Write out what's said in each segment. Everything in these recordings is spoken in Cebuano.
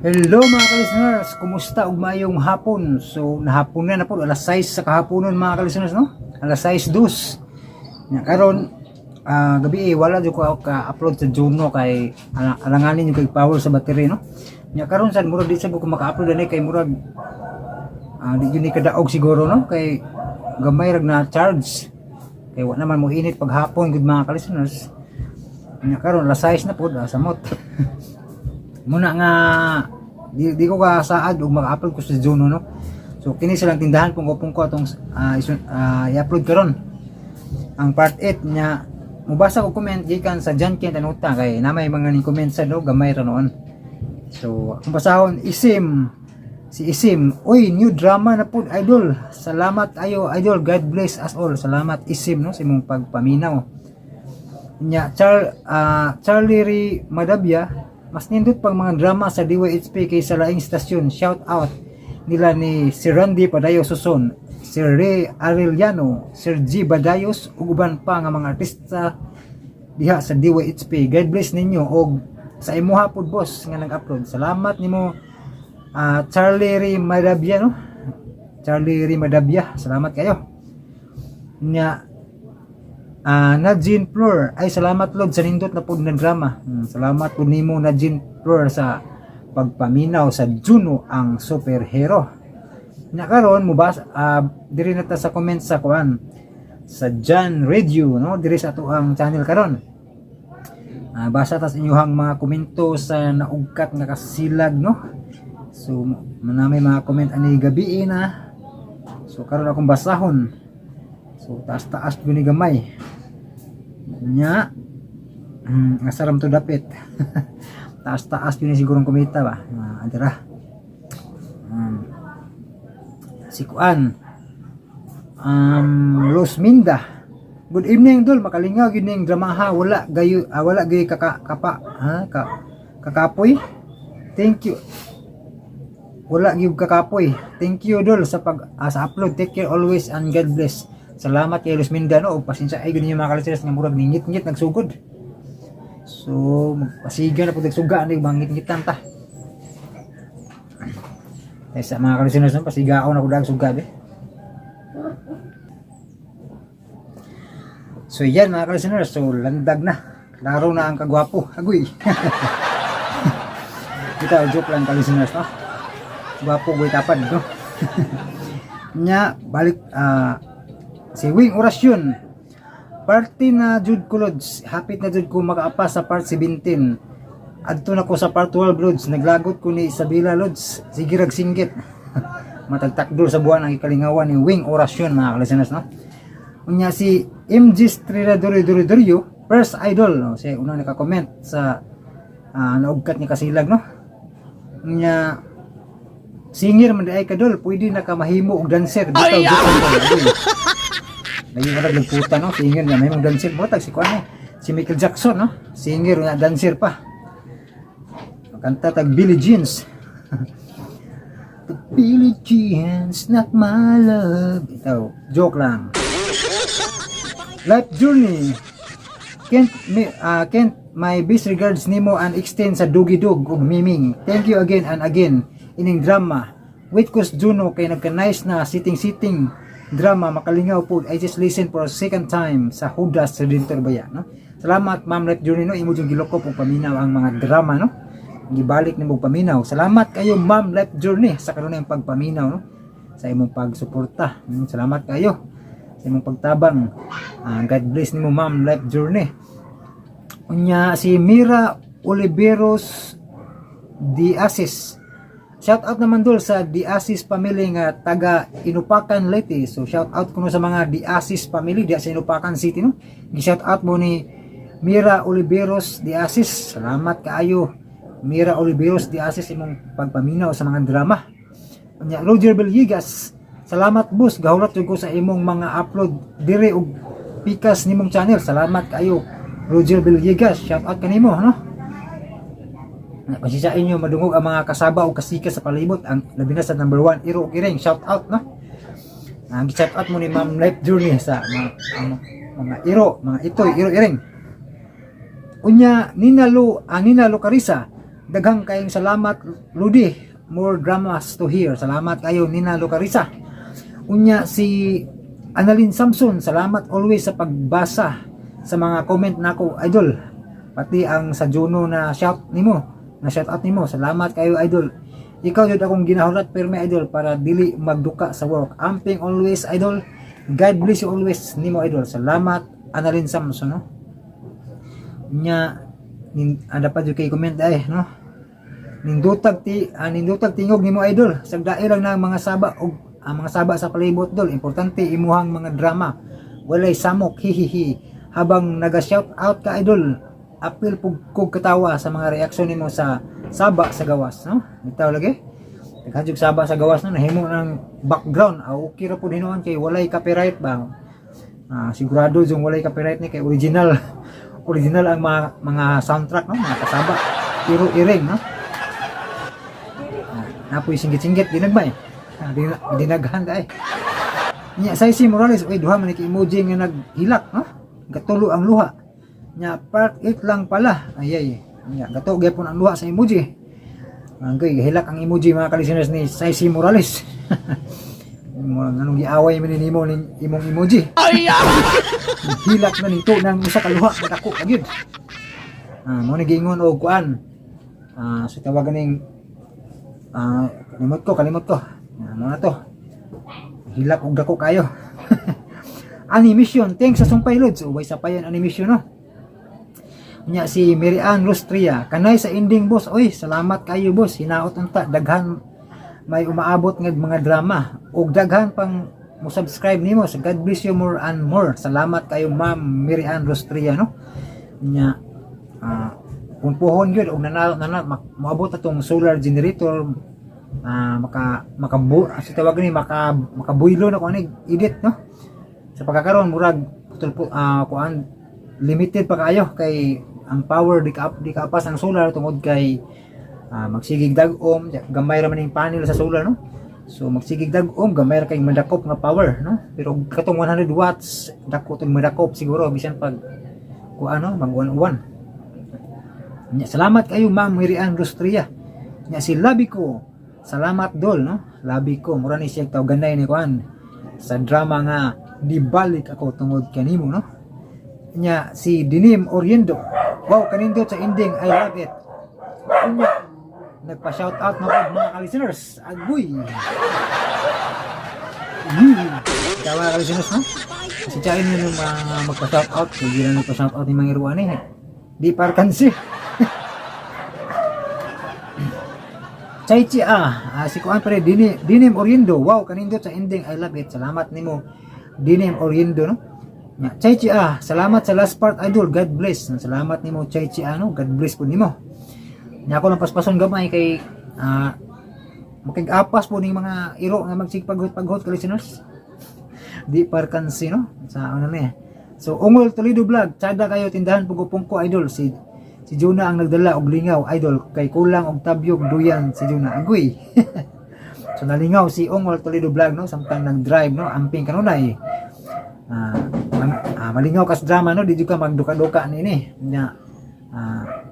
Hello, mga ka-listeners, kumusta ug maayong hapon? So nahapon na na po, alas 6 sa kahaponon, mga ka-listeners, no? Alas 6:02. Nya karon gabi eh, wala jud ko ka-upload sa Juno kay alanganin yung kay power sa battery, no? Nya karon sad murag di sad ko maka-upload ani kay murag di jud ni kadaog siguro, no? Kay gamay rag na charge. Kay wa naman mo init pag hapon gud, mga ka-listeners. Nya karon alas 6 na po, samot. Muna nga di ko kasaad og maka-upload ko sa Juno, no? So kini silang tindahan pungko-pungko atong i-upload karon ang part 8. Nya mubasa ko comment gikan sa John Kent Anuta kay na may mga ning comment sa, no, gamay ra noon. So akong basahon Isim, si Isim: "Uy, new drama na pud, idol. Salamat ayo, idol. God bless us all." Salamat, Isim, no, sa imong pagpaminaw. Nya Charlie Ray Madabia: "Mas nindot pang mga drama sa DYHP kaysa laing stasyon. Shout out nila ni Sir Randy Padayo Suson, Sir Ray Arellano, Sir G Badayos ug uban pa nga mga artista diha sa DYHP. God bless ninyo og sa imuha pud, boss, nga nag-upload." Salamat nimo, Charlie Ray Madabia, no? Charlie Ray Madabia, salamat kayo. Nya Najin Flor, ay salamat, Lord, sa nindot na pud na drama. Salamat pud nimo, Najin Flor, sa pagpaminaw sa Juno ang Superhero. Nya karon mo bas diri na ta sa comment sa kuan sa John Radio, no, diri sa ato ang channel karon. Basa ta sa inyong mga komento sa naugkat nga kasilag, no? So manami mga comment ani gabi na. So karon akong basahon. So taas-taas gyud ni gamay. Nya asaram to dapit. Taas-taas yun sigurong kumita ba? Adira. Si Kuan. Rosminda. "Good evening, dol, makalingaw gyud ning dramaha, wala gayo kaka kapa ha ka, kakapoy. Thank you." Wala gyud kakapoy. "Thank you, dol, sa upload. Take care always and God bless." Salamat kay Rosminda, no, ug pasensya ay gyud ninyo, mga kalisteres, nga murag ningit-ngit nagsugod. So magpasiga na pud nagsuga ni bangit-ngitan ta. Eh, sa mga kalisteres, no, pasigaon ako dag suga be. So yan, mga kalisteners, so landag na. Klaro na ang kagwapo. Agoy. Ito, joke lang, kalisteners, no? Gwapo, boy tapad, no? Nya, balik, si Wing Orasyon. "Party na jud ko, Lods. Hapit na jud ko makaapas sa part 17. Adto na ko sa part 12, Lods. Naglagot ko ni Isabela, Lods. Sige rag singgit." Matagtakdol sa buwan ang ikalingawan ni Wing Orasyon, mga kalisteners, no? Unya si MG Estrella Dori Dori Dorio, first idol, no? Siya unang naka-comment sa naugkat ni kasilag, no? Unya "Singer man di ay ka, dol, pwede na ka mahimo og dancer." Bitaw, joke lang. Layo ka nagputa, no? Singer na mahimong dancer mo tag si kuan eh. Si Michael Jackson, no? Singer nga dancer pa. Kanta tag Billie Jeans. The Billie Jeans, not my love. Ito, joke lang. Life Journey. "Can't, me, can't my best regards nimo and extend sa Dugi Dug ug Miming. Thank you again and again ining drama. Wait ko sa Juno kay nagka-nice na sitting-sitting drama, makalingaw po. I just listen for a second time sa Judas Redentor Baya," no? Salamat, Ma'am Life Journey, no? Imo jung gilokop ug paminaw ang mga drama, no? Gibalik nimo paminaw. Salamat kayo, Ma'am Life Journey, sa kanunayang pagpaminaw, no? Sa imong pagsuporta. Salamat kayo sa imong pagtabang. God bless nimo, Ma'am Life Journey. Unya si Mira Oliveros Di Asis. "Shout out naman, dol, sa Di Asis family nga taga Inupakan, Leyte." So shout out kuno sa mga Di Asis family diya sa Inupakan City, no? Gi-shout out mo ni Mira Oliveros Di Asis. Salamat kaayo, Mira Oliveros Di Asis, imong pagpaminaw sa mga drama. Unya Roger Villegas: "Salamat, boss, gahulat jud ko sa imong mga upload dire og pikas nimong channel." Salamat kaayo, Roger Villegas. Shout out kanimo, no? Pasensya inyo madungog ang mga kasaba o kasika sa palibot, ang labi na sa number 1 Iro Kiring, shout out, no? Ang shout out mo ni Ma'am Life Journey sa mga iro, mga itoy, iro iring. Unya Nina Lu, Nina Lucarisa, Daghang kayong salamat, Ludi. More dramas to hear. Salamat kayo, Nina Lucarisa. Unya si Annalyn Samson, salamat always sa pagbasa sa mga comment nako, idol. Pati ang sa Juno na shout nimo, na shout out nimo. Salamat kayo, idol. Ikaw jud akong ginahulat permi, idol, para dili magduka sa work. Amping always, idol. God bless you always nimo, idol. Salamat, Annalyn Samson, no. Nya nin anda pa jud kay comment ay, no. Nindutag tingog nimo, idol. Sagdae lang na ang mga saba og ang mga saba sa palibot, dol. Importante imuhang mga drama. Walay samok, hihihi. Habang naga-shout out ka, idol, apil pug kog katawa sa mga reaksyon nimo sa saba sa gawas, no? Bitaw lagi. Daghan jud saba sa gawas, no, nahimo ng background. Ah, okay ra pud hinuon kay walay copyright ba. Ah, sigurado yung walay copyright ni kay original. Original ang mga soundtrack, no, mga kasaba. Pero iring, no. Ah, napoy singgit-singgit dinagmay. Ah, dinaghan ka eh. Nya say si Morales, oy, duha man ni ka emoji nga naghilak, no? Gatulo ang luha. Nya part 8 lang pala. Ay ay. Nya gato gyapon ang luha sa emoji. Angay gihilak ang emoji, mga ka-listeners, ni Saisi Morales. Mo nganong giaway man ni nimo ning imong emoji. Hilak na nito ng usa ka luha, madako pa gyud. Ah, mo ni giingon og kuan. Ah, sa tawagan ning kalimot ko, kalimot ko. Ah, mo na to. Hilak og dako kayo. Animation, thanks sa Sumpay, Lods. Ubay sa payan animation, no. Nya si Mary Ann Rustria, kanay sa ending, boss. Oy, salamat kayo, boss. Hinaot unta daghan may umaabot nga mga drama ug daghan pang mo subscribe nimo. So God bless you more and more. Salamat kayo, Ma'am Mary Ann Rustria, no. Nya punpuhon gyud og nana, nana moabot atong solar generator, maka makabu sa tawag ni maka makabuylo na ko ani edit, no. Sa pagkakaroon murag putol kuan, limited pa kayo kay ang power di kaapas ang solar tungod kay magsigig dag-om, gamay ra man ning panel sa solar, no. So magsigig dag-om, gamay ra kay madakop nga power, no. Pero katong 100 watts, dako tong madakop siguro bisan pag kuan, no, mag 1 Nya, salamat kayo, Ma'am Mary Ann Rustria. Nya si Labi ko. Salamat, dol, no. Labi ko mura ni siya tawganay ni kuan sa drama nga "Dibalik Ako Tungod Kanimo", no. Nya si Dinim Oriendo. Wow, kanindot sa ending. I love it. Unya, nagpa-shout out na po mga ka-listeners. Agoy. Ikaw, mga ka-listeners, no? Kasi tsain nyo yung mga magpa-shout out. Kung di na nagpa-shout out ni mga iruan eh. Di parkansi. Chaichi si Kuan pare Dini, Dinim Oriendo. Wow, kanindot sa ending. I love it. Salamat nimo, Dinim Oriendo, no. Nya, Chaichi salamat sa last part, idol. God bless. Salamat nimo, Chaichi no. God bless po nimo. Nya ako lang paspason gamay kay makig-apas po ning mga iro nga magsigpaghot-paghot ka, listeners. Di parkansi, no. Sa ano ni. So Ungol Toledo Vlog, tsada kayo tindahan pugupong ko, idol. Si Jonah ang nagdala og lingaw, idol, kay kulang og tabyog duyan si Jonah. Agoy. So nalingaw si Ungol Toledo Vlog, no, samtang nag-drive, no, amping kanunay. Malingaw kas drama, no, di jud ka magduka-duka niini. Nya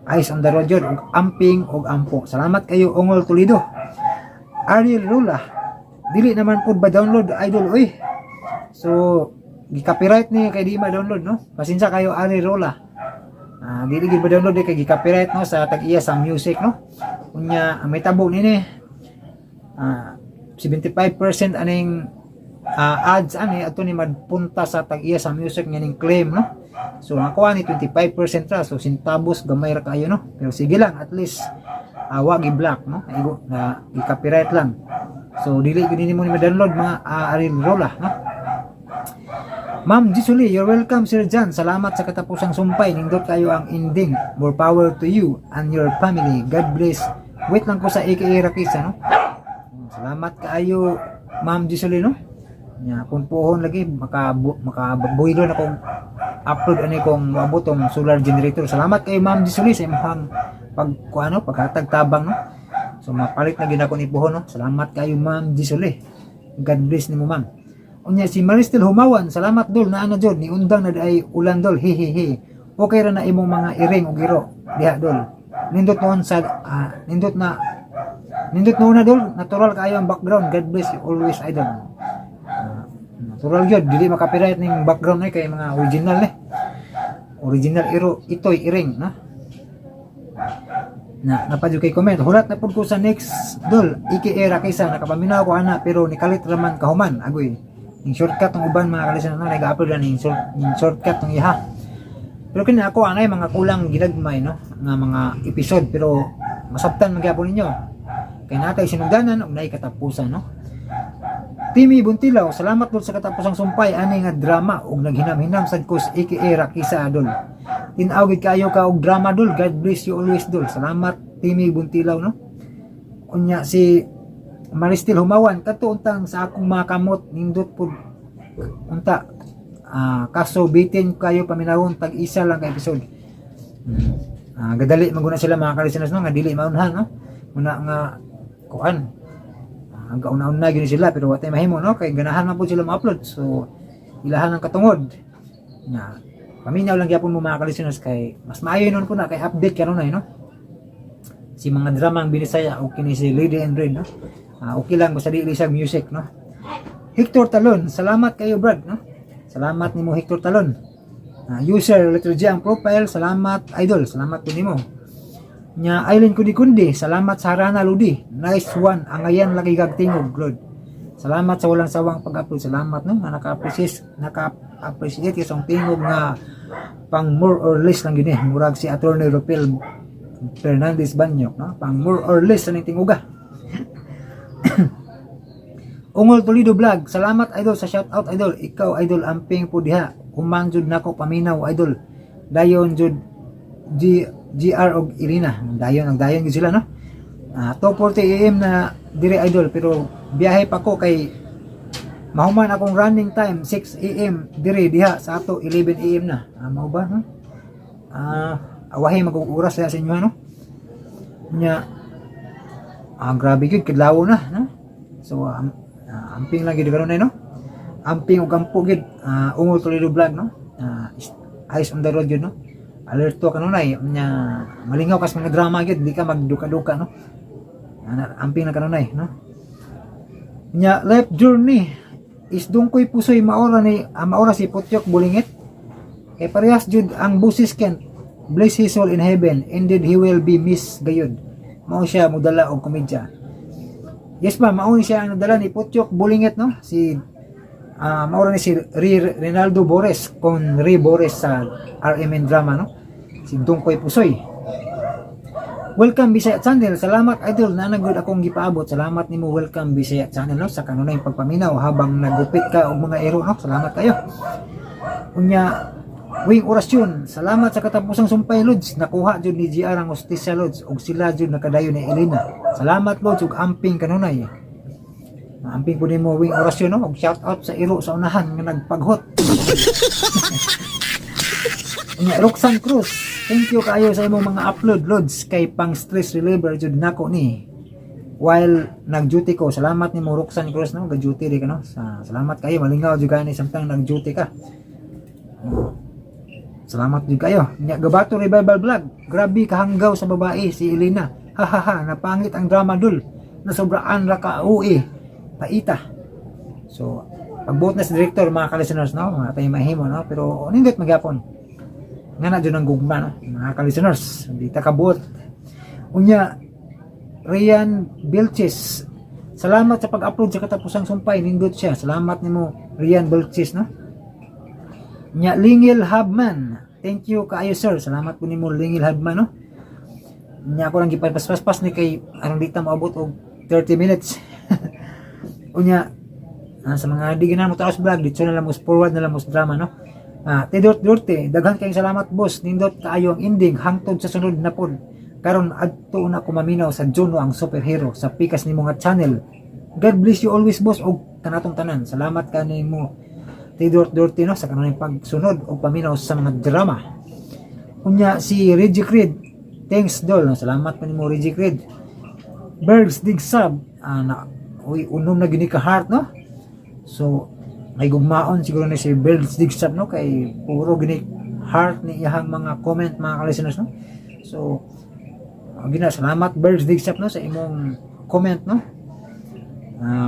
eyes on the road jud og amping og ampo. Salamat kayo, Ungol Toledo. Ariel Rula. Dili naman pud ba download, idol, oy. So gi-copyright ni kay di ma-download, no. Pasensya kayo, Ariel Rula. Dili gid ba download kay gi-copyright, no, sa tag-iya sa music, no. Unya ang may tabo nini 75% aning ads ani ato ni madpunta sa tag-iya sa music nga ning claim, no. So ang kuha ni 25% ra, so centavos gamay ra kayo, no. Pero sige lang, at least wa gi-block, no. Igo na gi-copyright lang. So dili gyud nimo ni ma-download, mga Ariel Rola, no. Ma'am Jisuli, you're welcome, Sir John. Salamat sa katapusang sumpay. Nindot kayo ang ending. More power to you and your family. God bless. Wait lang ko sa AKA Rakisa, no? Salamat kaayo, Ma'am Jisuli, no? Nya, punpuhon lagi, makabuhilo na kong upload ani kong moabot tong solar generator. Salamat kayo, Ma'am Jisuli, sa imong pag kuano, paghatag tabang, no. So mapalit na gid ako ni puhon, no. Salamat kayo, Ma'am Jisuli. God bless nimo, ma'am. Unya si Maristel Humawan, salamat dol na ano jud ni undang na ay ulan, dol, hehehe. Okay ra na imong mga iring ug iro diha, dol. Nindot noon sa nindot na nindot noon na, dol. Natural kaayo ang background. God bless you always, idol. Natural gyud, dili maka-copyright ning background ay kay mga original eh. Original iro itoy iring, no? Na naa pa jud kay comment. Hulat na pud ko sa next, dol. Aka Rakisa, nakapaminaw ko ana pero nikalit raman kahuman. Agoy. Ning shortcut ng uban, mga kalisan, no, nag-upload na ning shortcut ng iha. Pero kini ako anay mga kulang ginagmay, no, nga mga episode, pero masabtan man gyapon ninyo. Kay natay sinugdanan ug naay katapusan, no. Timmy Buntilaw, salamat, dol, sa Katapusang Sumpay ani nga drama ug naghinam-hinam sad ko sa aka Rakisa, dol. Tin-aw gid kayo ka og drama, dol. God bless you always, dol. Salamat, Timmy Buntilaw, no. Unya si Maristel Humawan, kadto untang sa akong mga kamot, nindot pud unta. Kaso bitin kayo paminawon, tag isa lang ka episode. Gadali maguna sila, mga ka-listeners, no, nga dili maunhan, no. Muna nga kuan. Ang kauna-una gyud sila, pero wa tay mahimo, no, kay ganahan man pud sila ma-upload. So ilahan ang katungod. Na paminaw lang gyapon mo, mga ka-listeners, kay mas maayo nun po na kay update karon no. Si mga drama ang Binisaya o kini si Lady in Red, no. Okay lang basta dili siya music, no. Hector Talon, salamat kayo, Brad, no. Salamat nimo, Hector Talon. User letter G ang profile, salamat, idol, salamat po nimo. Nya Aileen Kundi Kundi, salamat sa Harana, Lodi. Nice one, angayan lagi kag tingog, Lord. Salamat sa walang sawang pag-upload. Salamat, no, nga naka-appreciate ka sa tingog nga pang more or less lang gini. Murag si Attorney Rupel Fernandez Banyok, no? Pang more or less aning tinguga. Ungol Toledo Vlog, salamat, idol, sa shout out, idol. Ikaw, idol, amping po diha. Human jud nako paminaw, idol. Dayon jud G GR og Irina. Dayon ang dayon gyud sila, no. 2:40 AM na dire, idol, pero biyahe pa ko kay mahuman akong running time 6 AM dire diha sa ato 11 AM na. Mao ba, no? Awahi mag oras sa inyo, no. Nya grabe gyud kadlaw na, no. So amping lang gyud karon, no. Amping ug ampo gyud, Ungol Toledo Vlog, no. Eyes on the road gyud, no. Alerto kanunay nya, malingaw kas mga drama gyud, di ka magduka-duka, no. Amping na kanunay, no. Nya Life Journey is Dungkoy Pusoy, maora ni maora si Putyok Bulingit. Kay parehas jud ang busis Kent. Bless his soul in heaven. Indeed, he will be missed gayud. Mao siya modala og komedya. Yes ba, mao ni siya ang nadala ni Putyok Bulingit, no? Si maura ni si Rinaldo Bores kon Ri Bores sa RMN drama, no? Si Dungkoy Pusoy. Welcome Bisaya Channel. Salamat, idol, na nagud akong gipaabot. Salamat nimo, Welcome Bisaya Channel, no, sa kanunay pagpaminaw habang nagupit ka og mga ero, no. Salamat kayo. Unya Wing Orasyon, salamat sa Katapusang Sumpay, Lods. Nakuha jud ni GR ang hustisya, Lods, ug sila jud nakadayon ni Elena. Salamat, Lods, ug amping kanunay. Amping po nimo, Wing Orasyon, no, ug shout out sa iro sa unahan nga nagpaghot. Unya Roxanne Cruz, thank you kaayo sa imong mga upload, Lods, kay pang stress reliever jud nako ni while nag-duty ko. Salamat nimo, Roxanne Cruz, no, ga-duty di ka, no. Salamat kayo, malingaw jud gani samtang nag-duty ka. Salamat jud kayo. Nya Gabato Revival Vlog. Grabe kahanggaw sa babae si Elena. Hahaha, napangit ang drama, dul. Nasobraan ra ka ui. Paita. So, pagbuot na si director, mga ka-listeners, no, mga tayo mahimo, no, pero nindot magyapon. Nga na jud ang gugma, no, mga ka-listeners, hindi ta kabuot. Unya Rian Bilches. Salamat sa pag-upload sa Katapusang Sumpay, nindot siya. Salamat nimo, Rian Bilches, no. Nya Lingil Habman. Thank you kaayo, sir. Salamat po nimo, Lingil Habman, no. Nya ako lang gipaspas ni kay aron di ta moabot og 30 minutes. Unya sa mga di ganahan mo taas vlog, dito na lang mo forward na lang mo sa drama, no. Tidot Durte, daghan kayong salamat, boss. Nindot kaayo ang ending hangtod sa sunod na pod. Karon adto na ko maminaw sa Juno ang superhero sa pikas nimo nga channel. God bless you always, boss, og kanatong tanan. Salamat kanimo, Tidor Durte, no, sa kanunay pagsunod og paminaw sa mga drama. Unya si Reggie Creed, thanks, dol, no? Salamat pa nimo, Reggie Creed. Birds Dig Sub, na uy, unom na gini ka heart, no. So may gugmaon siguro ni si Birds Dig Sub, no, kay puro gini heart ni iyang mga comment, mga ka-listeners, no. So Gina, salamat Birds Dig Shop, no, sa imong comment, no.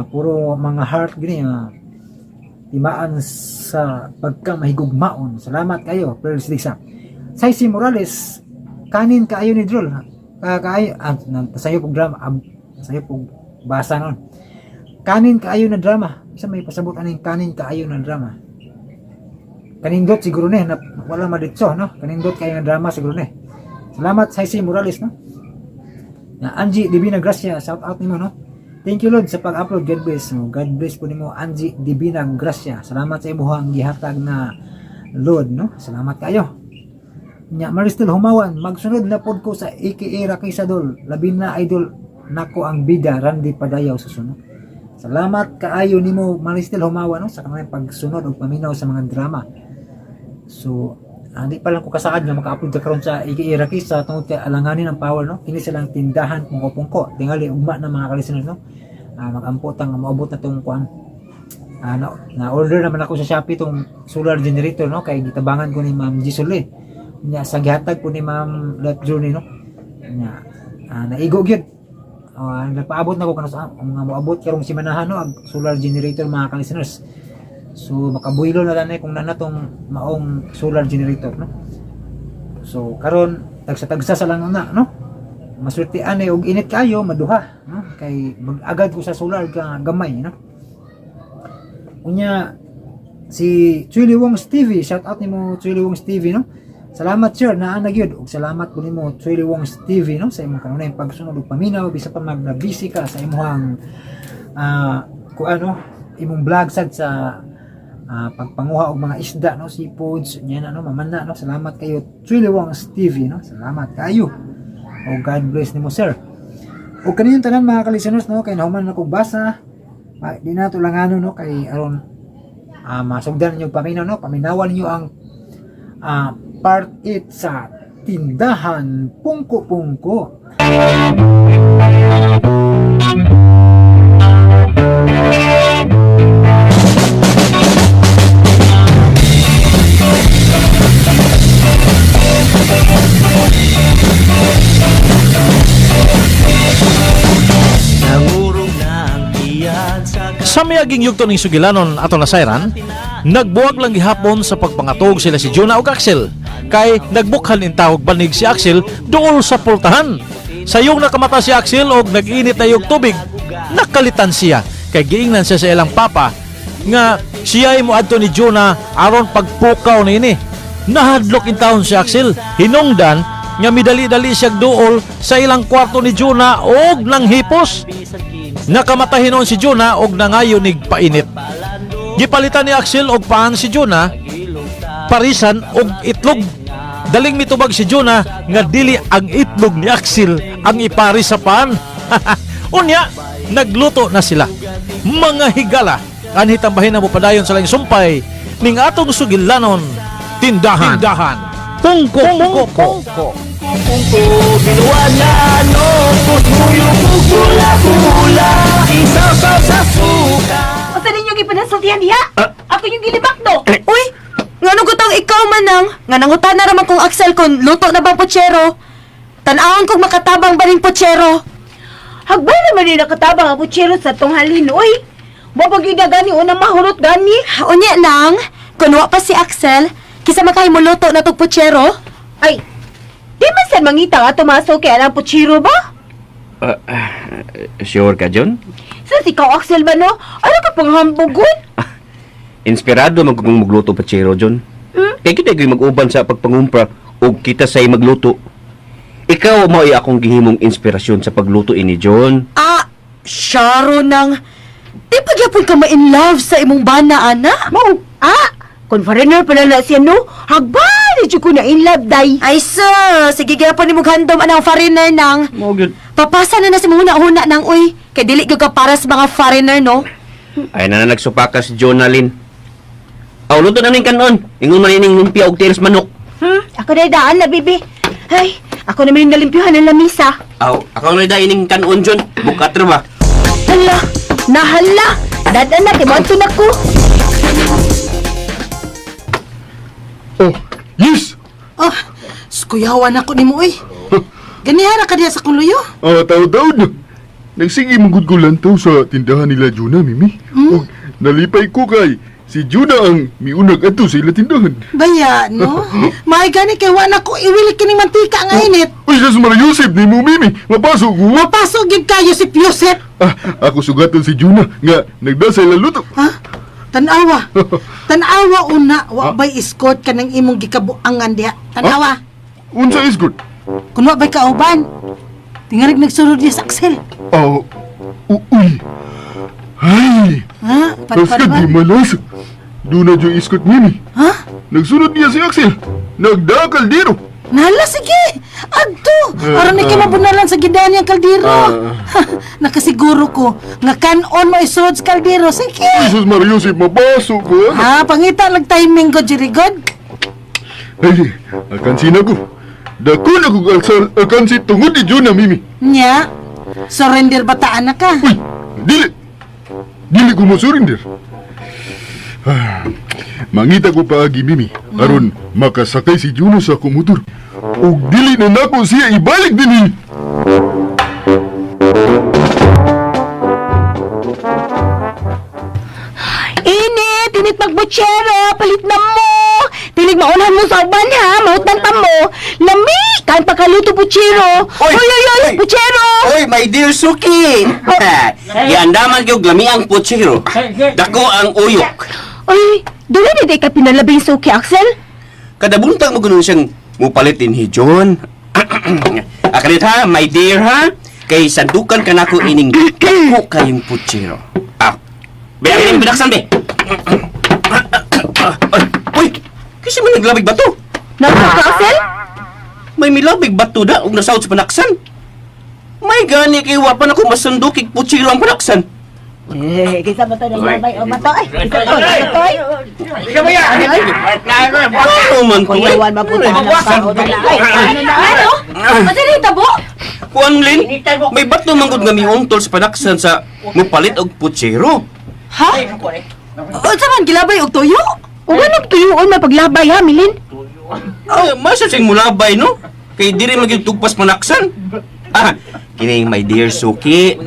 Puro mga heart gini, timaan sa pagka mahigugmaon. Salamat kayo, Birds Dig Shop. Saisi Morales, kanin kaayo ni Drol. Kaayo, sayo pog drama, sayo pog basa noon. Kanin kaayo na drama. Isa may pasabot aning kanin kaayo na drama. Kanindot siguro ni na wala maditso, no. Kanindot kayo nga drama siguro ni. Salamat Saisi Morales, no. Na Angie Divina Gracia, shout out nimo, no. Thank you, Lord, sa pag-upload. God bless. No? God bless po nimo, Angie Divina Gracia. Salamat sa imuhang gihatag na Lord, no. Salamat kayo. Nya Maristel Humawan, magsunod na pod ko sa AKA Rakisa Dol. Labi na idol nako ang bida Randy Padayaw sa sunod. Salamat kaayo nimo, Maristel Humawan, no, sa kanang pagsunod ug paminaw sa mga drama. So, di pa lang ko kasaad nga maka-upload ka karon sa AKA Rakisa tungod kay alanganin ang power, no. Kini silang tindahan pungko-pungko. Tingali ugma na, mga ka-listeners, no. Mag-ampo tang moabot na tong kuan. Na order naman ako sa Shopee tong solar generator, no, kay gitabangan ko ni Ma'am Gisole. Nya sa gihatag po ni Ma'am Life Journey, no. Nya naigo gyud. Nagpaabot na ko kanu sa mga moabot karong simanahan, no, ang solar generator, mga ka-listeners. So makabuhilo na lang kung na tong maong solar generator, no. So karon tagsa-tagsa sa lang na, no. Maswerte ani og init kayo maduha, no, kay mag-agad ko sa solar ka gamay, no. Unya si Chuli Wong TV, shout out nimo, Chuli Wong TV, no. Salamat, sir, naa na gyud ug salamat po nimo, Chuli Wong TV, no, sa imong kanunay pagsunod ug paminaw bisa pa mag busy ka sa imong kuan, no, imong vlog sad sa pagpanguha og mga isda, no, seafoods nya na, no, mamana, no. Salamat kayo, Chuli Wong TV, no. Salamat kayo. O God bless nimo, sir. Ug kaniyong tanan, mga ka-listeners, no, kay nahuman na kog basa. Di na to lang ano, no, kay aron masugdan ninyo paminaw, no, paminawan ninyo ang part 8 sa Tindahan Pungko-Pungko. Nangurog na ang tiyan sa Sa miaging yugto ning sugilanon ato nasayran, nagbuwag lang gihapon sa pagpangatog sila si Jonah ug Axel kay nagbukhan in tawag banig si Axel duol sa pultahan. Sayong nakamata si Axel og nag-init na yung tubig, nakalitan siya kay giingnan siya sa ilang papa nga siya ay moadto ni Jonah aron pagpukaw niini. Nahadlok in taon si Axel, hinungdan nga midali-dali siya duol sa ilang kwarto ni Jonah og nanghipos. Nakamata hinuon si Jonah og nangayo nig painit. Gipalitan ni Axel og paan si Jonah, parisan og itlog. Daling mitubag si Jonah nga dili ang itlog ni Axel ang iparis sa paan. Unya, nagluto na sila. Mga higala, anhi tambahin na mo padayon sa laing sumpay ning atong sugilanon, Tindahan, Tindahan, Pungko, Pungko, Pungko. Pungko Binuana no Kusmuyo Kugula-gula Isaw-saw sa suka. Unsa ninyo gipanasultihan diha? Ako yung gilibak do. Uy, ngano gutang ikaw manang? Nga nangutan na raman kong Axel kung luto na bang putsero. Tan-awon kong makatabang ba ning putsero. Hagbay naman ni nakatabang ang putsero sa tunghalin, uy. Wa pa gyud na gani unang mahurot gani. Unya nang, kun wa pa si Axel, kisa makahimo luto na tog putsero. Ay, di man sad mangita nga tumaso kay ang putsero ba? Sure ka, John? Sus, ikaw, Axel ba, no? Ano ka pang hambugon? Inspirado man kung magluto pa, John. Kay kita gyud mag-uban sa pagpangumpra ug kita say magluto. Ikaw mao akong gihimong inspirasyon sa pagluto ini, John. Ah, syaro nang. Di pa gyapon ka ma-in love sa imong bana, ana? Mo, kun foreigner pala na siya, no? Hagbay, di jud ko na in love, day. Ay, sir, sige gyapon nimo handom anang foreigner nang. Mao gyud. Papasa na na sa mga huna nang, uy. Kay dili gyud ka para sa mga foreigner, no? Ay na nagsupaka si John Alin. Aw, luto na ning kanon. Ingon man ining lumpia og tiris manok. Ako na daan na, bibi. Ay, ako naman yung nalimpyuhan ng lamisa. Aw, ako na ining kanon, John. Bukat ra ba? Hala, nahala. Dada na, kay Monto na ko. Oh, yes! Ah, skuyawan ako nimo oy. Ganihara ka diya sa kuluyo? Ah, taon-taon na. Nagsige mong ko lantaw sa tindahan nila Juna, Mimi. Ug nalipay ko kay si Juna ang miunag adto sa ila tindahan. Baya, no? Maay gani kay wa na ko iwili kining mantika nga init. Uy, sus Maria Yusef, ni mo, Mimi. Mapasok ko. Mapasok gid kayo si Yosep. Ah, ako sugaton si Juna nga nagda sa ila luto. Ha? Tanawa. Tanawa una, wa bay escort ka ng imong gikabuangan diha. Tanawa. Unsa is good? Kun wa bay kauban. Tingalig nagsunod niya sa Axel. Ah, uy. Ay, Ha? Basta di malas. Doon na yung iskot Mimi. Ha? Nagsunod niya si Axel. Nagdakal dito. Nala, sige! Adto! Aron ni kay mabunalan sa gidan niyang kaldero. Ah. Nakasiguro ko nga kanon mo isulod sa kaldero. Sige! Jesus Maria Joseph, mabaso ko. Ano? Ha, pangita lang timing ko, Jerry God. Ay, alkansi na ko. Dako na kong alkansi tungod ni Jonah, Mimi. Nya, surrender bataan na ka. Uy, dili. Dili ko mosurrender. Ah, mangita ko paagi, Mimi. Aron makasakay si Juno sa akong motor. Ug dili na nako siya ibalik dinhi. Init! Init magbutsero! Palit na mo! Tinig maunhan mo sa uban ha! Mahutan pa mo! Lami! Kain pagkaluto, butsero! Oy! Oy, oy, oy! Oy! Butsero! Oy, my dear Suki! Giandaman gyud lami ang putsero. Dako ang uyok. Oy! Doon na di ka pinalabing suki, Axel? Kada buntag mo ganoon siyang mupalit din hi John. Akalit ha, my dear ha. Kay sandukan ka nako ining dako kayong putsero. Ah. Be, ang binaksan be. Ay, uy, kasi man naglabig bato. Naku ka, Axel? May milabig bato da og nasawod sa panaksan. May gani kay wa pa nako masundukig putsero ang panaksan. Eh, kaysa ba ito ng babay o bato? Ay, isa to, isa to, ay. Ano man to? eh? Kuyawan, mapunta ng tao na. Ay, ano na, ano? Ano na tabo? Kuan Lin, may bato man gud nga miuntol sa panaksan sa mupalit og putsero. Ha? Unsa man gilabay og tuyo? Uwan nagtuyuon mapaglabay ha, Milin? Ah, masa siyang mulabay, no? Kay diri magyud tugpas panaksan. Ah, kining my dear Suki.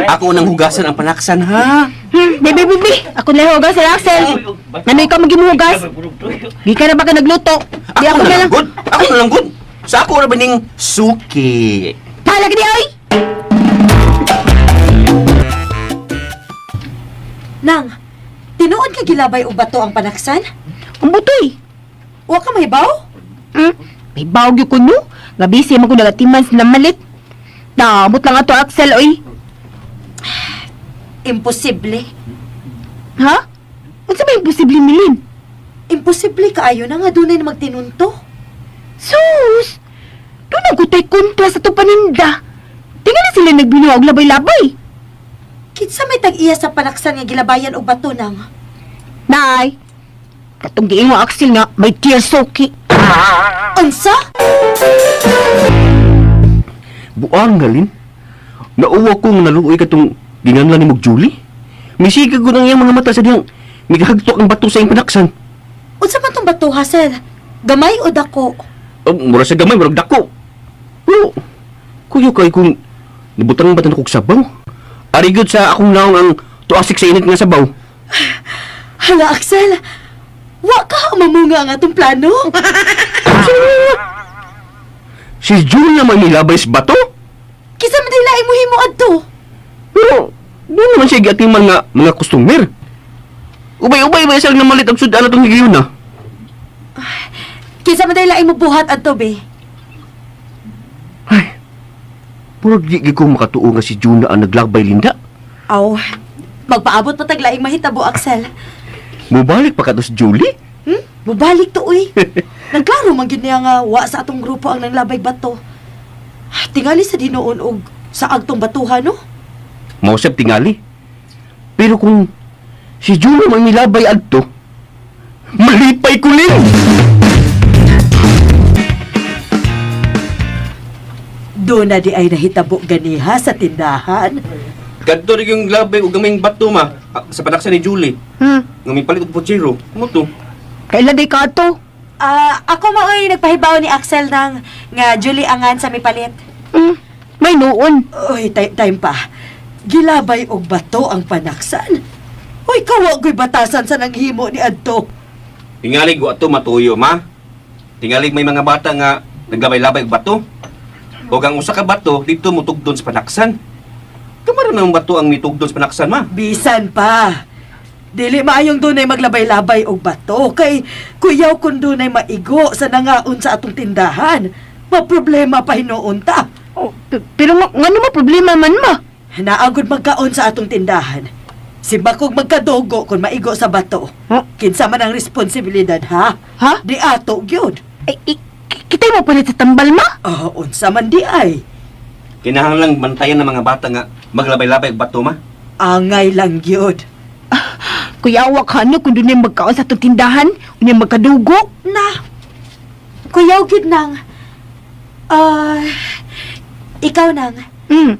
Ako unang hugasan ang panaksan ha. Bebe, bebe, ako na hugas sa Axel. Ano ikaw magimuhugas? Di ka na ba ka nagluto? Di Ako ako na na lang lang. good. Ako na lang good. Sa ako ra ba ning Suki? Palag di oy! Nang, tinuod ka gilabay og bato ang panaksan? Ang butoy. Wa ka mahibaw? May bawag yung kuno. Nga busy man ko nagatiman sa namalit. Damot lang ato, Axel, oy. Imposible. Ha? Unsa ba imposible, Milin? Imposible kaayo na nga dunay na magtinunto. Sus! Doon ang gutay kontra sa to paninda. Tingnan na sila nagbinuha og labay-labay. Kinsa may tag-iya sa panaksan nga gilabayan og bato nang? Nay, katong giingo Axel nga may tear soki. Unsa? Buang galin. Nauwa ko nga naluoy katong ginganlan ni Mog Julie. Misika ko nang iyang mga mata sa diyang migahagtok ang bato sa iyang panaksan. Unsa man tong bato Hasel? Gamay o dako? Oh, mura sa gamay, murag dako. Pero, kuyo kay kung nibutang ba kog sabaw? Arigod sa akong naong ang tuasik sa init nga sabaw. Hala Axel, wa ka mamunga ang atong plano. Si June naman nilabay sa bato. Kinsa man dili mo himo adto? Pero, doon naman siya giatiman nga mga customer. Ubay-ubay ba siya namalit ang sudan atong higayon na? Kinsa man dili mo buhat adto be? Ay, puro di gi ko makatuo nga si June na ang naglakbay Linda. Aw, magpaabot pa tag laing mahitabo Axel. Mubalik pa ka to si Julie? Hmm? Mubalik to uy. Nagklaro man gyud niya nga wa sa atong grupo ang nanglabay bato. Tingali sa dinoon og sa agtong batuhan no? Mausap tingali. Pero kung si Juno may milabay adto, malipay ko lin! Doon na di ay nahitabo ganiha sa tindahan. Kadto rin yung labay ug gamay bato ma ah, sa panaksa ni Julie. Nga palit og putsero. Mo to. Kailan day ka ato? Ah, ako maoy nagpahibaw ni Axel nang nga Julie angan sa mipalit. May noon. Oy, time, time pa. Gilabay og bato ang panaksan. Uy, kawa ko'y batasan sa nanghimo ni Adto. Tingalig wa to matuyo, ma. Tingalig may mga bata nga naglabay-labay og bato. Og ang usa ka bato dito mutugdon sa panaksan. Kamara ng bato ang mitugdon sa panaksan, ma. Bisan pa. Dili maayong dunay maglabay-labay og bato kay kuyaw kun dunay maigo sa nangaon sa atong tindahan. Maproblema pa hinuon ta. Oh, pero ngano ma problema man, ma? Naagod magkaon sa atong tindahan. Simbakog magkadugo kung maigo sa bato. Huh? Kinsa man ang responsibilidad, ha? Ha? Di ato gyud. Ay, kita'y mo palit sa tambal, ma? Oh, unsa man di ay. Kinahanglang bantayan ng mga bata nga maglabay-labay og bato, ma. Angay lang gyud. Kuyawa ka no kung doon magkaon sa atong tindahan, unya magkadugo. Na. Kuyaw gyud nang. Ah, ikaw nang.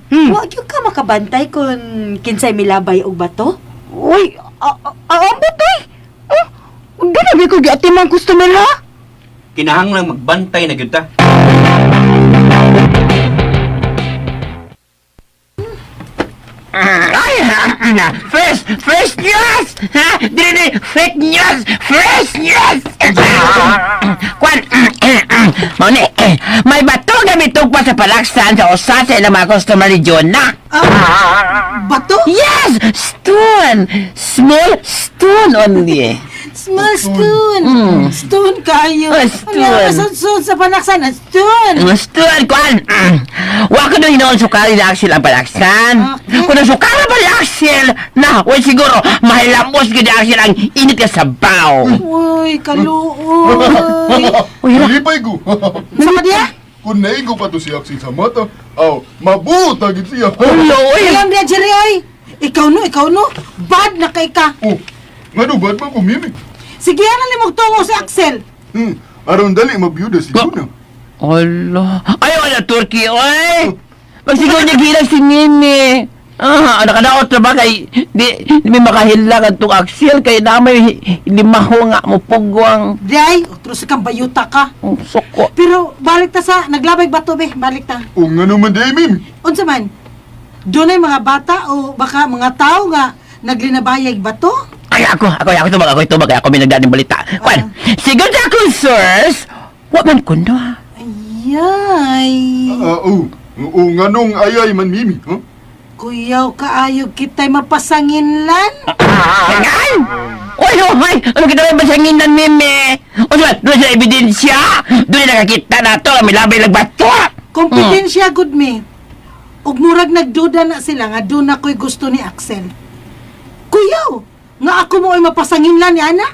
Wa gyud ka makabantay kung kinsay milabay og bato? Uy, ambot eh. Oh, doon na ko giati mga customer ha? Kinahanglang magbantay na gyud ta. Ay, fresh, fresh news! Ha? Dili, fake news! Fresh news! Kwan, mao ni, may bato gamitog pa sa palaksan sa usa sa ilang mga customer ni Jonah. Ah, bato? Yes! Stone! Small stone only. Small stone. Stone kayo. Oh, stone. Ano yung stone sa panaksan? Ah, stone. Stone, kwan! Wa ko nung hinoon sukali na Axel ang palaksan. Okay. Kung sukala pa ni Axel, na, well, siguro, mahilamos gyud ni Axel ang init ka sabaw. Uy, kaluoy. Uy, hala. Lipay ko. Sa kadiya? Kung naigo pa to si Axel sa mata, aw, mabuta gid siya. Ulo, uy. Alam niya, Jerry, oy. Ikaw no, ikaw no. Bad na kay ka. Oh, ngano bad man ko, Mimi? Sige, ano limog tungo si Axel? Aron dali mabiyuda si Juna. Ala. Ayaw na, Turkey, oy! Magsigaw niya gilang si Mimi. Ah, nakadaot na ba kay di, di may makahila kadtong Axel kay na may limaho nga mo pugwang. Day, otro sa kang bayuta ka. Ang suko. Pero balik ta sa naglabay bato be, balik ta. O ngano man di ay, Mimi? Unsa man? Dunay mga bata o baka mga tao nga naglinabayag bato? Ay, ako, ako, ako tubag, ako tubag, ako may nagdaning balita. Kwan, siguro sa akong source, wa man kuno. Ayay. Ah, oh. O nganong ayay man, Mimi? Huh? Kuyaw kaayo kita'y mapasanginlan. Tangan! Oy, oh, ay, ano kita may basanginan, Mimi? O diba, doon sa ebidensya, doon na nakakita na to, may labay nagbato. Kompetensya gud me. Ug murag nagduda na sila nga doon ako'y gusto ni Axel. Kuyaw, nga ako mo ay mapasanginlan ni ana?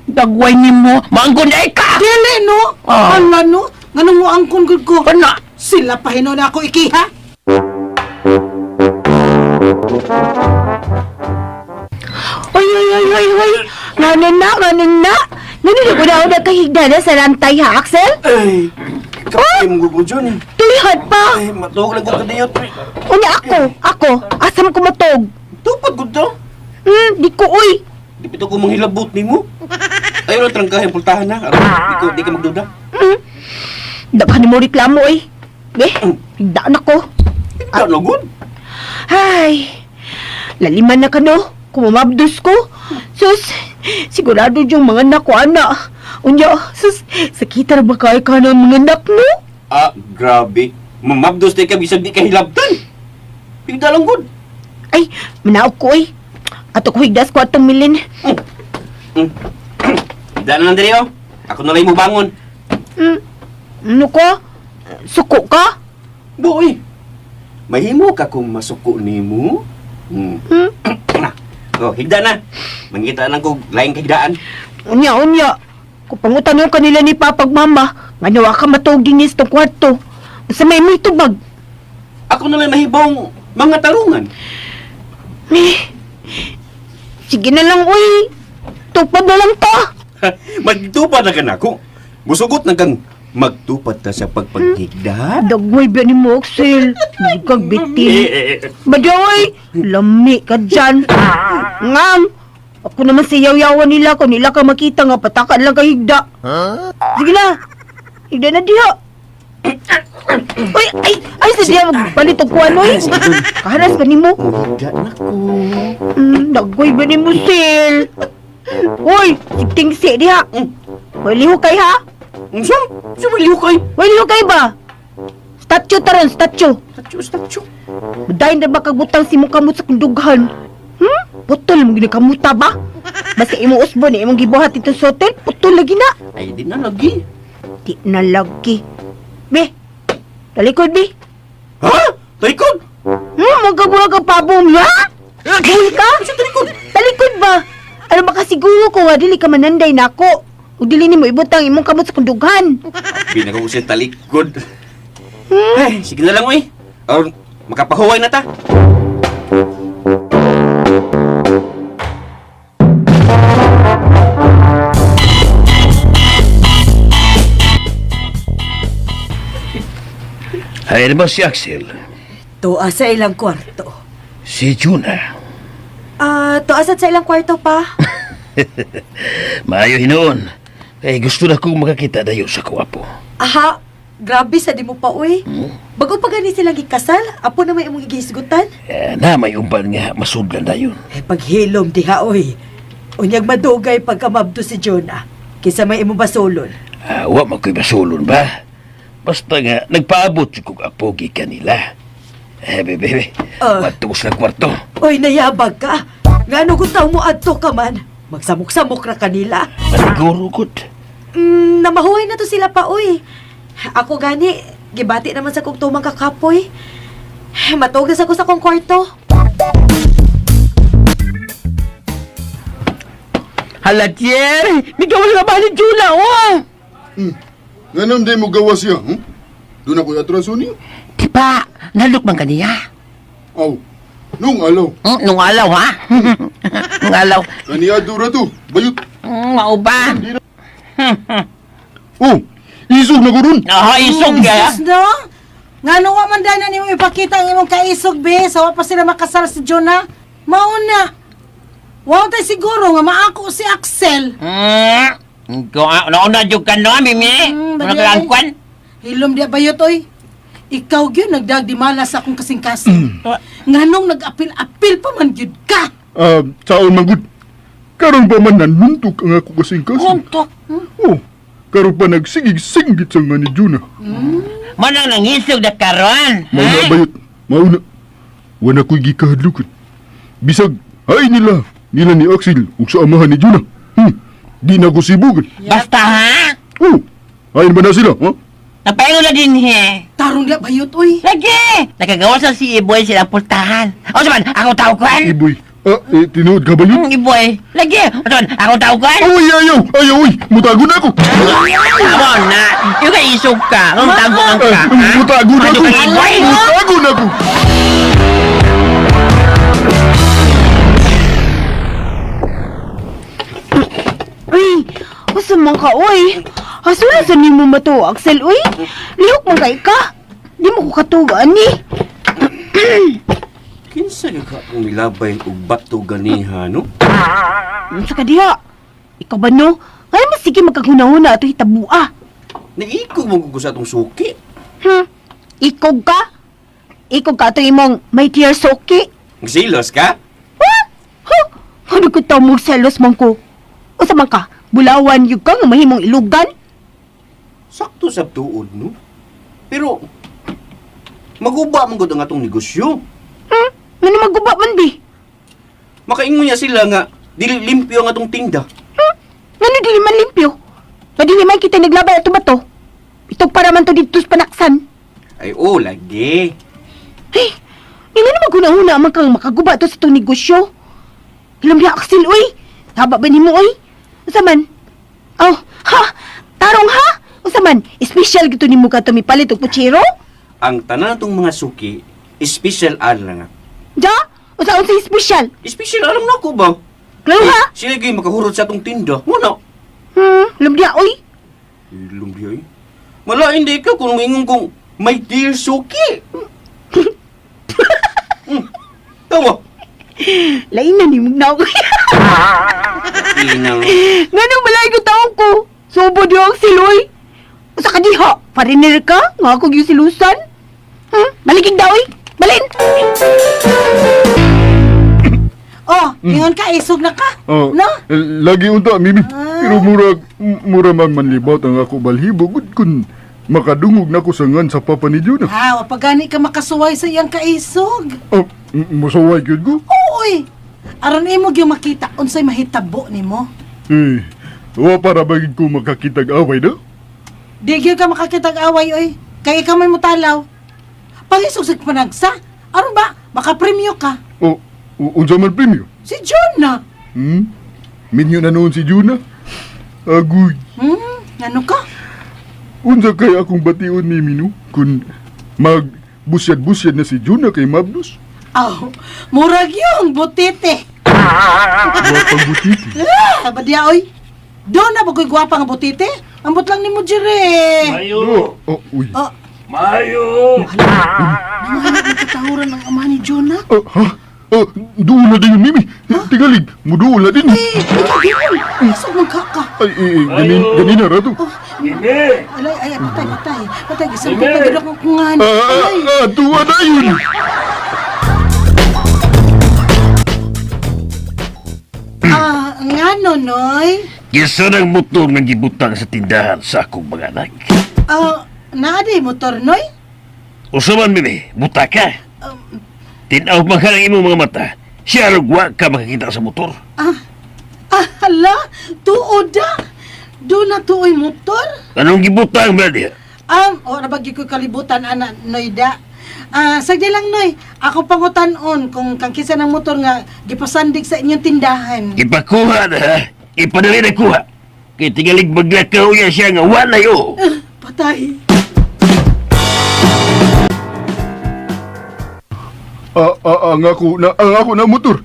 Dagway ni mo, maangkon ay ka! Dili no. Ah. Ala no, nganong mo angkon gud ko. Ano? Sila pa hinuon na ako ikiha. Uy, uy, uy, uy, uy. Ngano na, ngano na. Ngano na ko na ako nagkahigda na sa rantay ha, Axel? Ay, kapay mong gugo, John. Tulihad pa. Ay, matuog lang ko kadiyot. Unya ako, ako, asam ko matog. Tupad gud to. Di ko, uy. Di pito ko manghilabot nimo. Ayaw lang trangkahin pultahan na. Aron di ka magduda. Daghan mo reklamo, uy. Eh, higda na ko. Ikaw na gud. Ay, laliman na ka no. Kumamabdos ko. Sus, sigurado yung mga anak ko, ana. Unya, sus, sakita na ba kaya ka ng mga anak, no? Ah, grabe. Mamabdos di ka bisag di ka hilabtan. Higda lang gud. Ay, manaog ko, uy. Ato ko higdas ko atong milin. Higda na lang diri oh. Ako na lang mo bangon. Ano ko? Suko ka? Boy. Mahimo ka kung masuko nimo. Hmm. Na. Oh, higda na. Mangita lang ko laing kahigdaan. Unya, unya. Kung pangutanong kanila ni Papag Mama, nga nawa ka matog din sa kwarto. Sa may may tubag. Ako na lang mahibong mga talungan. Eh, sige na lang, uy. Tupad na lang ta. Magtupad na ka nako. Musugot na kang magtupad ta sa pagpaghigda. Dagway ba ni mo, Axel? Bugag bitin. Badoy, lami ka dyan. Ngam, ako naman sa yaw-yawan nila kung nila ka makita nga patakan lang ka higda. Sige na, higda na diha. Uy, ay, ay, sa diya magpalit og kuan oy. Kaharas ba nimo? Muhigda na ko. Naggoy ba nimo sil? Uy, sigtingsi diha. Hoy, lihok kay ha? Unsa? Sa may lihok ay? Hoy, lihok kay ba? Statue taron, statue. Statue, statue. Dayon na ba kagbutang si mong kamot sa kundughan? Putol mo ginakamuta ba? Basta imong usbon, imong gibuhat dito sa hotel, putol lagi na. Ay, di na lagi. Di na lagi. Be, talikod be. Ha? Talikod? Magkabuha ka pabong, ha? Buhi ka? Talikod? Talikod ba? Ano ba kasiguro ko nga, dili ka mananday nako. O dili nimo ibutang imong kamot sa kundughan. Pinaka ko siya talikod. Ay, sige na lang, uy. Or, makapahuway na ta. Ay, ba si Axel? Tuwa sa ilang kwarto. Si Juna. Ah, tuwa sad sa ilang kwarto pa. Maayo hinoon. Eh, gusto na kong makakita dayo sa kuwapo. Aha, grabe sa di mo pa uy. Bago pa gani sila gikasal, apo na may imong gihisgutan. Eh, na may umpan nga masudlan dayon. Eh, paghilom diha uy. Unyag madugay pagkamabdo si Jonah. Kisa may imong basolon. Ah, wa man ko'y basulon ba? Basta nga, nagpaabot si kong apo gikan nila. Eh, bebe, bebe. Ah. Madto ko sa kwarto. Uy, nayabag ka. Ngano kung tao mo adto ka man? Magsamok-samok ra kanila. Maniguro kot. Namahuhay na to sila pa, uy. Ako gani, gibati naman sa kong tumang kakapoy. Matugas ako sa kong kwarto. Hala, Tier! Migaw na ba ni Juna, oh! Nganam day mo gawa siya, Doon ako'y atraso niyo. Di ba, naluk man kaniya? Aw, nung alaw. Nung alaw, ha? Nung alaw. Kaniya ra to, bayot. Mao ba? Oh, isog na ko ron. Ah, isog kaya. Sus, no? Nga wa man dahil na nimo ipakita ang imong kaisog, be. Sa wa pa sila makasal si Jonah. Mauna. Wa tay siguro nga maako si Axel. Ko, nauna jud ka no, Mimi. Una bagay. ka ang kwan. Hilom di bayot oy. Ikaw gyud nagdagdimala sa akong kasing-kasing. Nganong nag-apil-apil pa man gyud ka. Ah, saon man gud. Karon pa man nanuntok ang ako kasing-kasing. Kuntok. Oh, karon pa nagsigig-singgit sa nga ni Juna. Manang nangisog na karon. Mauna bayot, mauna. Wala ko'y gikahadlukan. Bisag, ay nila, nila ni Axel ug sa amahan ni Juna. Di na ko sibugan. Basta ha? Oh, ayon ba na sila, ha? Napaingon na din he. Tarong di bayot oy. Lagi! Nakagawa sa si Iboy silang pultahan. O saman, ako tao kwan. Iboy, ah, eh, tinuod ka ba yun? Iboy. Lagi! O saman, ako tao kwan. Oy, ayaw, ayaw, oy, mutago na ako. Amo na. Yung ka isog ka. Ang tago ang ka. Ay, mutago na Ano ako. ka, Iboy? Mutago na ako. Uy, usa man ka, uy. Asa sa nimo mato, Axel, uy? Lihok man kay ka. Di mo ko katugaan ni. Kinsa ka akong nilabay og bato ganiha, no? Unsa ka diha? Ikaw ba no? Kaya mas sige magkaghunahuna ato hitabua. Naikog mo ko sa atong suki. Ikog ka? Ikog ka ato imong my dear Soki? Nagsilos ka? Ha? Huh? Ano ko tao mo selos man ko? Usa man ka? Bulawan yun ka nga mahimong ilugan? Sakto sa tuod, no? Pero, maguba man gud ang atong negosyo. Ngano maguba man di? Makaingon niya sila nga, dili limpyo ang atong tinda. Ngano dili man limpyo? Nga dili man kita naglabay ato ba to? Itog para man to dito sa panaksan. Ay, oh, lagi. Hey, nga naman maghuna-huna man kang makaguba to sa itong negosyo. Ilam niya, Axel, uy. Haba ba nimo, uy? Unsa man? Oh, ha? Tarong, ha? Unsa man? Special gito nimo ka mipalit og puchero? Ang tanan atong mga suki, special alang nga. Ja? Unsa unsa special? Special alang nako ba? Klaro ha? Sila gyud makahurot sa atong tinda. Muna. Alam niya, uy. Ilong diay. Malain di ka kung ingon kong my dear suki. Tawa. Lain na ni na ako. Inang. Nganong balay ko taong ko? Subo di ang siloy. Usa ka diha. Pariner ka? Nga ako yung silusan? Maligig daw eh. Balin! Oh, ingon ka, isog na ka. Ah, No? eh, lagi unta, Mimi. Pero mura, mura man manlibat ang ako balhibo. Gud kun makadungog na ko sa ngan sa papa ni Jonah. Ah, wa pa gani ka makasuway sa iyang kaisog. Ah, masaway gyud ko. Uy! Aron imo gyud makita unsay mahitabo nimo. Eh, wa para ba gid ko makakitag away na? Di gyud ka makakitag away oy. Kay ikaw may mutalaw. Pangisog sa panagsa. Aron ba makapremyo ka? O, unsa man premyo? Si John na. Minyo na noon si Jonah. Agoy. Ano ka? Unsa kay akong bation ni Minu kun mag busyad-busyad na si Jonah kay Mabdos? Aw, murag yung butite. Wa pang butiti. Ah, badya oy. Doon na ba ko'y gwapa nga butite? Ambot lang nimo dire. Mayo! Oh, uy. Oh, Mayo! nanganak ng katahuran ng ama ni Jonah. Ah, ha? Ah, duol na din yun, Mimi. Tingalig, muduol na din. Eh, ikaw yun. Isog man ka ka. Ay, eh, ganin, ganina ra to. Mimi! Alay, ay, patay, patay. Patay, gisampit na gid akong kungan. Ah, ah, Alay. ah, tuwa na yun. Ah, ngano, Noy? Kisa ng motor nga gibutang sa tindahan sa akong mga anak. Ah, naa day motor, Noy? Usa man, Mimi, buta ka. Tinaw man ka ng imong mga mata. Siya wa ka makakita sa motor. Ah, ah, hala, tuod da. Do na tuoy motor? Anong gibutang ba diha? O nabagi ko kalibutan, ana, Noy da. Ah, sagdi lang, Noy. Ako pangutanon kung kang kisa ng motor nga gipasandig sa inyong tindahan. Ipakuha na ha. Ipadali na kuha. Kay tingalig maglakaw yan siya nga wala yo. Ah, patay. Ah, ah, ang ako na motor.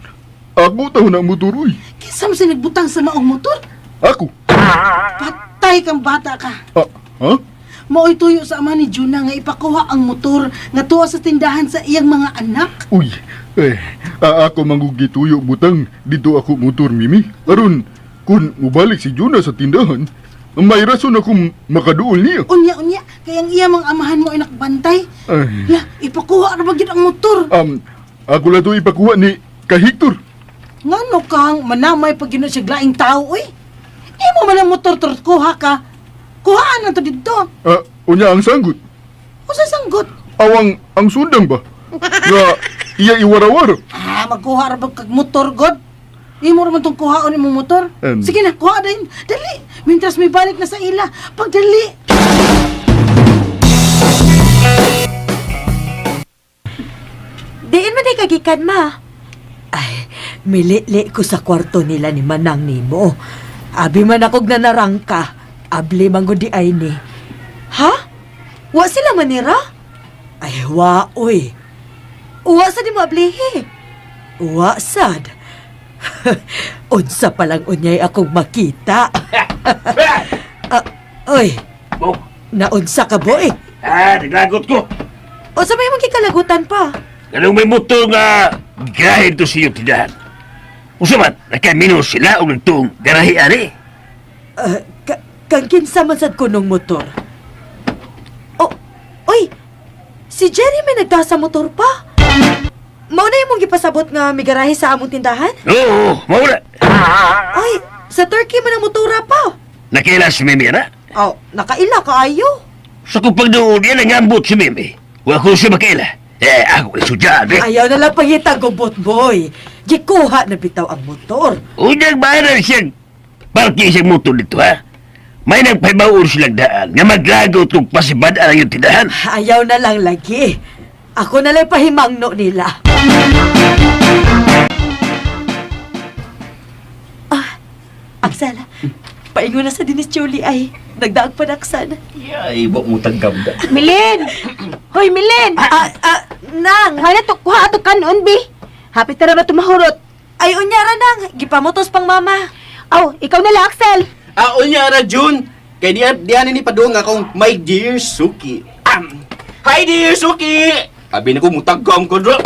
Ako taw na motor, uy. Kinsa man sinagbutang sa maong motor? Ako. Patay kang bata ka. Ah, ha? Maoy tuyo sa ama ni Juna nga ipakuha ang motor nga tuwa sa tindahan sa iyang mga anak. Uy, eh, ako manggugituyo butang dito ako motor, Mimi. Aron, kun mubalik si Jonah sa tindahan, may rason akong makaduol niya. Unya unya, kay ang iya mga amahan mo ay nakbantay. Ay. La, ipakuha ra ba gyud ang motor? Ako lang to ipakuha ni kay Hector. Ngano kang manamay pag gino siya laing tao oy. Imo man ang motor tor kuha ka. Kuhaan na to didto. Ah, unya ang sanggot. Usa sanggot. Awang ang sundang ba? Nga iya iwarawara. Ah, magkuha ra ba kag motor god? Imo ra man tong kuhaon imong motor. Sige na, kuha din. Dali. Mintras may balik na sa ila. Pagdali. Diin man day kagikan ma. Ay, milili ko sa kwarto nila ni Manang nimo. Abi man akog nanarangka. Abli man gud di ay ni. Ha? Wa sila manira? Ay, wa, uy. Uwa sa di mo ablihi. Wa sad. Unsa pa lang unyay akong makita. Ah, oy, Oh, naunsa ka boy. ah, naglagot ko. O sa may mong kikalagutan pa. Anong may motor nga gahin to sa iyong tindahan? Usa man, nakamino sila og nagtuong garahe ani. Uh, ka kang kinsa man sad ko nung motor. O, oy, si Jerry may nagdasa motor pa. Mao na imong gipasabot nga migarahe sa among tindahan? Oo, mao na. Ay, sa Turkey man ang motora pa. Nakaila si Mimi na. Oh, nakaila kaayo. Sa kung pagduol niya, nangambot si Mimi. Wa ko siya makaila. Eh, ako ay sudyan eh. Ayaw na lang pangitag gubot boy. Gikuha na bitaw ang motor. Unyang bayaran siyang parking siyang motor dito, ha? May nagpahibaon silang daan nga maglagot kung pasibad ang iyong tindahan. Ayaw na lang lagi. Ako na lang pahimangno nila. Ah, Aksel, paingon na sa dinis Julie ay nagdaag pa naksan. Ay, wa mo tagamda. Milin! Hoy, Milin! Ah, ah, nang! Hala to, kuha ato kanon, bi. Hapit na ba tumahurot? Ay, unya ra nang. Gipamotos pang mama. Aw, ikaw na lang, Axel. Ah, unya ra June. Kay diyan diyan ni padung akong my dear Suki. Hi dear Suki. Abi na ko mutagam ko dro.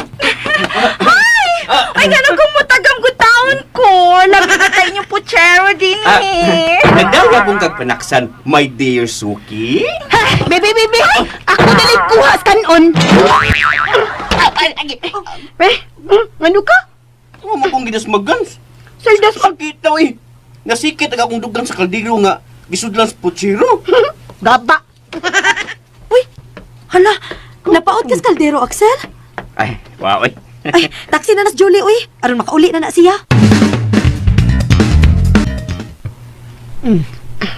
Ay, ganun kung mutagam ko taon ko. Labi na tayo inyong put putsero din Ah, nagdawa kong kagpanaksan, my dear Suki. Bebe, bebe! Ako nalang kuha sa kanon. Be, ano ka? Ano mo kong ginasmagan? Saldas pag. Sakit daw eh. Nasikit ang akong dugang sa kaldero nga gisudlan sa putsero. Gaba. Uy, hala, napaot kas kaldero, Axel? Ay, wow eh. Ay, taxi na nas Julie, uy. Aron makauli na na siya.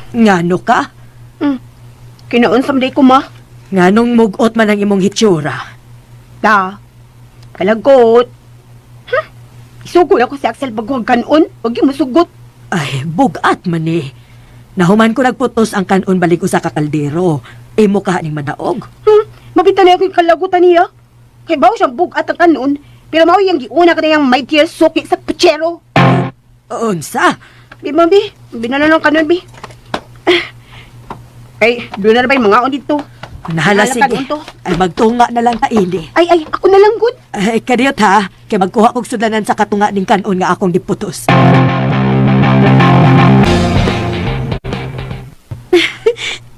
Ngano ka? Kinaon samday ko, ma. Nganong mugot man ang imong hitsura? Da. Kalagot. Huh? Isugo na ko si Axel bago ang kanon. Huwag yung musugot. Ay, bugat man eh. Nahuman ko nagputos ang kanon balik usa ka kaldero. Imo ka ning madaog. Mabita na ako yung kalagutan niya. Kay bawo siyang bugat ang kanon. Pero mao yung giuna ka na yung my dear suki sa putsero. Unsa? Bi, ma, bi. Binala ng kanon, bi. Ay, doon na ba yung mga on dito? Nahala, Nahala sige. kanon to. Ay, magtunga na lang ta ini. Ay, ay, ako na lang, good. Ay, kadiyot ha. Kay magkuha kog sudlanan sa katunga ning kanon nga akong giputos.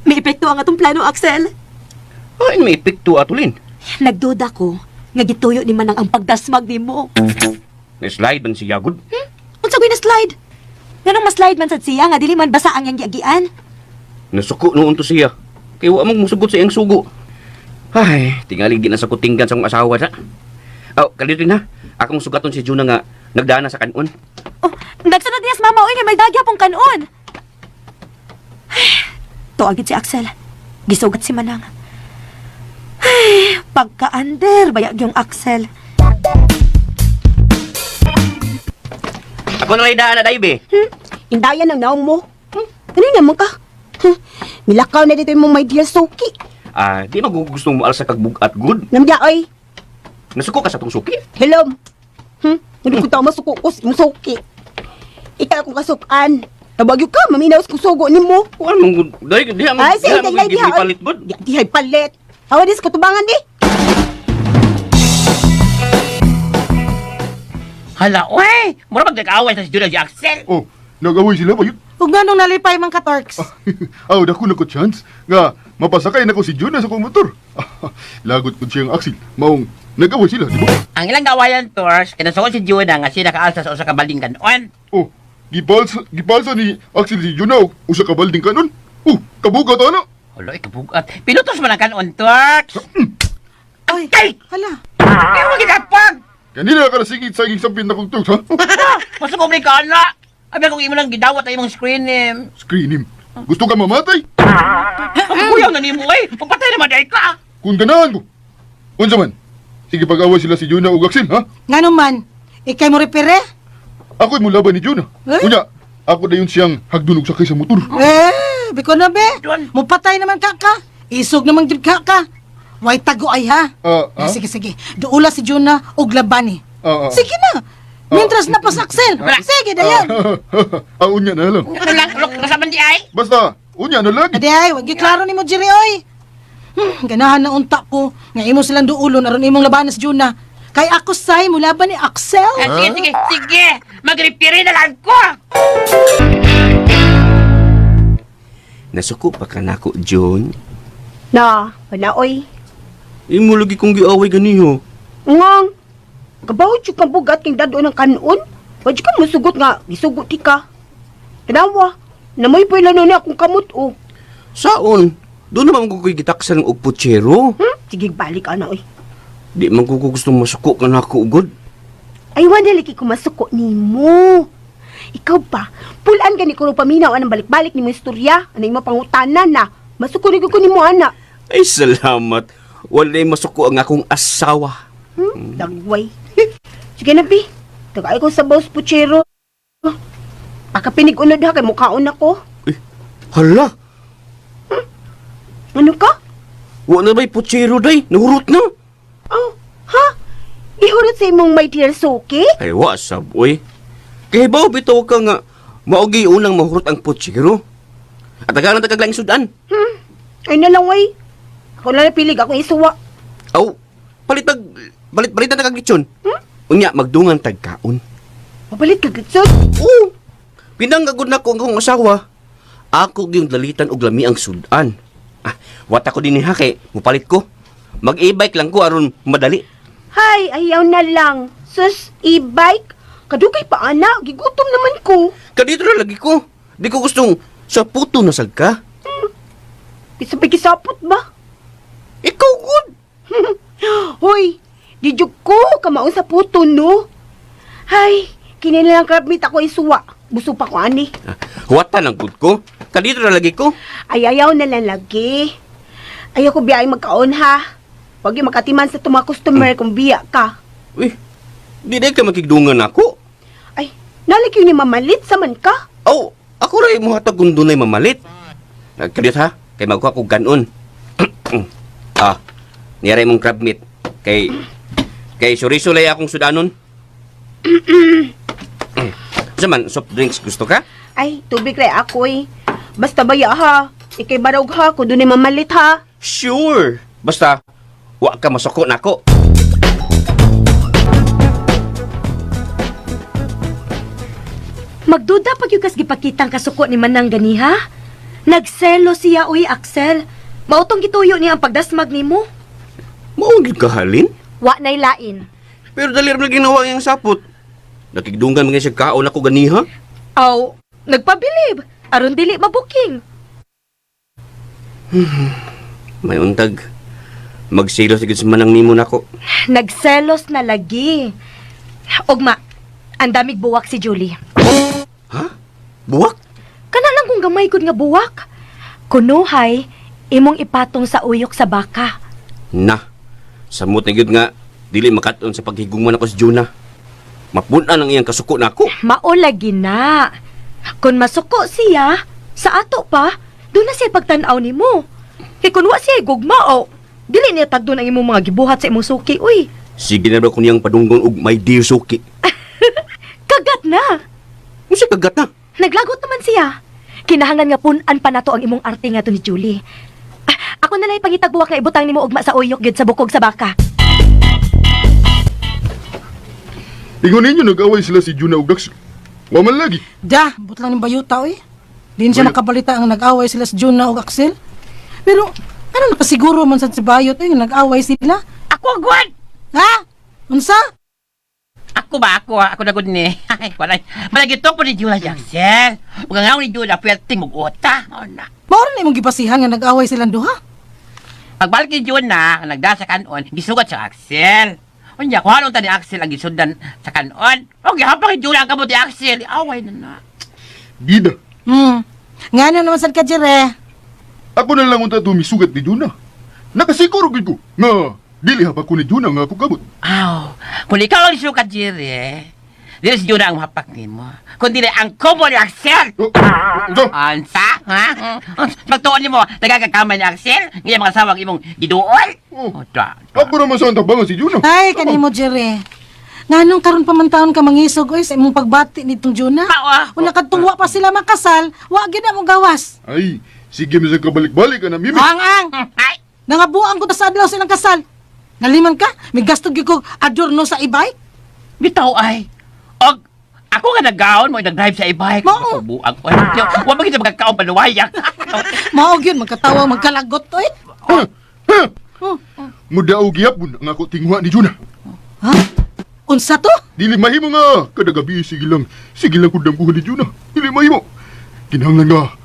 May epekto ang atong plano, Axel. Ay, may epekto atulin. Nagduda ko nga gituyo ni Manang ang pagdasmag nimo. Na-slide man siya gud. Unsa ko'y na-slide? Nganong ma-slide man sad siya nga dili man basa ang iyang giagian? Nasuko noon to siya. Kaya wa mong musugot sa iyang sugo. Ay, tingali di na sa kutinggan sa akong asawa sa. Oh, kalito na. Akong sugaton si Juna nga nagdana sa kanon. Oh, nagsunod niya sa mama oy nga may dagya pong kanon. Ay, tuagid si Axel. Gisugat si Manang. Ay, pagka-under, bayag yung Axel. Ako na lang daan na daibe. Indayan ang naong mo. Ano naman ka? Huh? Nilakaw na dito yung my dear suki. Ah, di magugustong mo alsa kag bugat good. Namja, oy. Nasuko ka sa tong suki. Hello. Hindi ko tao masuko ko sa imong suki. Ikaw akong kasukan. Tabagyo ka, maminaw sa sugo ni mo. Kuan mong good. Dai di mo. Ay, sige, Di mo di, di, di, palit good. Di, di, ay, palit. Awa dis katubangan di. Hala, oy! Mura magkakaaway sa si Juna si Axel. Oh, nag-away sila ba yun? Ug nganong nalipay man ka, Torx? Aw, dako na ko chance nga mapasakay na ko si Juna sa akong motor. Lagot ko siyang Axel. Maong nag-away sila, di ba? Ang ilang gawayan, Tors, kinasuot si Juna nga siya nakaalsa sa usa ka baling kanon. Oh, gipalsa ni Axel si Juna og usa ka balding kanon. Oh, kabugat ana. Hala, ikabugat. Pinutos man ang kanon, Tors. Ay, Ay! hala. Ay, huwag itapag! Kanina ka nasigit sa iging sampin na kong tugs, ha? Masukob ni ka na! Abi kung imo lang gidawat ay imong screen name. Screen him. Gusto ka mamatay? Ang kuyaw na nimo eh. Pagpatay naman dahil ka. Kung ganahan ko. Unsa man? Sige pag-away sila si Juna ug Axel, ha? Ngano man? Ikay mo repere? Ako'y mulaban ni Juna. Eh? Unya, ako dayon siyang hagdunog sakay sa motor. Eh, biko na be. Duan. Mupatay naman ka ka. Isog naman gid ka ka. Way tago ay ha. Ah, ah? Sige sige. Duula si Juna og labani. Ah, ah. Sige na. Mientras na pas Axel. Sige dayon. Ah, unya na lang. Ano lang, look, nasa man di ay? Basta, unya na lagi. Adi ay, wag klaro nimo Jerry oy. Ganahan na unta ko nga imo silang duulon aron imong labanan si Juna. Kay ako say mulaban ni Axel. Ah, sige, sige, sige. Magripiri na lang ko. Nasuko pa ka nako, Jun. Na, wala oy. Imo lagi kong giaway ganiho. Ngang. Kabaw jud kang bugat king dado ng kanon. Wa jud ka musugot nga gisugot ti ka. Tanawa, namoy pila nun akong kamot oh. Saon? Doon naman ko ko'y gitaksan og putsero. Sige, balik ana oy. Di man ko gustong masuko ka nako gud. Ay, wala lagi ko masuko nimo. Ikaw ba? Pulaan gani ko paminaw anang balik-balik nimo istorya, anang imo pangutanan na. Masuko ni ko nimo ana. Ay, salamat. Walay masuko ang akong asawa. Dagway. Sige na, bi. Tagay ko sa boss puchero. Pakapinig unod ha kay mukhaon ako. Eh, hala! Ano ka? Wa na ba'y putsero day? Nahurot na. Oh, ha? Ihurot sa imong my dear Suki? Ay, wa sab, oy. Kay baw bitaw ka nga maogi unang mahurot ang putsero. At taga na tagaglaing sudan. Ay na lang, way. Ako na lang pilig, ako isuwa. Aw, palitag balit balitan na kag lechon. Unya magdungan tag kaon. Mapalit ka, Gitsod. Oo. Pinanggagod na ko ang akong asawa. Ako gyung dalitan og lami ang sudan. Ah, wat ako din ha kay mupalit ko. Mag-e-bike lang ko aron madali. Hay, ayaw na lang. Sus, e-bike. Kadugay pa, ana. Gigutom naman ko. Kadito na lagi ko. Di ko gustong sa puto na sad ka. Isa pa ba? Ikaw gud. Hoy, di jud ko kamaon sa puto, no? Hay, kini na lang crab meat ako isuwa. Buso pa ko ani. Ah, huwatan ang gud ko. Kadito na lagi ko. Ay, ayaw na lang lagi. Ayaw ko biyay magkaon, ha? Huwag yung makatiman sa tuma customer kung biya ka. Uy, di day ka makigdungan ako. Ay, nalik yun ni mamalit sa man ka. Aw, ako ray mo hatag kung dunay mamalit. Kadiyot ha, kay magkuha kog ganon. Ah, niyaray mong crab meat. Kay, kay suriso lay akong sudanon. Sa man, soft drinks gusto ka? Ay, tubig ray ako eh. Basta baya ha. Ikay barog ha, kung dunay mamalit ha. Sure! Basta, wa ka masuko nako. Magduda pag yung kas gipakitang kasuko ni Manang ganiha. Nagselo siya, uy, Axel. Mautong gituyo niya ang pagdasmag nimo. Mao gyud ka halin? Wa na'y lain. Pero dali ra man ginawa ang sapot. Nakigdungan mga siya kaon ako ganiha. Aw, nagpabilib. Aron dili mabuking. May untag. Magsilos gyud sa manang nimo nako. Nagselos na lagi. Ugma, ang damig buwak si Julie. Ha? Buwak? Kana lang kung gamay gud nga buwak. Kunuhay, imong ipatong sa uyok sa baka. Na. Samot na gyud nga dili makat-on sa paghigugma nako si Jonah. Mapun-an ang iyang kasuko nako. Mao lagi na. Kung masuko siya, sa ato pa, doon na siya pagtan-aw nimo. Kay kun wa siya gugma o, dili niya tagdon ang imong mga gibuhat sa imong suki, uy. Sige na daw ko niyang padunggon og my dear suki. Kagat na. Unsa kagat na? Naglagot naman siya. Kinahanglan nga pun-an pa nato ang imong arte nga to ni Julie. Ah, ako na lang pangitag buwak nga ibutang nimo ugma sa uyok gyud sa bukog sa baka. Ingon ninyo nag-away sila si Juna ug Daxel. Wa man lagi. Da, but lang ng bayuta oy. Di siya Bayot. makabalita ang nag-away sila sa Juna ug Axel. Pero ano nakasiguro man sa si Bayot oy nga nag-away sila? Ako, gwan! Ha? Unsa? Ako ba? Ako, ako na gud ni. Ay, wala. Malagito po ni Jula Jackson. Ug ang ni Jula, pwerte mag-uta. Mao na. Mao ra na imong gibasihan nga nag-away silang duha. Pagbalik ni Juna, ang nagda sa kanon, gisugat sa Axel. Unya, kuha ta ni Axel ang gisundan sa kanon. O, gihapang ni Jula ang kamot ni Axel. Away na na. Gida. Ngano naman sad ka Jere? Ako na lang unta tumisugat ni Juna. Nakasiguro gid ko nga dili hapa ko ni Juna nga ako kabot. Aw, kung ikaw ang sukat, Jerry, dili si Juna ang mahapak nimo. Kundi ang kubo ni Axel. Oh, unsa? Ansa? Ha? Magtuon nimo, nagkakakamay ni Axel, ngayon mga sawag imong giduol. Oh. Oh, da, da. Ako naman sa antabangan si Juna. Ay kanimo Jere. Nganong karon pa man taon ka mangisog oy sa imong pagbati nitong Juna? Mao, ah. Una kadtong wa pa sila makasal, wa gyud na mo gawas. Ay, sige mi sa kabalik-balik ana Mimi. Ang ang Ay, nangabuang ko ta sa adlaw silang kasal. Naliman ka? May gasto gyud ko adorno sa e-bike? bitaw ay. Og, ako nga naggaon mo, nag-drive sa e-bike. Mao. Buang ko. Wa ba kita magkakaon paluwayak? Mao gyud magkatawa magkalagot oy. Ha? Ha? Mudaog gyapon ang ako tinguha ni Juna. Ha? Unsa to? Dili mahimo nga kada gabi sige lang kong dambuhan ni Juna. Dili mahimo. Kinahanglan nga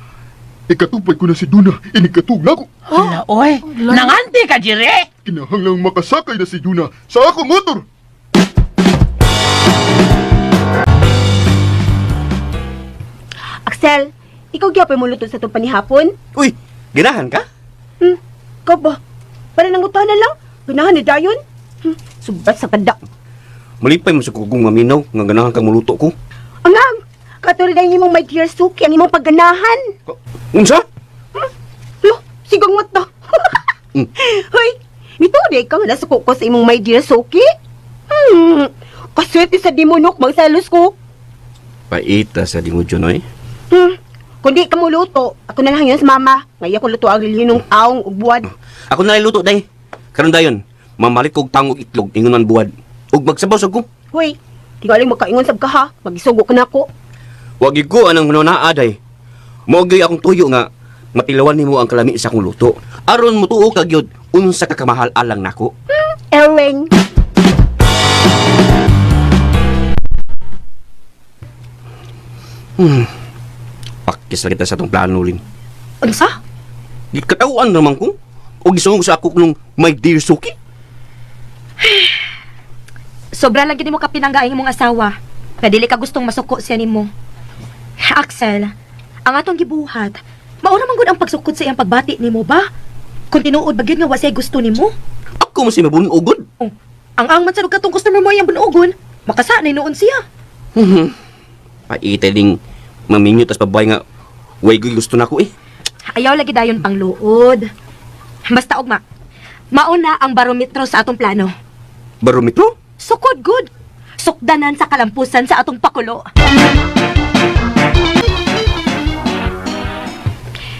ikatupad ko na si Juna inikatug nako. Hala, oy. Nangante ka, Jire. Kinahanglan makasakay na si Juna sa ako motor. Axel, ikaw gyapon mo luto sa itong panihapon? Uy, ganahan ka? Ikaw ba? Para nangutahan na lang. Ganahan ni Dayon. Subat sa kada. Malipay mo sa kugong maminaw nga ganahan kang muluto ko. Angang! Katulad ang imong my dear Suki, ang imong pagganahan. Unsa? Lo, sigang mata. Hoy, nito di ka nga nasuko ko sa imong my dear Suki. Kaswerte sa demonok, magsalos ko. Paita sa di mo Junoy. Kung di ka mo luto, ako na lang yun sa mama. Ngayon ko luto ang lilinong taong ug buwad. Ako na luto day. Karon dayon, mamalit kog tangog itlog ingon man buwad. Ug magsabaw sa ko. Hoy, tingaling magkaingon sab ka ha. Magisugo ka na ako. Wag gyud ko anang hunahuna aday. Mao gyud akong tuyo nga matilawan nimo ang kalami sa akong luto. Aron mutuo ka gyud unsa ka kamahal alang nako. Eweng. Pakis lang kita sa atong plano rin. Unsa? Gikatawaan naman ko. O gisungog sa ako nung my dear Suki. Sobra lang gid mo kapinanggaing imong asawa. Nga dili ka gustong masuko siya nimo. Axel, ang atong gibuhat, mao ra man gud ang pagsukod sa iyang pagbati nimo ba? Kung tinuod ba gyud nga wa siya gusto nimo? Ako mo si mabunugod. Oh, ang ang man sa katong customer mo iyang bunugon, makasa na noon siya. Paitay ding maminyo tas babae nga way gyud gusto nako eh. Ayaw lagi dayon pangluod. Basta ugma. Mauna ang barometro sa atong plano. Barometro? Sukod good. Sukdanan sa kalampusan sa atong pakulo.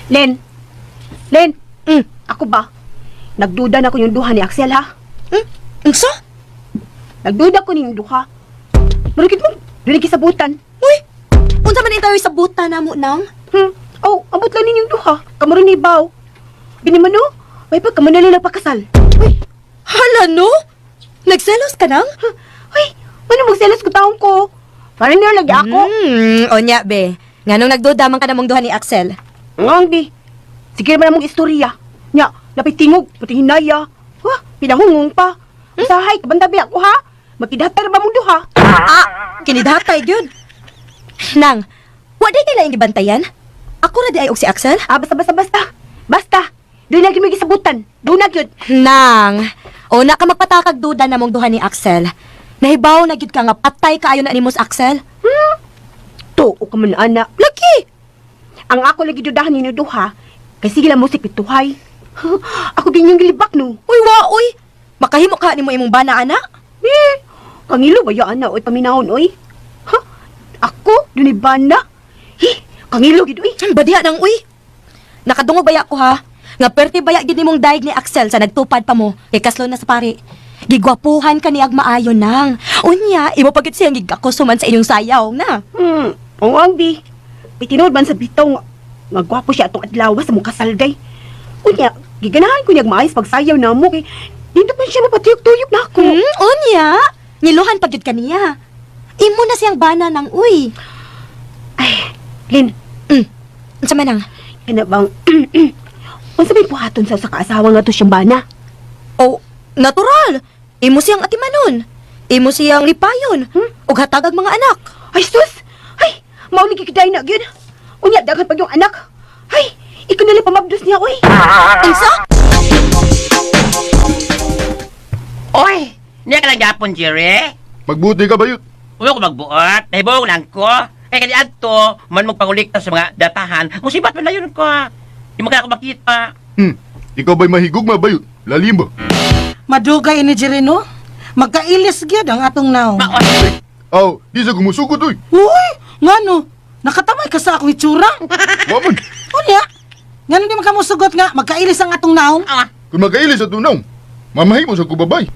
Len. Len. Ako ba? Nagduda na ko yung duha ni Axel ha. Unsa? Nagduda ko ning duha. Marikit mo, dili kisabutan. Uy! Unsa man intayo sa buta namo nang? Oh, abot lang ninyong duha. Kamo rin ibaw. Bini man no, may pagkamo na nila pakasal. Uy! Hala no? Nagselos ka nang? Uy, ano magselos ko taong ko? Parang nila lagi ako. Onya be. Nganong nagduda man ka namong duha ni Axel? Ngang di. Sige man among istorya. Nya, napay tingog, pati hinaya. Ha, pinahungong pa. Usahay, kabantabi ako ha. Magkidatar ba mong duha? Ah, kinidatay gyud. Nang, wa day kay laing gibantayan? Ako ra di ay og si Axel? Ah, basta, basta, basta. Basta. Doon lagi may gisabutan. Doon na gyud. Nang, o na ka magpatakag duda namong duha ni Axel. Nahibaw na gyud ka nga patay kaayo na nimo sa Axel. To, o ka man ana. Lagi. Ang ako lagi dudahan ninyo duha, kay sige lang mo si pituhay. Ako din yung gilibak no. Uy wa uy. Makahimo ka nimo imong bana ana. Eh, kangilo ba ya ana oy paminahon oy? Ha? Ako dunay bana. Hi, kangilo gid oy. Badiha nang uy. Nakadungog baya ko ha. Nga perti baya gid nimong daig ni Axel sa nagtupad pa mo. Kay kaslo na sa pari. Gigwapuhan ka ni maayo nang. Unya, imo pagit siyang gigakusuman sa inyong sayaw na. Oo ang bi. Pitinuod man sa bitaw nga, nga gwapo siya atong adlaw sa mong kasal day. Unya, giganahan ko niyag maayos pagsayaw na mo kay dito pa siya mapatuyok-tuyok na ako. Unya, niluhan pag gyud kaniya. Imo na siyang bana nang uy. Ay, Lin, Unsa man nang? kana bang unsa may buhaton sa kaasawa nga to siyang bana? Oh, natural. Imo siyang atimanon. Imo siyang lipayon. Ug hatag ang mga anak. Ay, sus! Ay, mauli gigiday na gyud. Unya, daghan pag yung anak. Ay, ikaw na lang pamabdos niya, oy. Unsa? Oy! Niya ka lang gapon, Jerry. Magbuti ka bayot. Uy, ko magbuot. Nahibaw lang ko. Kaya kani adto, man magpangulikta sa mga datahan. Musibat man na yun ko. Di mo kaya ako makita. Ikaw ba'y mahigugma bayot? Lalim ba? Madugay ni Jerry no? Magkailis gyud ang atong naong. Maoy. Aw, di sa kumusugot oy. Uy, ngano? Nakatamay ka sa akong itsura. Wa man. Unya, ngano di man ka mosugot nga magkailis ang atong naong? Ah, Kung magkailis sa tunaw, mamahimo sa kubabay.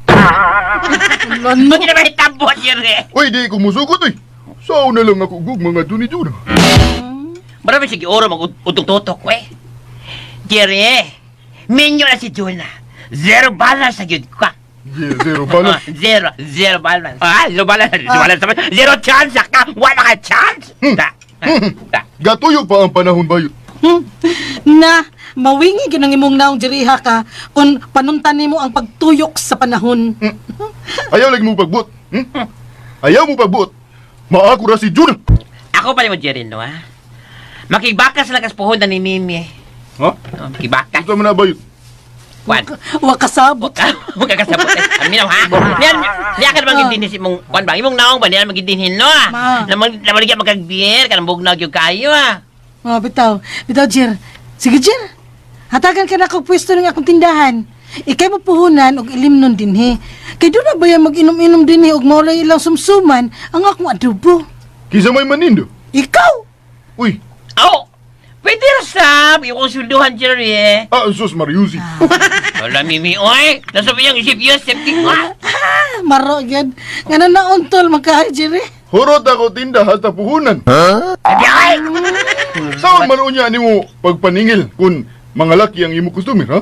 Ano? hindi na mahitabo, Jerry. Uy, di ko musugot oy. Sao na lang ako gug mga duni Juna. Marami sige oro mag-utong-tutok, eh. Jerry, minyo na si Jonah. Zero balance sa gyud ka. Yeah, zero balance. Ah, zero, zero balance. Ah, zero balance. Zero balance. Zero chance ka. Wala ka chance. Da. Da. Gatuyok pa ang panahon bayot. Na, mawingi gyud ang imong naong Jerry ha ka kung panuntan nimo ang pagtuyok sa panahon. Ayaw lagi mo pagbuot. Ayaw mo pagbuot. Maako ra si Juna. Ako pa mo, Jerry, no, ha? Makibakas lang kas puhon na ni Mimi. Ha? Oh, makibakas. Unsa man na bayot? Kwan. Wa kasabot. Huwag ka kasabot. Eh. Aminaw, ha? Niyan, niyan ka naman gidinhin si imong, kwan ba? Imong naong ba? Niyan naman gidinhin, no, ha? Ma. Naman, naman magkagbir, kanang bugnaw yung kayo, ha? Oh, bitaw. Bitaw, Jer. Sige, Jer. Hatagan ka na kog pwesto ng akong tindahan. Ikay mo puhunan og ilimnon dinhi. Kay doon na ba yan mag-inom-inom dinhi og maulay ilang sumsuman ang akong adobo. Kinsa may manindo? Ikaw! Uy, Oh! Pwede ra sab, yung kong sulduhan, Jerry, eh. ah, sus Mariusi. Wala, Mimi, oy! Nasa ba yung isip yun, safety ko, ha? Ah, maro gyud. Nga na nauntol magkahay, Jer. eh. Hurot ako tinda hasta puhunan. Ay! Saan man unya nimo pagpaningil kung mga laki ang imo customer, ha?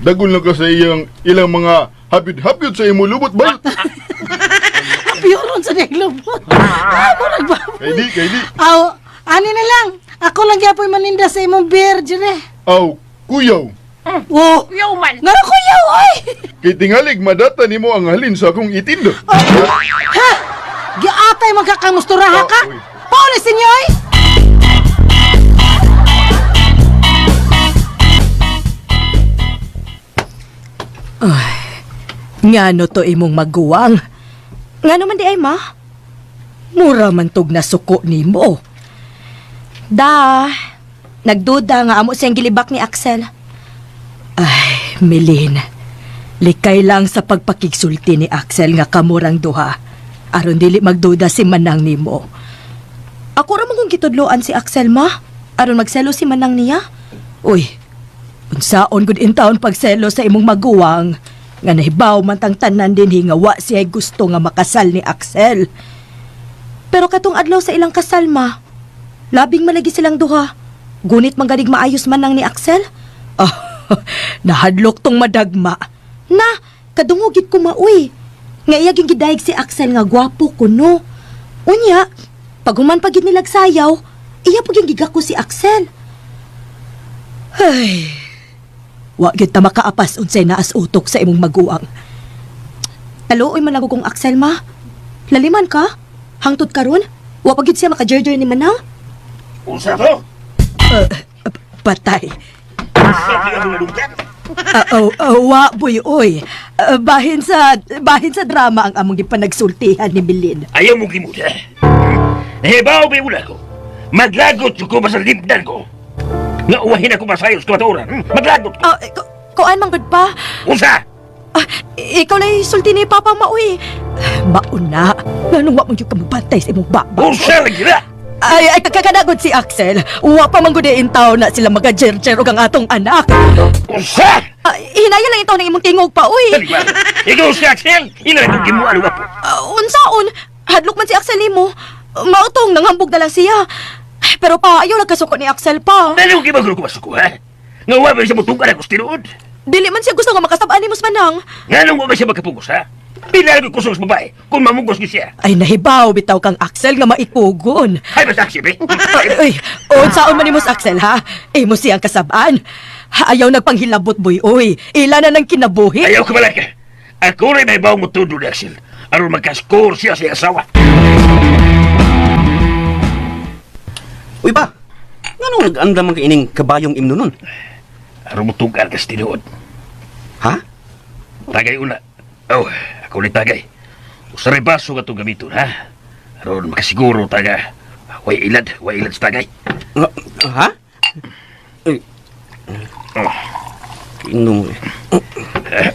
Dagol lang ka sa iyang ilang mga hapit-hapit sa imo lubot ba? Piyoron sa naglubot. Ah, murag ba? Kay di, kay di. Aw, ani na lang. Ako lang gyapoy maninda sa imong beer, Jere. Aw, kuyaw. Oh, Kuyaw man. ngano kuyaw, oy! Kay tingalig madata nimo ang halin sa akong itinda. Ha? Giatay magkakamusturaha ka? Ah, uy. Paulis ninyo, oy! Ngano to imong maguwang? Ngano man di ay ma? Mura man tog nasuko nimo. Da, nagduda nga amo siyang gilibak ni Axel. Ay, Milin. Likay lang sa pagpakigsulti ni Axel nga kamurang duha. Aron dili magduda si Manang nimo. Ako ra man kung gitudloan si Axel ma. Aron magselo si Manang niya. Uy, unsaon gud in taon pagselo sa imong maguwang nga nahibaw man tang tanan dinhi nga wa siya gusto nga makasal ni Axel. Pero katong adlaw sa ilang kasal ma, labing malagi silang duha. Gunit maganig maayos Manang ni Axel. Ah, nahadlok tong madagma. Na, kadungog gid ko maoy. Nga iya gyud gidayeg si Axel nga gwapo kuno. Unya, pag human pa gid nilag sayaw, iya pag yung gigako si Axel. Ay, wa gyud ta makaapas unsay naas utok sa imong maguwang. Taluoy man lang ko kong Axel ma. Laliman ka? Hangtod karon? Wa pa gid siya makajerjer ni Manang. Unsa to? Patay. Unsa to ang nalungkat? Ah, oh, oh, wa boy oy. Ah, bahin sa drama ang among gipanagsultihan ni Milin. Ayaw mo gimuta. Nahibaw ba wala ko? Maglagot ko basta limdan ko. Nga uwahin ako masayos ko matuoran. Maglagot ko. Ah, kuan man gud pa. Unsa? Ah, ikaw lay sulti ni Papa maoy. Mauna, nganong wa man gyud ka magbantay sa imong baba? Unsa lagi na? Ay, ay, kakadagod si Axel. Wa pa man gud in taon na sila magajerjer og ang atong anak. Unsa? Ah, hinaya lang ito ng imong tingog pa uy. Dali ba? Ikaw si Axel, ila kong gimuan wa po. Ah, unsaon? Hadlok man si Axel nimo. Mautong nanghambog na lang siya. Pero pa ayaw nagkasuko ni Axel pa. Dali ko gimagulo ko masuko ha. Nga wa ba siya mutungkar ako sa tinuod? Dili man siya gusto nga makasab-an nimo sa Manang. Nga nung wa ba siya magkapugos ha? Pila ko kusog sa babae kung mamugos ko siya. Ay, nahibaw bitaw kang Axel nga maikugon. Hay ba sa Axel eh? Ay, ay, unsaon man nimo si Axel ha? Imo siyang kasab-an. Ayaw nagpanghilabot boy oy. Ila na nang kinabuhi. Ayaw ka malaka. Ako rin may bawang mutudo ni Axel. Aron magka-score siya sa iyang asawa. Uy ba, ngano nag-andam man ka ining kabayong imno nun? Aron mutungkar ka sa tinuod. Ha? Tagay una. Oh, ako ni tagay. Usaray baso ka itong gamiton, ha? Aron makasiguro taga. Way ilad sa tagay. Ha? Ay. Inom eh.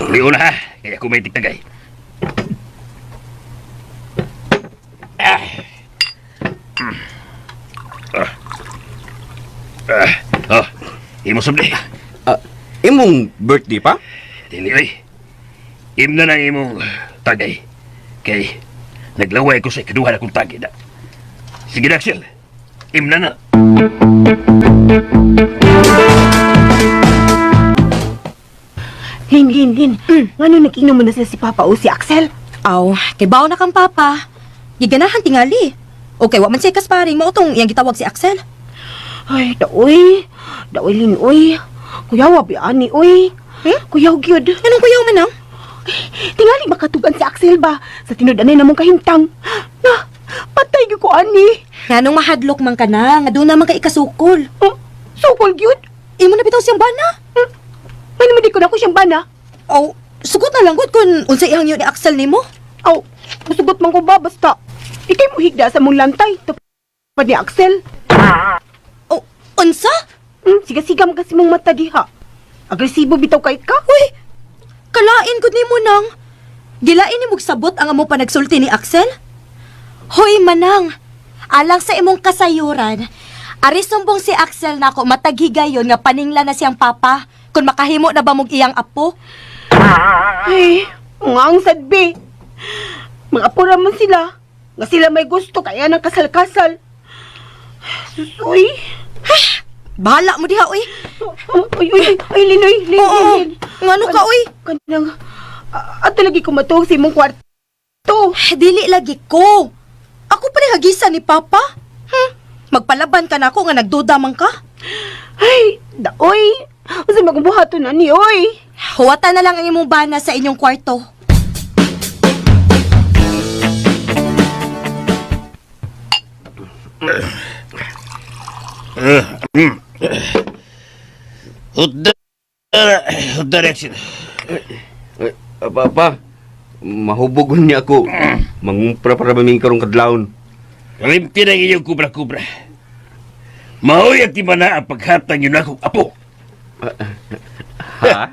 Uli una, ha? Kaya ako may tigtagay. Ah. Ah. Ah. Oh, imo subli. Ah, imong birthday pa? Dili, oy. Imna na imong tagay. Kay, naglaway ko sa ikaduha na kong tagay na. Sige na, Axel. Imna na. Lin, Lin, Lin. Ngano nag-inom mo na sila si Papa o si Axel? Aw, kay bawo na kang papa. Giganahan tingali. Okay, wa man siya kasparing mao tong iyang gitawag si Axel. Ay, daoy. Daoy, Lin, oy. Kuya, wabi ani, oy. Hmm? Kuya, gyud. Anong kuyaw man ang? Tingali makatugan si Axel ba? Sa tinud-anay namong kahimtang. Na, patay gyud ko ani. Nganong mahadlok man ka na, nga doon naman ka ikasukol. Oh, sukol gyud. Imo na bitaw siyang bana. May naman di ko na ako siyang bana. Aw, sugot na lang gud kung unsa iyang yun ni Axel nimo. Aw, musugot man ko ba basta. Ikay mo higda sa mong lantay. Tupad ni Axel. Oh, unsa? Siga-siga man kasi mong mata diha. Agresibo bitaw kay ka. Uy, kalain gud nimo nang. Gilain nimo sabot ang amo panagsulti ni Axel? Hoy Manang, alang sa imong kasayuran, ari sumbong si Axel nako mataghigayon nga paningla na siyang papa kung makahimo na ba mog iyang apo. Ay, nga ang sadbi. Mga pura man sila. Nga sila may gusto kaya ng kasal-kasal. Susoy. Bahala mo diha, uy. Uy, uy, ay, Linoy, Lin, Oo, Lin. ngano ka, uy? Kanang, ato lagi ko matuog sa imong kwarto. Dili lagi ko. Ako pa rin hagisa ni Papa. Magpalaban ka na ako nga nagduda man ka. Ay, daoy. Unsa magbuhaton na ni, oy? Huwata na lang ang imong bana sa inyong kwarto. Hudda, hudda, Axel. Eh, Papa, mahubog niya ako. Mangumpra para ba karong kadlawon. Kalimpi ng iyong kubra-kubra. Maoy at na ang paghatag yun akong apo. Ha?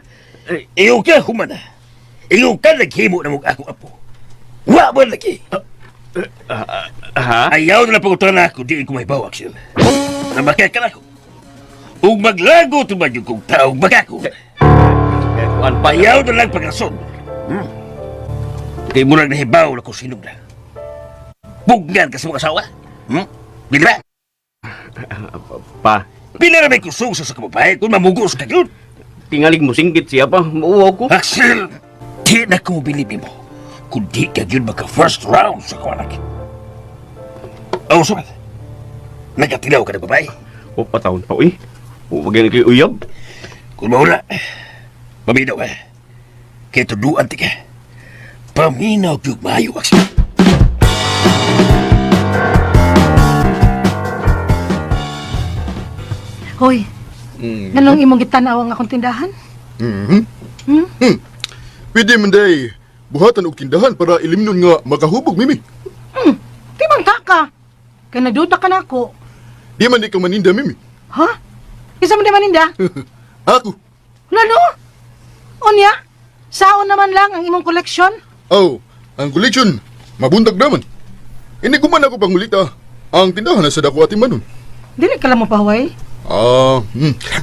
Iyo ka humana. Iyo ka naghimo na mong akong apo. Wa ba lagi? Ha? Ayaw na lang pag na ako, di ko may bawak siya. Namakay ka na ako. Ug maglago tumad yung kong taong bagako. Kuan pa. Ayaw na lang pagrason. Kay murag nahibaw na kung sinog na. Bugnan ka sa mga asawa. Hmm? Di ba? Pa, Pila na may kusog sa kababae kung mamugos ka yun. tingalig mo singgit siya pa. Mauwaw ko. Axel, di na ko bilibin mo. Kung di ka yun maka first round sa kawanak. Aw, sumat. Nagatilaw ka na babae. O, patawon pa, uy. O, wag yan kayo uyab. Kung maula, paminaw ka. Kaya tuduan ti ka. Paminaw yung maayo, Axel. Hoy, nganong imong gitanaw ang akong tindahan? Mhm. Hmm? Hmm. Pwede man day buhatan og tindahan para ilimnon nga makahubog mimi. Di man ka ka. Kay nagduda ka na ako. Di man ikaw maninda mimi. Ha? Isa man di maninda? Ako. Lalo? Unya? Saon naman lang ang imong koleksyon? Oh, ang koleksyon mabuntag naman. Ini man ako pangulita. Ang tindahan na sa dako ating manon. Dili ka lang mo pahuway. Ah,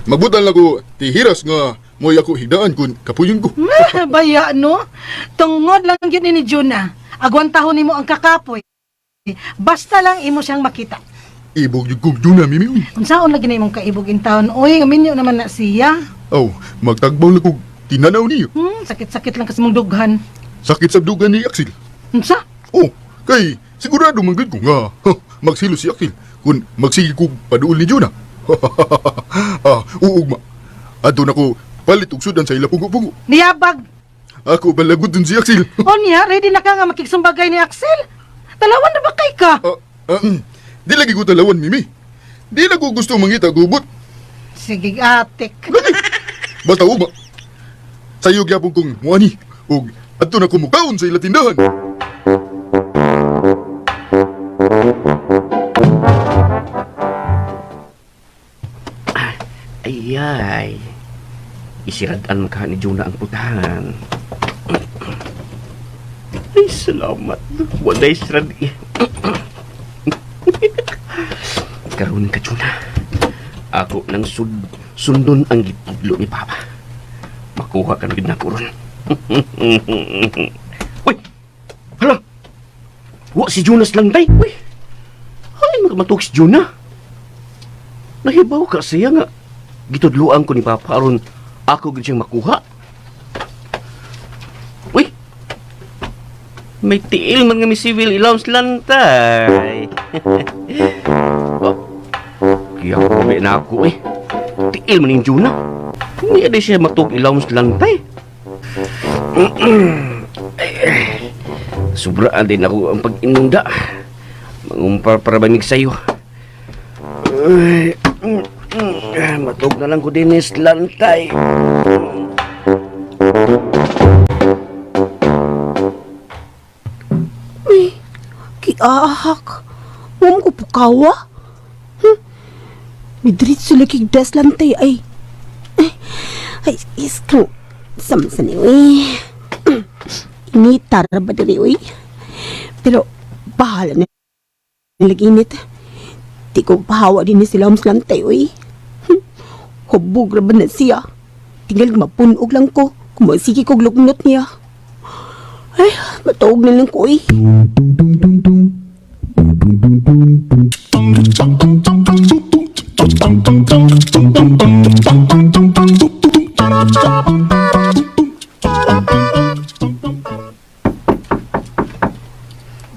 magbutan lang ko tihiras nga mo'y ako higdaan kun kapuyon ko. Ma, baya no? Tungod lang yun ni Juna. Agwantahon nimo ang kakapoy. Basta lang imo siyang makita. Ibog yung kong Juna mimi. Uy. Unsaon lagi na imong kaibog in town? Oy, ngaminyo naman na siya. Oh, magtagbaw lang kog tinanaw niyo. Sakit-sakit lang kasi mong dughan. Sakit sa dugan ni Axel. Unsa? Oh, kay sigurado man gud ko nga huh, magsilo si Axel kun magsige kog paduol ni Juna. Ah, uugma. Adto na ko palit og sudan sa ila pugo-pugo. Niyabag. Ako balagod dun si Axel. Onya, ready na ka nga makigsambagay ni Axel? Talawan na ba kay ka? Ah, di lagi ko talawan mimi. Di na ko gusto mangita gubot. Sige, atik. Lagi. Basta ugma. Sayo gyapon kong muani ug adto na ko mukaon sa ila tindahan. Ayay. Isiradan ka ni Jonah ang putahan. Ay, salamat. Walay sirad. Karoon ka, Jonah. Ako nang sundon ang gitudlo ni Papa. Makuha ka na gid na ko ron. Uy! Hala! Wa si Jonas lang day. Uy! Ay, magmatug si Jonah. Nahibaw ka siya nga. Gitudloan ko ni Papa aron ako gid siyang makuha. Uy! May tiil man nga mi civil allowance lantay. Oh, kaya kumi na ako eh. Tiil man yung Juna. Hindi na siya matug allowance lantay. Sobraan din ako ang pag-inunda. Mangumpar para ba mig sayo. Ay, matug na lang ko din is lantay. Uy, kiahak. Huwag ko pukawa. Midritso lagi das lantay ay. Ay, ay, iskang samsan ni uy. Inita ra ba diri uy? Pero bahala na lagi init. Di ko pahawa din ni sila mas lantay uy. Hubog ra ba na siya? Tinggal mapunog lang ko. Kung magsige kog lugnot niya. Ay, matuog na lang ko eh.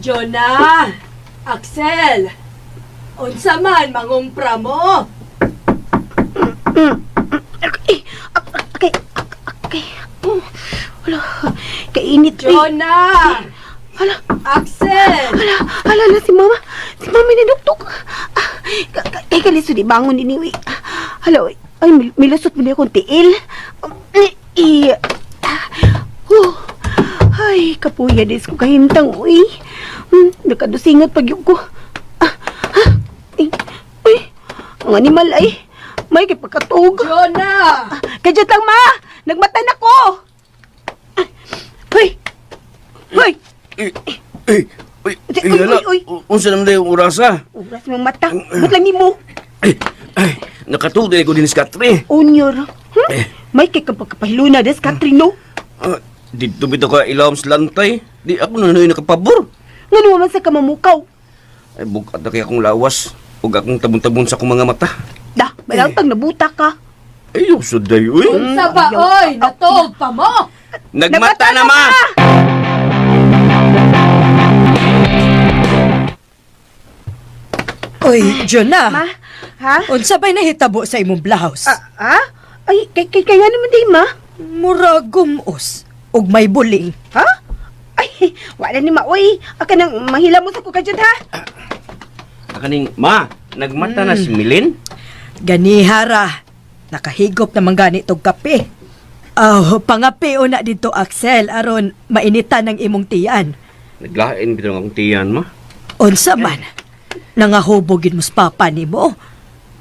Jonah! Axel! Unsa man mangumpra mo? Okay, okay, okay. Oh, hala, kainit eh. Jonah! Hala, Axel! hala, hala na si mama. Si mama naduktok. Ah, kay kaliso di bangon ini uy. Hala, uy. Ay, milusot mo na akong tiil. Eh, eh, ah, oh. Ay, kapuya des ko kahimtang uy. Nakadusingat pag ko. Ah, ah, eh, uy, ang animal ay. May kay pagkatug. Jonah! Kadyot lang, ma! Nagmata na ko! Ah, hoy! Hoy! Eh, eh, uy, Uy, eh, uy, hala, uy. unsa naman na yung orasa? Oras mong mata. Ba't lang nimo? Ay, ay, nakatug din ko din sa katre. Onyor. May kay kang pagkapahiluna des Katrino. Ah, dito bitaw ka ilawom sa lantay. Di ako na nunoy nakapabor. Ngano man sa kamamukaw. Ay, bukat na kaya akong lawas. Ug akong tabon-tabon sa akong mga mata. Da, malangtang nabuta ka. Ay, yung suday, uy. Unsa ba oy? Natuog pa mo? Nagmata na, ma! Oy, Jonah! Ma, ha? Unsa ba'y nahitabo sa imong blouse? Ah, ha? Ay, kay kaya naman di, ma. Mura gumos ug may buling. Ha? Ay, wala ni ma, uy. Aka nang mahila mo sa ko kadyot, ha? Akaning, ma, nagmata na si Milin? Ganihara, nakahigop naman gani tog kape. Oh, pangape na dito Axel aron mainitan ang imong tiyan. Naglain bitaw ang akong tiyan, ma. Unsa man, nangahubog gid mo sa papa nimo.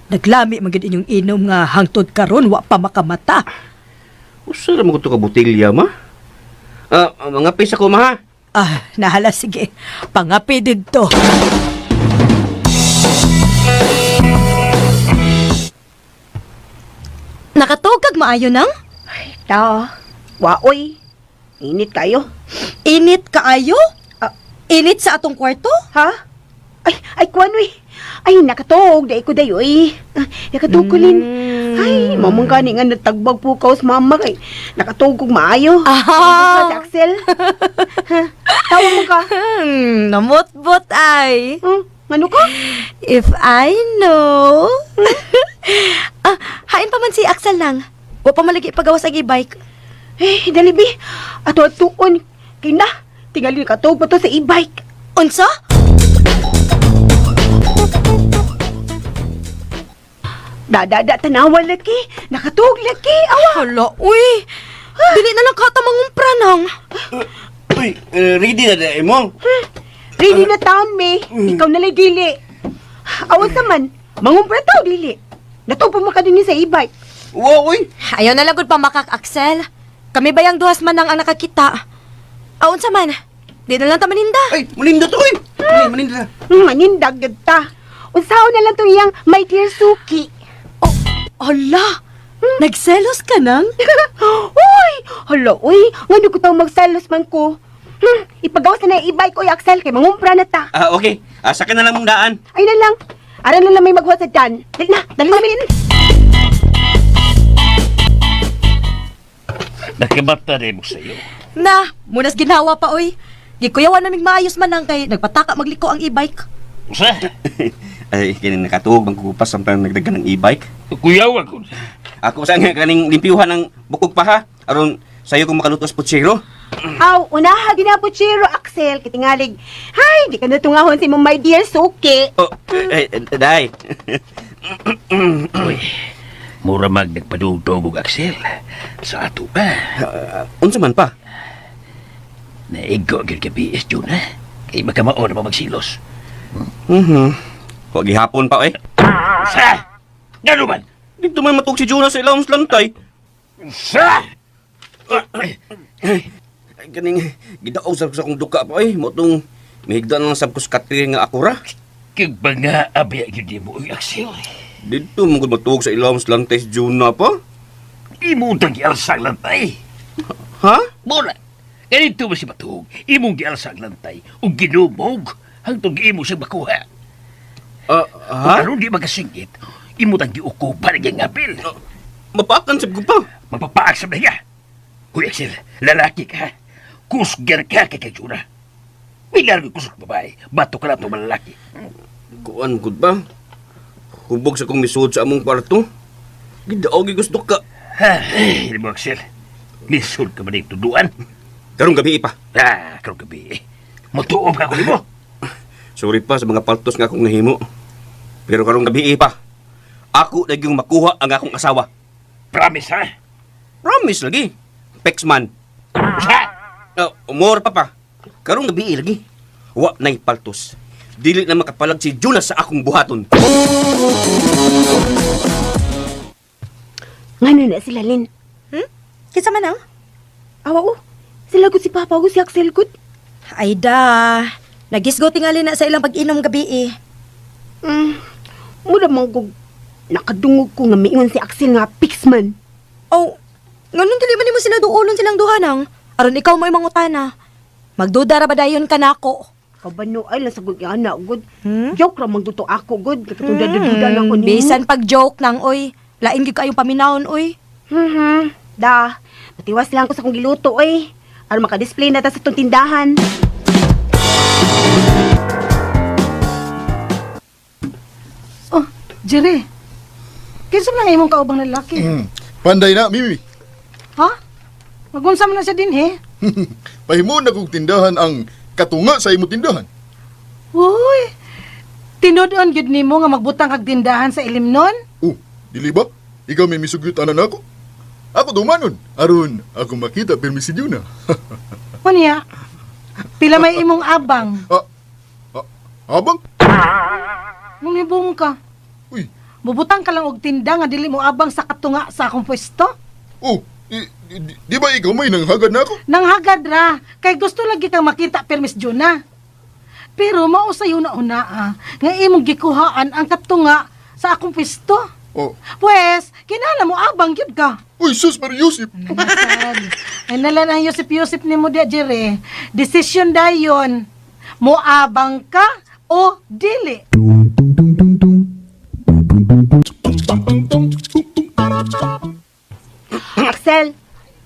Naglami man gid inyong inom nga hangtod karon wa pa makamata. Usa ra mo ko to ka botelya, ma. Ah, mga pisa ko, ma, ha? Ah, nahala sige. Pangape didto. Nakatuog kag maayo nang? Ta, waoy. Init kayo. Init kaayo? Ah. Init sa atong kwarto? Ha? Ay, ay, kuwan, uy. Ay, nakatuog. Dahil ko dayo, uy. Ah, nakatuog ko lin. Ay, mamang gani nga natagbag po ka sa mama kay. Nakatuog kong maayo. Ah. Ay, si Axel. Ha? Tawa mo ka. Namotbot ay. Ano ka? If I know. Ah, hain pa man si Axel lang. Wa pa malagi pagawas ang e-bike. Eh, dali, bi. Ato at tuon. Kay na, tingali nakatuog pa to sa e-bike. Unsa? Da, da, da, tanawa laki. Nakatuog laki. Awa. Hala, uy. Dili na lang ka mangumpra nang. Uy, eh, ready na dahil mo. Ready na taon, me. Ikaw na lang dili. Awan sa man. Mangumpra tao, dili. Natuog pa mo ka din sa e-bike. Wow, uy. Ayaw na lang gud pa makak Axel. Kami bayang duhas man ang nakakita. Aon sa man? Di na lang ta maninda. Ay, maninda to, uy. Maninda, maninda. Manindag gyud ta. Unsaon na lang tong iyang my dear Suki. Oh, hala. Nagselos ka nang? Uy, hala uy, ngano ko taw magselos man ko. Ipagawas na na e-bike oy Axel kay mangumpra na ta. Ah, okay. Ah, sa akin na lang mong daan. Ay na lang. Aran na lang may maghuwat sa dan. Dali na, dali na bilin. Nakabata na mo sa'yo. Na, munas ginawa pa oy. Gikuyawan naming maayos man ang kay nagpataka magliko ang e-bike. Usa? Ay, kini nakatuog bang kukupas samtang nagdagan ng e-bike. Kuyawa ko. Ako sa nga kaning limpyuhan ng bukog pa ha. Aron sayo kong makalutos putsero. Aw, unaha ginapuchero Axel kitingalig. Hay, di ka na tungahon si mong my dear Suki. Oh, eh, eh, day. Uy, mura mag nagpadugdog og Axel. Sa ato pa. Ah, unsa man pa? Naigo gyud gabi is Juna. Kay makamao na pa magsilos. Mhm. Wa gihapon pa eh. Sa! Ngano man? Dito man matug si Jonas sa ilawom sa lantay. Sa! Ay, kaning gidaog sa akong duka pa eh. Mo tong mihigda na lang sab ko sa katri nga ako ra. Kag ba nga abya gyud nimo oy Axel? Dito mo gud matuog sa ilawom sa lantay si Jonah pa. Imo tang gialsang lantay. Ha? Mura. Ganito ba si Batog, imong gialsa ang lantay, ug ginumog, hangtong imo siya makuha. Ah, Kung ha? aron di makasingit, imo tang giukupan ang ngapil. Mapaakan sab ko pa. Magpapaak sa niya. Huy, Axel, lalaki ka. Kusgar ka kay kay Juna. Bilar ko kusog babae, bato ka lang itong malalaki. Kuan gud ba? Hubog sa kong misuod sa among kwarto. Gidaog gusto ka. Ha, hindi mo, Axel. Lisod ka man yung tuduan. Karong gabi pa. Ah, karong gabi eh. Matuom ka ko nimo. Sorry pa sa mga paltos nga akong nahimo. Pero karong gabi pa. Ako na yung makuha ang akong asawa. Promise, ha? Promise lagi. Pexman. Ha? More pa pa. Karong gabi lagi. Wa na'y paltos. Dili na makapalag si Jonas sa akong buhaton. Ngano na sila, Lin? Kinsa man ang? Awa oh. Sila gud si Papa ug si Axel gud. Ay da, nagisgo tingali na sa ilang pag-inom gabi eh. Mura man kog nakadungog ko nga miingon si Axel nga fix man. Oh, nganong dili man nimo sila duolon silang duha nang? Aron ikaw mo'y mangutana. Magduda ra ba dayon ka nako? Kabano ay lang sa gud ana gud. Hmm? Joke ra man to ako gud. Katong duda na ko nimo. Bisan pag joke nang oy, lain gyud kayong paminawon oy. Da, matiwas lang ko sa kong giluto oy. Aron maka-display na ta sa tong tindahan. Oh, Jerry. Kinsa man ang imong kaubang lalaki? Panday na, Mimi. Ha? Magunsa man na siya din, he? Pahimo na kong tindahan ang katunga sa imo tindahan. Uy, tinud-on gyud nimo nga magbutang kag tindahan sa ilim nun? Oh, dili ba? Ikaw may misugyot anan ako. Ako dumanon. Aron, ako makita pirmi si Juna. Unya, pila may imong abang. ah, ah, abang? Nung nibong ka, Uy, bubutang ka lang og tinda nga dili mo abang sa katunga sa akong pwesto. oh, di ba ikaw may nanghagad na ako? Nang hagad ra, kay gusto lagi kang makita permis Juna. Pero mao sayo na una ah, nga imong gikuhaan ang katunga sa akong pwesto. Oh, Pues, kinahanglan mo abang gyud ka. uy, sus, Maria Yusip. Nasad. Ay nalan ang Yusip-Yusip ni mo di, Jere. Decision dayon. Mo abang ka o dili. Axel,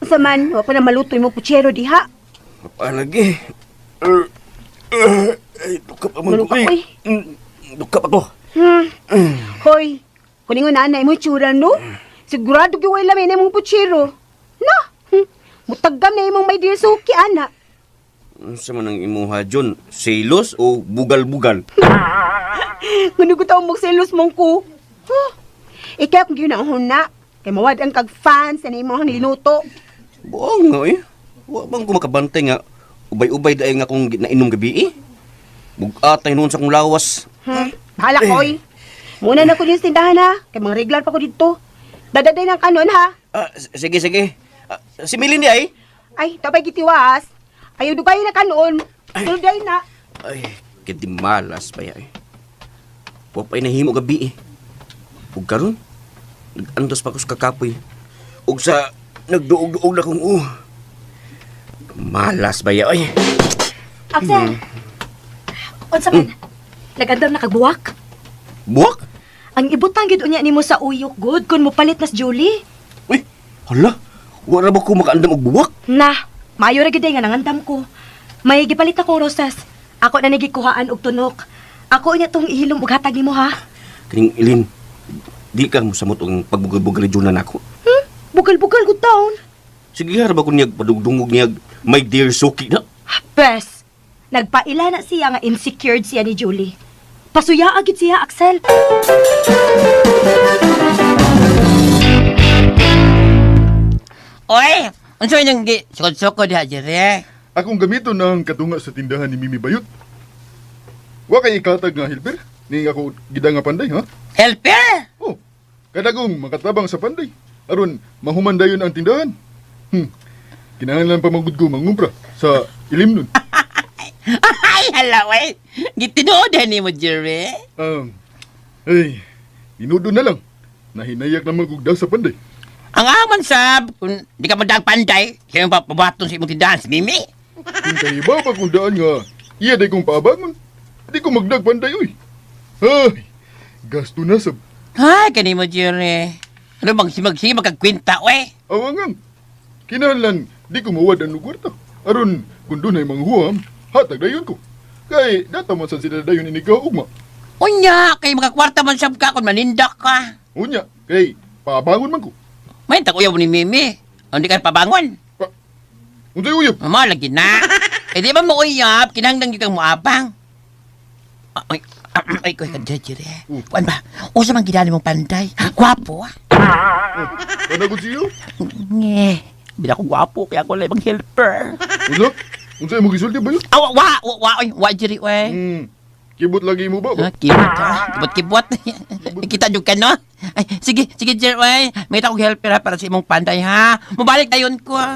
unsa man wa pa na maluto imong puchero diha. Palagi. Ay, dukap man Ano ko. ka, eh. oy? Dukap ako. Hoy, kuningon na na imong tsura no? Sigurado gyud way lamin imong puchero. Na. Mutagam na imong my dear suki ana. Unsa man ang imuha, John? Selos o bugal-bugal? Ngano ko taong magselos mong ko. Huh? Ikaw akong ginahon na. Kay mawad ang kag fans sa imong linuto. Buong nga eh. Wa bang ko makabantay nga ubay-ubay dahil nga akong nainom gabi eh. Bugatay noon sa akong lawas. Bahala ko, oy. Muna na ko din sa tindahan ha. Kay mga regular pa ko dito. Dadaday ng kanon ha. Ah, sige, sige. Ah, si Milin di ay. Ay, tabay gitiwas. Ayaw dugay na kanon. Dugay na. Ay, kadimalas pa ya eh. Wa pa'y nahimo gabi eh. Ug karon, nag-andos pa ko sa kakapoy. Ug sa nagduog-duog na kong uh. Malas ba ya ay. Axel. Unsa man? Nagandam na kagbuwak. Buwak? Ang ibutang gyud unya nimo sa uyok good kun mopalit na si Julie. Uy, hala. Wala ba ko makaandam og buwak? Na, maayo ra gyud ay nga nangandam ko. May gipalit akong rosas. Ako na nagikuhaan og tunok. Ako unya tong ihilom og hatag nimo ha. Kaning Ilin, di ka mosamot og pagbugal-bugal ni Jonah nako. Bugal-bugal gud taon. Sige, harap ako niyag padugdungog niyag my dear Suki na. Bes, nagpaila na siya nga insecured siya ni Julie. Pasuya agad siya, Axel. Oy, unsa nang gi sukod-sukod diha Jerry? Akong gamiton ang katunga sa tindahan ni Mimi Bayot. Wa kay ikatag nga helper ni ako gida nga panday, ha? Helper? Oh, kadagong makatabang sa panday. Aron mahuman dayon ang tindahan. Kinahanglan pa magud ko mangumpra sa ilim nun. Ay, hala oy. Gitinuod ni mo Jerry. Ay, inudo na lang. Nahinayak na magugdaw sa panday. Ang aman sab, kung di ka madag panday, siya yung papabaton sa imong tindahan si Mimi. Kung kahibaw pa kung daan nga, iya day kong paabangon. Di ko magdagpanday, uy. Ay, gasto na sab. Ay, kani mo, Jerry. Ano bang simag-simag kag kwinta, we? Awangang, kinahanglan di ko mawad ang kwarta. Aron, kung doon ay manghuam, hatag dayon ko. Kay, data man sa sila dayon inigaw ugma. Unya, kay makakwarta man sab ka kung manindak ka. Unya, kay, paabangon man ko. May tag-uyaw ni Mimi. Ang di ka pabangon. Pa, unsay uyab? Mama, lagi na. Eh, di ba mo uyab? Kinahanglan gyud kang moabang. Ay, ay, koy ka Jerry. Kuan ba? Usa man gidali mong panday. Gwapo, ah. Kanagod siyo? Nge. Bila ko gwapo, kaya ako lang ibang helper. Unsa? Unsa imong gisulti ba yun? Ah, wa, wa, wa, wa, oy, wa, Jerry, we. Kibot lagi mo ba? Ah, kibot, ah. Kibot, kibot. Kita jud ka, no? Ay, sige, sige, Jerry, we. May akong helper, ha, para sa imong panday, ha? Mubalik tayon ko, ah.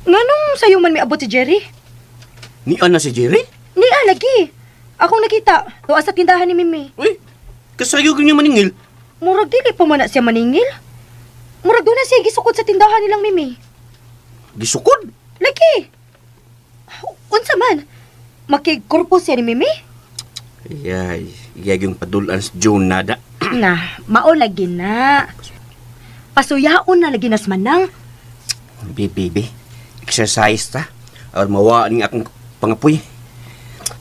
Nganong sayo man miabot si Jerry? Nian na si Jerry? Ni ah, lagi. Akong nakita, tuwa sa tindahan ni Mimi. Uy, kasayo ganyan maningil. Murag dili pa man na siya maningil. Murag doon na siya gisukod sa tindahan nilang Mimi. Gisukod? Lagi. Unsa man? Makigkorpo siya ni Mimi? Ay, iyag yung padulan sa June nada. Na, mao lagi na. Pasuyaon na lagi nas manang. Bi, bi, exercise ta. Or mawa ning akong pangapoy.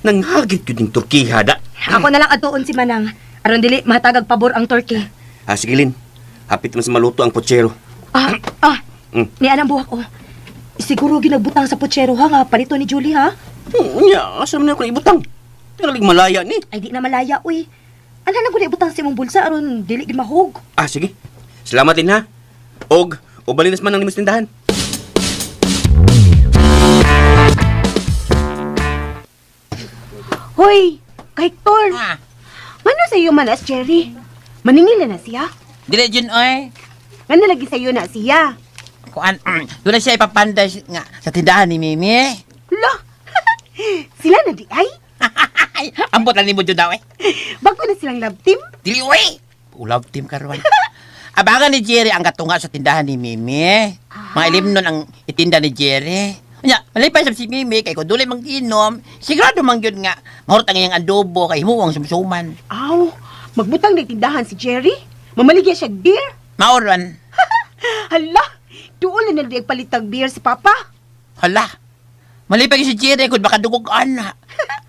Nanghagit yun yung Turkiha da. Ako na lang atuon si Manang. Aron dili mahatagag pabor ang turkey. Ah, sige, Lin. Hapit man sa maluto ang potsero. Ah, ah. Mm. Ni anang buhak ko. Siguro ginagbutang sa putsero ha nga palito ni Julie ha. Unya, asa man ako ibutang? Tinalig malaya ni. Ay di na malaya uy. Ano lang ko na ibutang sa imong bulsa aron dili gid mahog. Ah, sige. Salamat din ha. Og, ubalinas man ang limos tindahan. Hoy, kay Hector. Ah. Ngano sa iyo man as Jerry? Maningil na siya. Dili, Jun, oy. Ngano lagi sa iyo na siya? Kuan, doon na siya ipapanday nga sa tindahan ni Mimi. Lo. Sila na di ay. Ay, ambot lang ni mo daw, eh. Bago na silang love team. Dili, oy. Love team karon. Abangan ni Jerry ang katunga sa tindahan ni Mimi. Mga ilim nun ang itinda ni Jerry. Unya, malipay sab si Mimi kay kung duli mang inom, sigurado man gyud nga mahurot ang iyang adobo kay himuwang sumsuman. Aw, magbutang ng tindahan si Jerry. Mamaligya siya beer. Maoron. Hala, doon na naldi palitag beer si Papa. Hala. Malipay si Jerry kung baka dugog ana.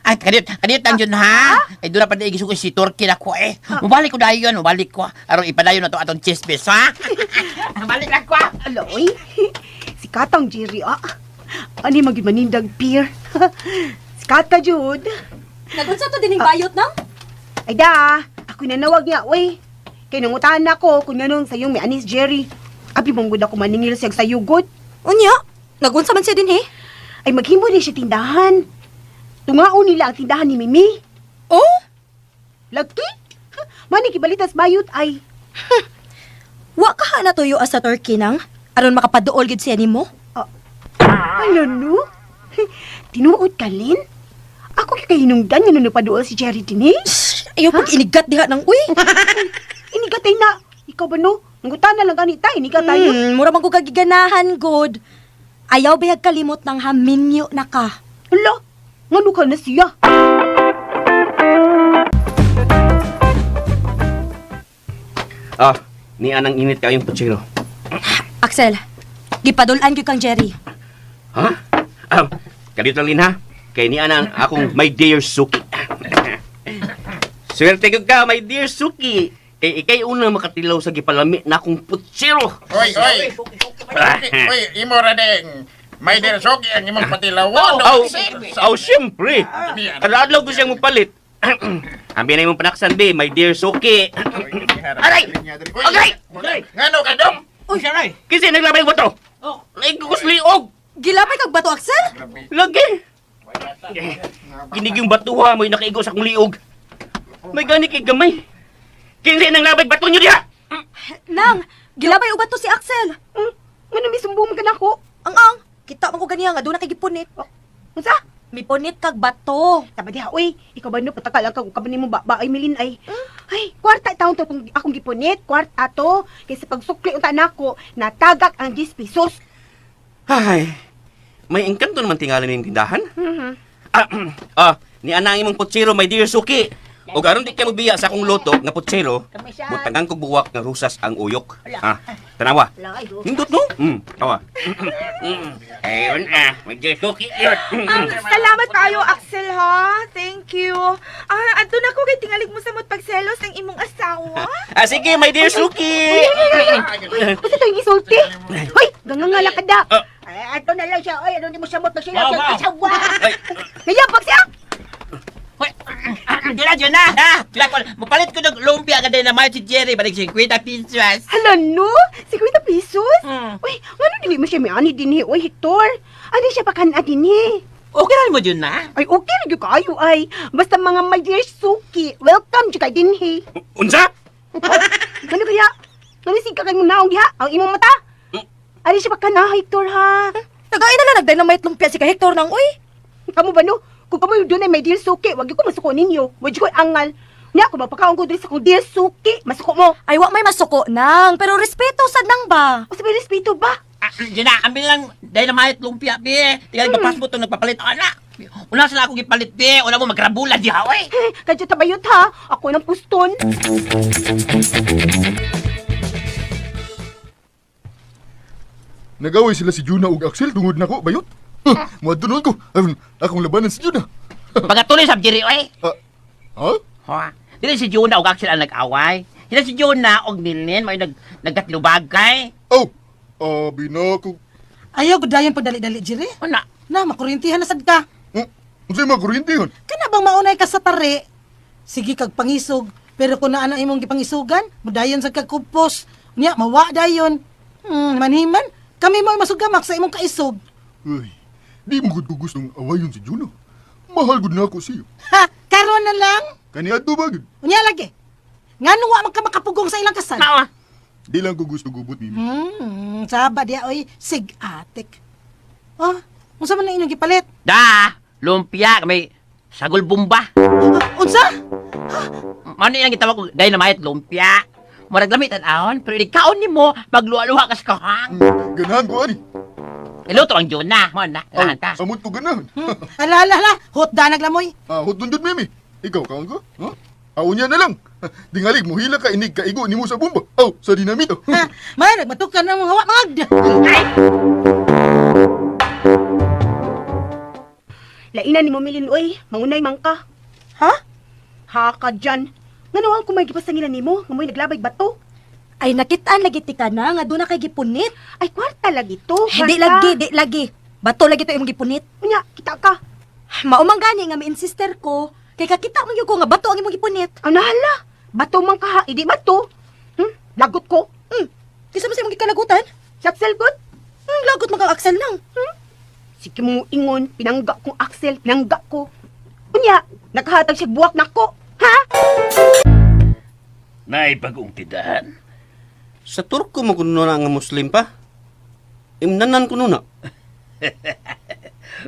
Ay, kanit, kanit ang yun ha. Ay, doon na pa na si Turkey na ko eh. Mubalik ko dayon, mubalik ko. Aron ipadayon na to atong chismis ha. Balik lang ko. Hala, oy. Si Katang Jerry, ah. Ani magyud manindag beer. Si Kata, Jud. Nagunsa to dining bayot nang? Ay da, ako nanawag niya, oy. Kay nangutahan na ko kung anong sayong may anis Jerry. Abi mong gud ako maningil siyang sayugod. Unya, nagunsa man siya dinhi? Ay maghimo din siya tindahan. Tungaon nila ang tindahan ni Mimi. Oh, Lagi? Mani kibalitas bayot ay. wa ka ha natuyo sa turkey nang aron makapaduol gid siya nimo. Ano no? Tinuod ka, Lin? Ako kay kahinungdan nga nung nagpaduol si Jerry din eh. Ayaw pag inigat diha nang uy. Inigatay na. Ikaw ba no? Nangutan na lang ganita, inigat tayo. Mura man ko kagiganahan god. Ayaw bayag kalimot nang haminyo na ka. Hala, ngano ka na siya? Ah, nian ang init kayong potsero. Axel, gipadulan gyud kang Jerry. Ha? Ah, kalito lang Lin ha. Kay nian ang akong my dear Suki. Swerte ko ka, my dear Suki. Kay ikay una makatilaw sa gipalami na akong putsero. Oy, oy. Oy, imo ra ding. May dear Soki ang imong patilawon. Aw, aw, siyempre. Kada adlaw ko siyang mupalit. Ang binay mong panaksan, be, my dear Suki. Aray! Aray! Ngano ka dong? Uy, saray. Kasi naglabay ko to. Laig ko liog. Gilabay kag bato Axel? Lagi. Ginig yung batuha mo'y nakaigo sa akong liog. May gani kay gamay. Kinsa nang labay bato nyo diha? Nang, gilabay og bato si Axel. Ngano may sumbong ka nako? Ang ang, kita man ko ganiya nga doon na kay gipunit. Unsa? Mipunit kag bato. Tama diha, uy. Ikaw ba no, patakal ang kag kaban nimo ba, ba ay milin ay. Ay, kwarta taon to akong, akong gipunit, kwarta to. Kaysa pagsukli unta nako, natagak ang 10 pesos. Ay, may engkanto naman tingali ng tindahan. Ah, ah, ni ana ang imong putsero, my dear Suki. O aron di ka mobiya sa akong loto nga putsero, butangan kog buwak nga rusas ang uyok. Ah, tanawa. Hindot no? Tawa. Ayun ah, my dear Suki. Yun. Salamat kayo, Axel, ha? Thank you. Ah, adto na ko kay tingalig mo sa pagselos ng imong asawa. Ah, sige, my dear Suki. Basta to yung isulti. Hoy, gangangala ka da. Ah. Ay, ato na lang siya. Oy, ano di mo samot magsilaw Wow, siyang wow. asawa. Ay. Nayabag siya. Hoy, Juna, Juna! Ha? Juna, mupalit ko ng lumpia ka din na may si Jerry, balik 50 pesos. Hala no, 50 pesos? Hmm. Uy, ngano dili mo siya miani dinhi, oy Hector? Ano siya pakan dinhi? Okay lang mo, Juna. Ay, okay ra gyud kaayo ay. Basta mga my dear Suki, welcome jud kay dinhi. Unsa? Ano kaya? Nalisig ka kay mong naong diha, ang imong mata. Ano siya pakan ha, Hector ha? Tagain na lang nag-dynamite lumpia si ka Hector nang uy. Kamo ba no? Kung kamo yung dunay may dear Suki, wag gyud ko masuko ninyo. Wag gyud ko angal. Nya ko mapakaon ko diri sa kong dear Suki, masuko mo. Ay wa may masuko nang, pero respeto sad nang ba. O sabi respeto ba? Ah, Juna, ambil lang dynamite lumpia, be. Tinggal mm. mo to nagpapalit. Ana, una sila ako gipalit, be. Una mo magrabula diha, oy. Eh, kadyo tabayot ha. Ako ng puston. Nagaway sila si Juna ug Axel tungod nako bayot. Huh, Muadto noon ko. Aron akong labanan si Juna. Pagatuloy sa Jerry, oy. Ah, ha? Ha? Dili si Juna og Axel ang nag-away. Sila si Juna og Milnen may nagkatlubag kay. Oh, abi na ko. Ayaw gud dayon pagdali-dali, Jerry. Una. Na, makuryentihan na sad ka. Hmm, unsay mga kuryente yun? Kana bang maunay ka sa tari? Sige kag pangisog, pero kung naa na imong gipangisugan, mudayon sad kag kupos. Unya, mawa dayon. Manhiman, kami mo masugamak sa imong kaisog. Uy, di mo gud ko gustong awayon si Juna. Mahal gud na ako siya. Ha, karon na lang. Kaniadto ba gud? Unya lagi. Ngano wa man ka makapugong sa ilang kasal? Mao. Di lang ko gusto gubot nimo. Saba diya oy, sig atik. Oh, unsa man ang inyong gipalit? Da, lumpia may sagol bomba. Ah, unsa? Mao ni ang gitawag og dynamite lumpia. Murag lamit tan-awon, pero ikaon nimo magluha-luha ka sa kahang. Ganahan ko ani. Iluto ang Juna, mao na. Aw, Ganahan ka. samot ko ganahan. Ala, ala, ala, hot da naglamoy. Ah, hot dun mimi. Ikaw kaon ko? Ha? Ah, unya na lang. Dingalig muhila ka inig kaigo nimo sa bomba. Aw, sa dinamito. Ha, may nagmatukan ng mga wa magd. Lainan ni mo milin oy, mangunay man ka. Ha? Ha ka dyan. Ngano ang kumay gipasangilan nimo, nga mo'y naglabay bato. Ay nakitaan lagi ti ka na nga doon na kay gipunit. Ay kwarta lagi to. Di kwarta. lagi, di lagi. Bato lagi to imong gipunit. Unya, kita ka. Maumang gani nga mi-insister ko kay kakita man gyud ko nga bato ang imong gipunit. Ang nahala. Bato man ka ha, idi bato. Lagot ko. Kinsa man sa imong gikalagutan? Si Axel good. Lagot man kang Axel nang. Sige mo ingon, pinangga kong Axel, pinangga ko. Unya, nakahatag siya buwak nako. Ha? Naay bagong tindahan. Sa Turko mo kuno na nga Muslim pa. Imnanan kuno na.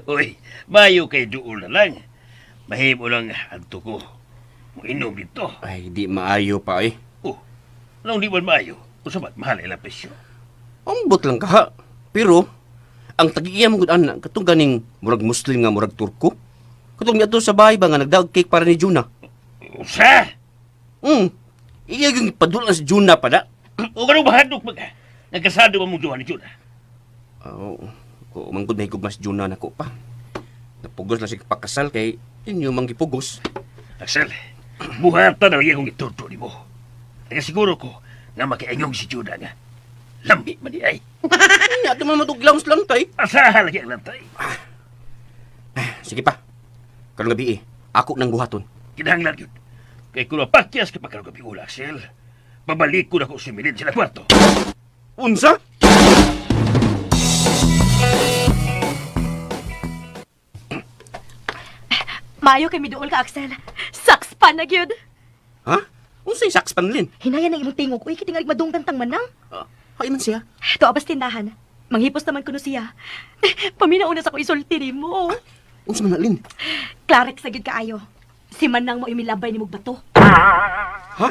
Uy, mayo kay duol na lang. Mahimo lang adto ko. Moinom dito. Ay, di maayo pa eh. Oh, anong di man maayo? Usa man mahal ilang presyo. Ambot lang ka ha. Pero, ang tagiya mo gud ana, katong ganing murag Muslim nga murag Turko. Katong niadto sa bahay ba nga nagdaog cake para ni Juna. Usa! Iya yung padulan si Juna pa da. O ganun mahadlok mag nagkasado ba mong jowa ni Juna? Oo. Oh, manggod na higugma si Juna nako pa. Napugos lang siya pakasal kay inyo manggipugos. Axel, buhatan na lagi akong ituturo nimo. Nagasiguro ko nga makiangong si Juna nga. Lambi man di ay. Nya ato man matuglaw sa lantay. Asaha lagi ang lantay. Sige pa. Karong gabi eh, ako nang buhaton. Kinahanglan yun. Kay kung mapakyas ka pa karong gabi ula, Axel, babalik ko na ko si Milin sa kwarto. Unsa? Maayo kay miduol ka Axel. Saks pa na gyud. Ha? Unsay sakspan lin? Hinayan ang imong tingog uy kay tingali madunggan tang manang. Hay man siya. Tuwa pas tindahan. Manghipos naman kuno siya. Paminauna sa ko isulti nimo. Unsa man na, Lin? Klarik sa gid kaayo. Si Manang mo imilabay ni bato. Ha?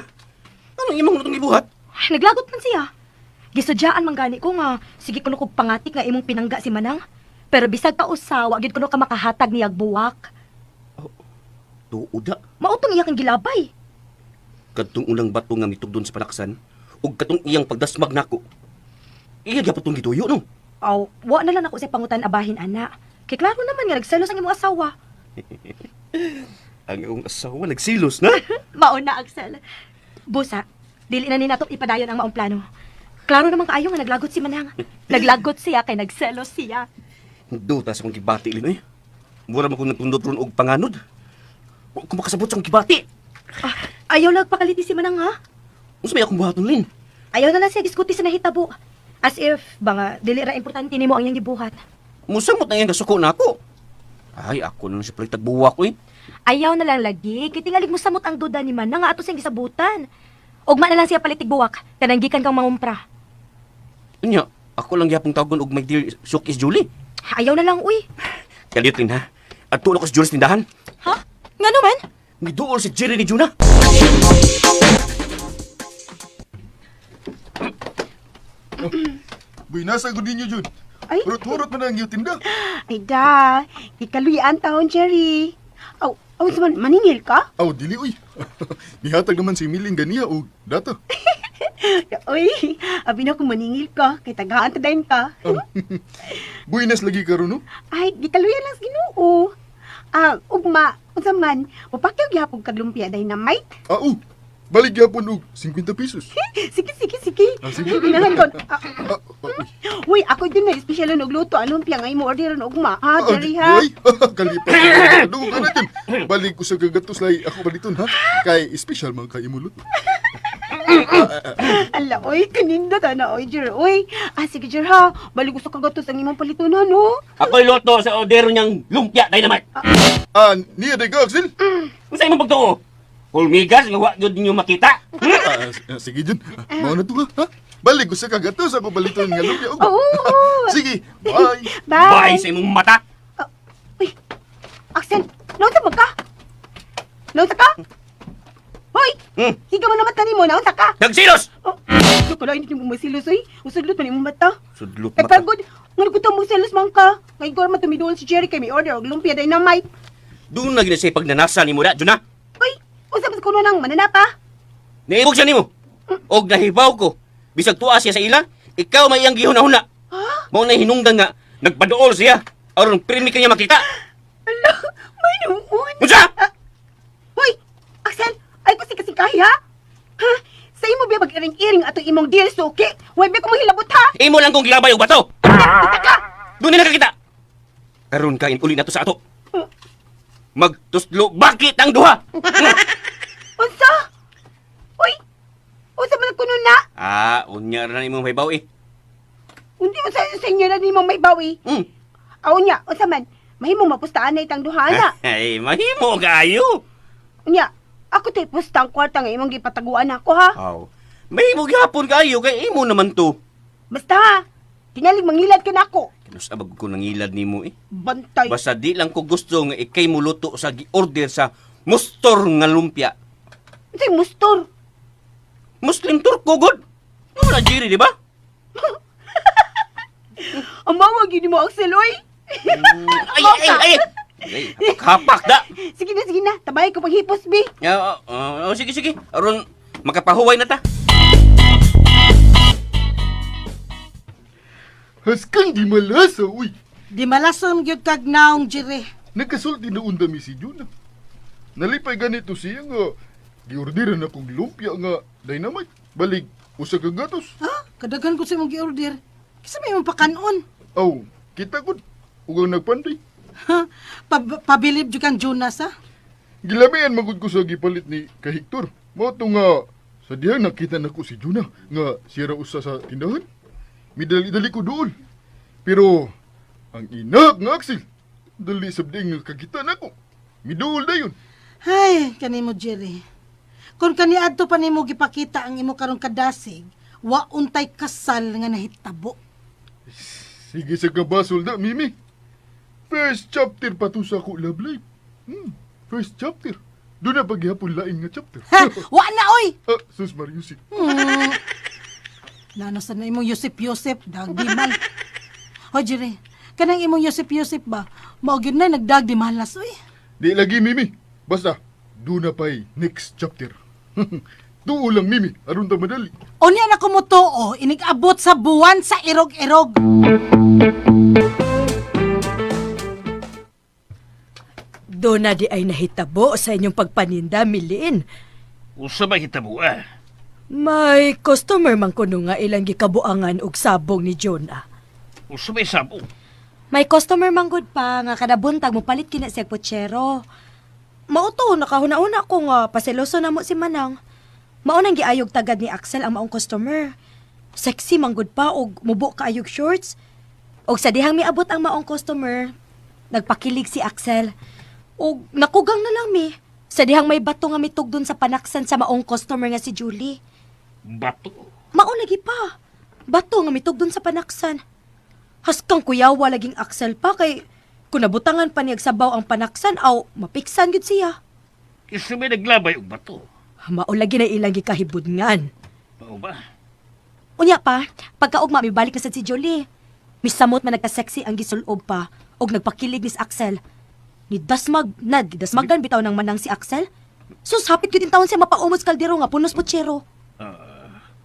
Anong imong natong gibuhat? Ay, naglagot man siya. Gisudyaan man gani ko nga sige kuno kog pangatik nga imong pinangga si Manang. Pero bisag pa usa, wa gid kuno ka makahatag niyag buwak. Tuod da. Mautong iya kang gilabay. Kadtong unang bato nga mitugdon sa panaksan ug katong iyang pagdasmag nako. Iya gyapon tong gituyo no. Aw, wa na lang ako sa pangutan abahin ana. Kay klaro naman nga nagselos ang imong asawa. Ang akong asawa nagsilos na. Mao na, Axel. Busa, dili na ni nato ipadayon ang maong plano. Klaro naman kaayo nga naglagot si Manang. Naglagot siya kay nagselos siya. Duta sa akong gibati lin oy. Mura man kong nagtundot ron og panganod. Wa ko makasabot sa akong gibati. Ah, ayaw lang pakaliti si Manang ha. Unsa may akong buhaton lin? Ayaw na lang siya diskuti sa nahitabo. As if, banga, dili ra importante nimo ang iyang gibuhat. Musamot na iyang kasuko nako. Ay, ako na lang siya palit buwak oy. Ayaw na lang lagi, kay tingalig mo samot ang duda ni Manang nga ato siyang gisabutan. Ugma na lang siya palitig buwak, kanang gikan kang mangumpra. Unya, ako lang gyapon tawagon og my dear Sukis Julie. Ayaw na lang, uy. Kalit lin ha. Adto na ko sa Julie sa tindahan. Ha? Ngano man? Miduol si Jerry ni Juna. Buy, nasa gud ninyo, Jun. Ay. Hurot-hurot man ang iyong tinda. Ay da, ikaluyan taon, Jerry. Aw, aw, man, maningil ka? Aw, dili uy. Nihatag naman si Miling ganiya og data. Uy, abi na kung maningil ka, kay tagaan ta dayon ka. Buinas lagi karon no? Ay, gikaluyan lang sa Ginoo. Ah, ugma, unsa man, mapakyaw gihapon kag lumpia dynamite. Ah, oh. Balik gyapon og 50 pesos. Sige, sige, sige. Ah, sige. Ginahan ko. Ah, Ah, ah, uy. uy, ako din na espesyal og luto ang lumpia nga imo orderon ugma. Ha, Ah, Jerry di- ha. Ay, kalipat. Dugo ka na dyan. Balik ko sa kagatos lay ako baliton ha. Kay special man kay imo luto. Ala, oy, kaninda ta na, oy, Jer. Oy, ah, sige, Jer, ha. Balik gusto kagatos ang imong palitunan, no? Ako'y loto sa ordero niyang lumpia dynamite. Ah, niya day ka, Axel. Unsa imong pagtuo? Hulmigas nga wa gyud ninyo makita. Ah, sige Jun. Ah, mao na to ha. Ha? Balik ko sa kagatos ako baliton nga lumpia og. Oo, oo. Sige, bye. Bye. Bye sa imong mata. Uy, Axel, naunsa man ka? Naunsa ka? Hoy! Hmm. Higa man naman tani mo, naunsa ka? Nagsilos! Oh, kala hindi mo masilos, oy. Usudlot man imong mata. Sudlot Ay, mata. pagod. Nga ko mo selos man ka. Ngay ko man tumidol si Jerry kay may order og lumpia dynamite. Doon na gina siya pagnanasa nimo da, Juna. Uy, unsa ba kuno nang mananapa? Naibog siya nimo. Og nahibaw ko. Bisag tuwa siya sa ila, ikaw may iyang gihuna-huna. Mao na hinungdan nga nagpaduol siya. Aron pirmi kanya makita. Ala, may nuon. Unsa? Ah, Hoy, Axel, ay ko si kasing ha? Ha? Sa imo ba mag-iring-iring ato imong dear suki? Way ba ko mahilabot ha? Imo lang kong gilabay og bato. Kita ka! Doon na nakakita. Karon kain uli nato sa ato. Magtuslo bakit ang duha? Unsa? Uy! Unsa man kuno na? Ah, unya ra na imong mahibaw eh. Undi unsa sa inyo na nimo may bawi? Aw nya, unsa man? Mahimo mapustaan na itang duha na. Ay, mahimo kaayo. Unya, ako tay pusta ang kwarta nga imong gipataguan ako ha. Aw. Mahimo gyapon kaayo kay imo naman to. Basta ha, tingalig mangilad ka nako. Kanus abag ko nangilad nimo eh. Bantay. Basta di lang ko gusto nga ikay muluto sa gi-order sa mustor nga lumpia. Unsay mustor? Muslim Turko god. Ano na Jerry, di ba? Ang mawag yun mo Axel oy. Ay, ay, ay. Ay, hapak da. Sige na, sige na. Tabay ko paghipos, bi. Ah, ah, oh, sige, sige. Aron makapahuway na ta. Haskan di malasa uy. Di malason gyud kag naong, Jerry. Nagkasulti na unda mi si Juna. Nalipay ganito siya nga giorderan akong lumpia nga dynamite. Balik usa ka gatos. Ha? Kadaghan ko sa imong gi-order. Kisa may imong pakanon. Aw, kita gud ug ang nagpanday. Ha? Pabilib jud kang Jonas, ha? Gilamian magud ko sa gipalit ni kay Hector. Mao to nga sa dihang nakita nako si Juna nga siya ra usa sa tindahan. Midali-dali ko dool. Pero ang inak nga Axel, dali sa nga kakita nako. Miduol dayon. Hay, kanimo Jerry. Kung kaniadto pa nimo gipakita ang imo karong kadasig, wa untay kasal nga nahitabo. Sige sa kabasol da, Mimi. First chapter pa to sa ako love life. First chapter. Doon na paghihapon lain nga chapter. Ha, wa na oy. Ah, sus Mariusip. Lano sa na imong Yosep Yosep, dagdi mal. Hoy, Jerry, kanang imong Yosep Yosep ba? Mao gyud na nagdagdi malas oy. Di lagi, Mimi. Basta, doon na pa'y next chapter. Tuo lang, Mimi. Aron ta madali. Unya na ko mo tuo, inig-abot sa buwan sa irog-irog. Doon na di ay nahitabo sa inyong pagpaninda, Milin. Usa ba hitabo ah? May customer man kuno nga ilang gikabuangan og sabong ni Jonah. Usa ba sabong? May customer man gud pa nga kada buntag mopalit kina siya putsero. Mao to nakahuna-una ko nga paseloso na mo si Manang. Mao nang giayog tagad ni Axel ang maong customer. Sexy man gud pa og mubo kaayog shorts. Og sa dihang miabot ang maong customer, nagpakilig si Axel. Og nakugang na lang mi. Sa dihang may bato nga mitugdon sa panaksan sa maong customer nga si Julie. Bato. Mao lagi pa. Bato nga mitugdon sa panaksan. Haskang kuyawa laging Axel pa kay kung nabutangan pa niyag sabaw ang panaksan aw mapiksan gyud siya. Isa may naglabay og bato. Mao lagi na ilang gikahibudngan. Mao ba? Unya pa, pagkaugma mibalik na sad si Jolie. Misamot man nagka-sexy ang gisulob pa og nagpakilig ni si Axel. Ni dasmag na gidasmagan bitaw ng manang si Axel. Sus hapit gyud taon siya mapaumos kaldero nga punos putsero.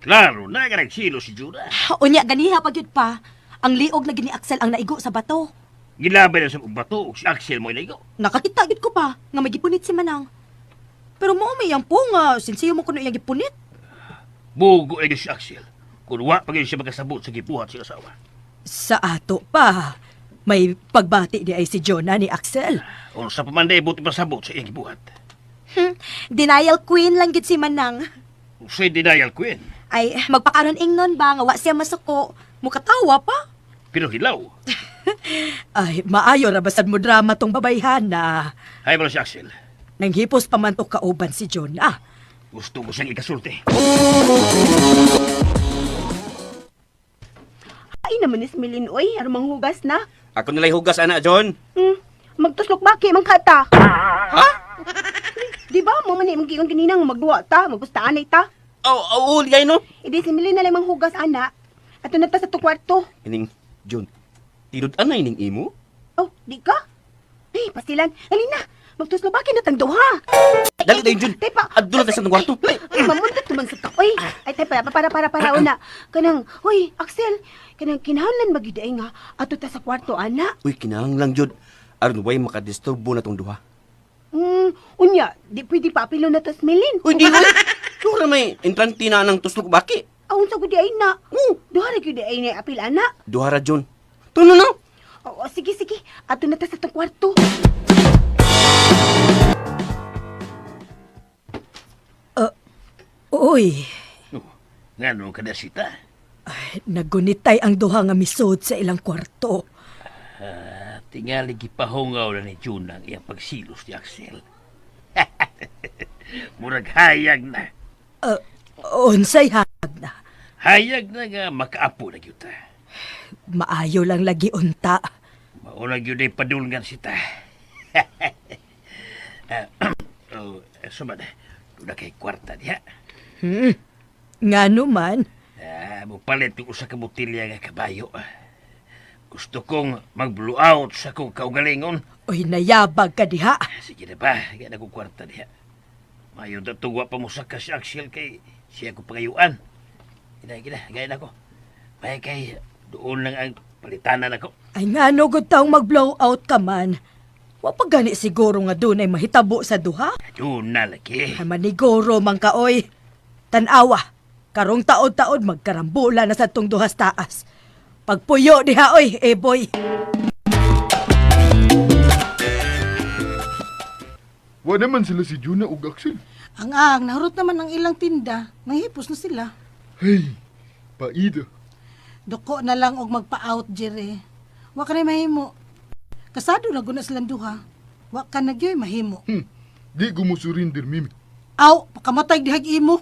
Klaro na nga nagsilo si Juna. Unya ganiha pa gyud pa. Ang liog lagi ni Axel ang naigo sa bato. Gilabay na sa og bato og si Axel mo naigo. Nakakita gyud ko pa nga may gipunit si Manang. Pero mao may iyang po nga sinsiyo mo kuno iyang gipunit. Bugo lagi si Axel. Kun wa pa gyud siya makasabot sa gibuhat sa asawa. Sa ato pa, may pagbati di ay si Jonah ni Axel. Unsa pa man day buti pasabot sa iyang gibuhat. Denial queen lang gid si Manang. Usay denial queen. Ay, magpakaron ingnon ba nga wa siya masuko. Mukatawa pa. Pero hilaw. Ay, maayo ra basad mo drama tong babayhana. Hay ba si Axel? Nanghipos pa man to kauban si Jonah. Gusto ko siyang ikasulti. Ay naman is Milin oy, aron manghugas na. Ako nila'y hugas, anak, John. Magtuslok baki man kata. Ha? Di ba mo man imong giingon kanina nga magduwa ta, magpustaan ay ta. Oh, oh, oh, ligay, no? Idi si Milin na lang manghugas ana. Ato na ta sa to kwarto. Ining, John, tinud anay ning imo? Oh, di ka? Ay, pasilan. Dali na. Magtuslo baki na tang duha. Dali tayo, John. Tay pa. Adto na tayo sa kwarto. Ay, mamundot man sa ta. Oy, ay tay pa para para para una. Kanang, hoy, Axel, kanang kinahanglan magyud ay nga ato ta sa kwarto ana. Uy, kinahanglan, John. Aron way makadisturbo na tong duha. Unya, di pwede pa apilo na tas Milin. Uy, di uy. Dura may entrante na ng tuslok baki. Aun sa gudi ay na. Duha ra gyud ay na apil ana. Duha ra, John. Tuno na. Oo, sige sige. Ato na ta sa tong kwarto. Uy, No, ngano ka na sita? ay, nagunitay ang duha nga misod sa ilang kwarto. Tingali gipahungaw na ni Juna ang iyang pagsilos ni Axel. Murag hayag na. Unsay hag na. Hayag na nga makaapo na gyud ta. Maayo lang lagi unta. Mauna gyud ay padulngan sita. Ah, oh, sumad, doon na kay kwarta diha. Ngano man, Ah, mupalit ko usa ka botelya nga kabayo. Gusto kong mag-blow out sa akong kaugalingon. oy nayabag ka diha. Sige na ba, gana ko kwarta diha. Mayo na tugwa pa mo sa si Axel kay siya ko pangayuan. Gina, gina, gaya na ko. May kay doon lang ang palitanan ako. Ay ngano gud taong mag-blow out ka man. Wa pa gani siguro nga dunay mahitabo sa duha. Doon na lagi. Ay maniguro man ka oy. Tan-awa, karong taod-taod magkarambula na sa tong duhas taas. Pagpuyo diha oy, eh boy. Wa naman sila si Jonah ug Axel. Ang ang, nahurot naman ang ilang tinda, nanghipos na sila. Hey, paida. Duko na lang og magpa-out, Jerry. Wa ka na mahimo. Kasado na guna silang duha. Wa ka na gyud mahimo. Di ko mo surrender, Mimi. Aw, pakamatay dihag imo.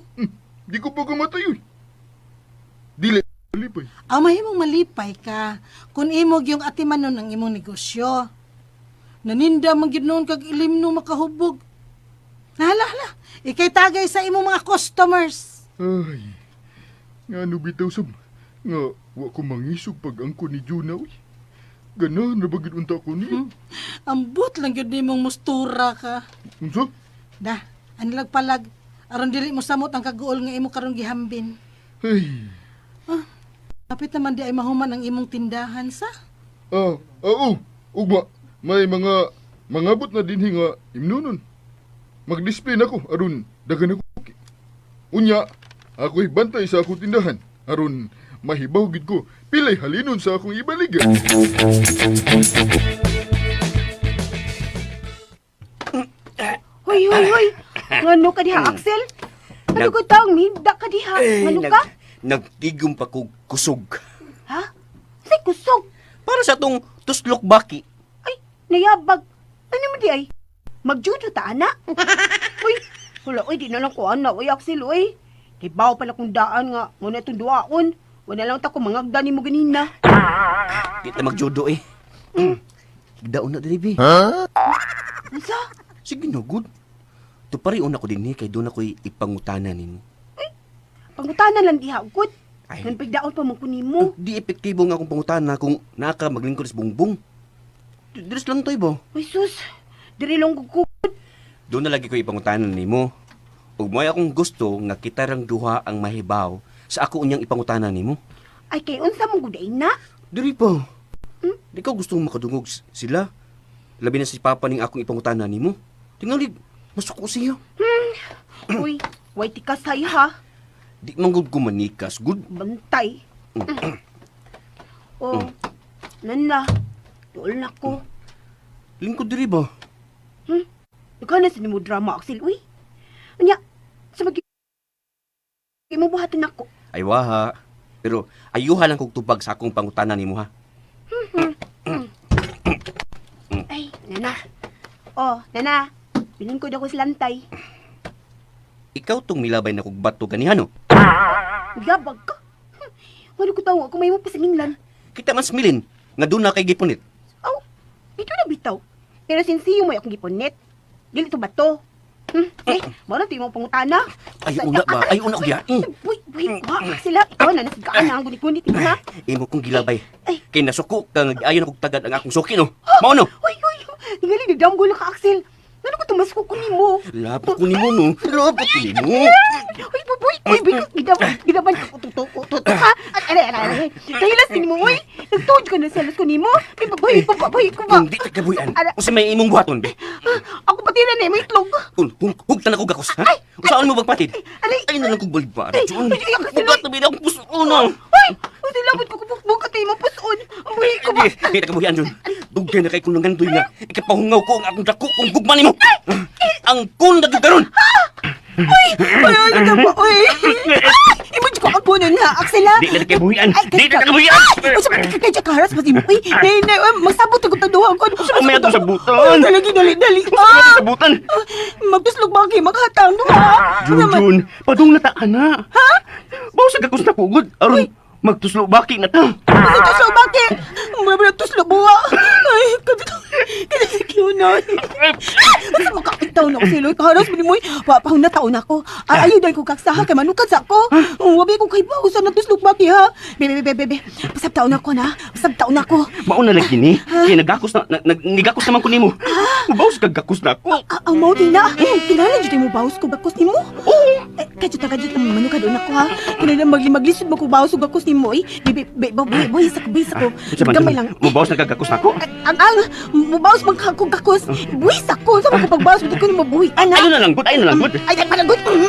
Di ko pa kamatay, uy. Dili, lipay. Aw, mahimong malipay ka. Kung imo gyung atimanon ang imong negosyo. Naninda man gyud noon kag ilimno makahubog. Hala, hala. Ikay tagay sa imong mga customers. Ay, nga ano bitaw sab, nga wa ko mangisog pag angko ni Juna, uy. Ganahan na ba gid unta ko niya? Ambot lang gyud nimong mustura ka. Unsa? Da, anilag palag. Aron dili mo samot ang kaguol nga imo karon gihambin. Ay, Kapit naman di ay mahuman ang imong tindahan sa. ah, oo, ugma, may mga mangabot na dinhi nga imnunon. Mag-display na ko aron daghan ako. Unya, ako'y bantay sa akong tindahan aron mahibaw gid ko pilay halinon sa akong ibaliga. Hoy, hoy, hoy. Ngano ka diha, Axel? Ano ko taong mihigda ka diha? Ngano ka? Nagtigom pa kog kusog. Ha? Say kusog. Para sa tong tuslok baki. Ay, nayabag. Ano mo di ay? Magjudo ta, ana? Uy, wala, uy, di na lang ko, ana. Uy, Axel, uy. Kibaw pala kung daan nga, muna itong duwaon. Wala lang ta ko mangagda ni mo ganina. Di ta magjudo eh. Higdaon na diri bi. Unsa? Sige na good. Tupari una ko dinhi kay doon ako'y ipangutana nimo. Pangutana lang diha, good. Ay. Ngan pigdaon pa man ko nimo. Di epektibo nga akong pangutana kung naa ka maglingkod sa bungbong. Diris lang toy ba? Uy, sus. Diri lang ko. Doon na lagi ko ipangutana nimo. Ug mo'y akong gusto nga kita rang duha ang mahibaw sa ako unyang ipangutana nimo. Ay, kay unsa mong guday na? Diri pa. Di ka gusto makadungog sila. Labi na si Papa ning akong ipangutana nimo. Tingali, masuko siya. Uy, way tikas hay ha. Di man gud ko manikas, good. Bantay. Oh, nana. Tuol na ko. Lingkod diri ba? Ikaw na sa nimo drama, Axel. Uy, anya, sa mag mo buhaton ako. Ay waha. Pero ayuha lang kog tubag sa akong pangutana nimo ha. Ay, nana. Oh, nana. Bilingkod ako sa lantay. Ikaw tong milabay na kog bato ganihan no. Yabag ka. Wala ko tawo, kung may mo pasinglan. Kita man smilin nga doon na kay gipunit. Aw, ito na bitaw. Pero sinsiyo mo akong gipunit. Dili to bato. Eh, mao na mo pangutana. Ay una ba? Ay una og ya. Uy, uy, wa sila. Ikaw na nasigaan na ang gunit-gunit ha. Imo kong gilabay. Ay. Kay nasuko ka nga ayon akong tagad ang akong suki no. Mao no. Uy, uy, tingali nagdamgo na ka, Axel. Ngano ko tumasko ko nimo? Lapo ko nimo no. Lapo ko nimo. Uy, buboy, uy, uy, gidaban, gidaban ka tuto, tuto ha. At aray, aray, aray. Kahilas nimo, uy. Nagtuod ka na selos ko nimo. Uy, baboy, baboy ko ba? Hindi ta kabuyan. Ara- Unsa may imong buhaton be? Ako pati na nimo itlog. Kun hug hugtan ako gakos ha? Usaon mo bagpatid? Aray. Ay na lang kog balibara. Ay, Jun. ay, ay, kasi Bugat na bida akong puso no. Uy, uy, labot ko kubukbuk at imo puson. Ang buhi ko ba? Di, di ta kabuyan Jun. Dugay na kay kung nangandoy nga ikapahungaw ko ang akong dako kung gugma nimo. Ang kun na gyud karon. Uy, ay, ay, ba? Uy. Ay, imo ko ang puno na, Axel ha. Di na kabuyan. Ay, Di na kabuyan. Ay, unsa ba ka kay kaharas pa mo? Uy, nay, nay, uy, magsabot ako taduhan ko. Ano Ang may atong sabutan. Ay, dali, dali, dali. Ang sabutan. Magtuslog ba kay maghatang no ha? Jun, Jun, padung na ta ana. Ha? Baw sa gakos na pugod aron magtuslo baki na ta. Kasi tuslo bakit? Mura ba tuslo buwa? Ay, kadto. Kada sa kiunon. Basta makakitaw na ko sila. Kaharas mo ni mo. Wapahon na taon ako. Ay, ayaw dahil ko kaksaha kay manukad sa ako. Wabi ko kay ba usa na tuslog baki ha. Bebe, bebe, bebe. Pasab taon ako na. Pasab taon ako. Mao na lagi ni. Kay nagakos na nigakos naman ko nimo. Baw sa gakos na ako. Ang mao din na. Kinahanglan jud mo bawas ko bakos nimo. Oo. Eh, kadyo ta kadyo ang manukad una ko ha. Kinahanglan maglimaglisod mo ko bawas og bakos nimo eh. Bebe, bebe, boy, boy, sa ko, sa ko. Unsa man, Gamay lang. Mubawas na gagakos na ako. Ang mubawas magkakog gakos. Buwis ako sa mga pagbawas ko ni mabuhi. Ana. Ayo na lang gud, ayo na lang gud. Ay, ay, palagot. Ang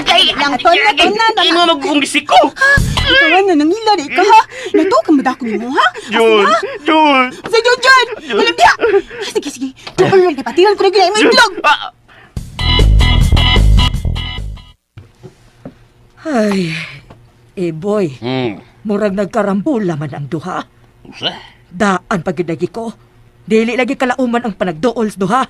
ay, lang ton na ton na. Imo magkong gisiko. Ikaw na nangila di ka ha. Nato ka madako nimo ha. Jun, Jun. Sa Jun Jun. Alam diya. Sige sige. Tuol lang kay patiran ko na gina imong itlog. Ah, Ay, eh boy, murag nagkarambula man ang duha. Usa? Daan pag lagi ko. Dili lagi kalauman ang panagduol sa duha.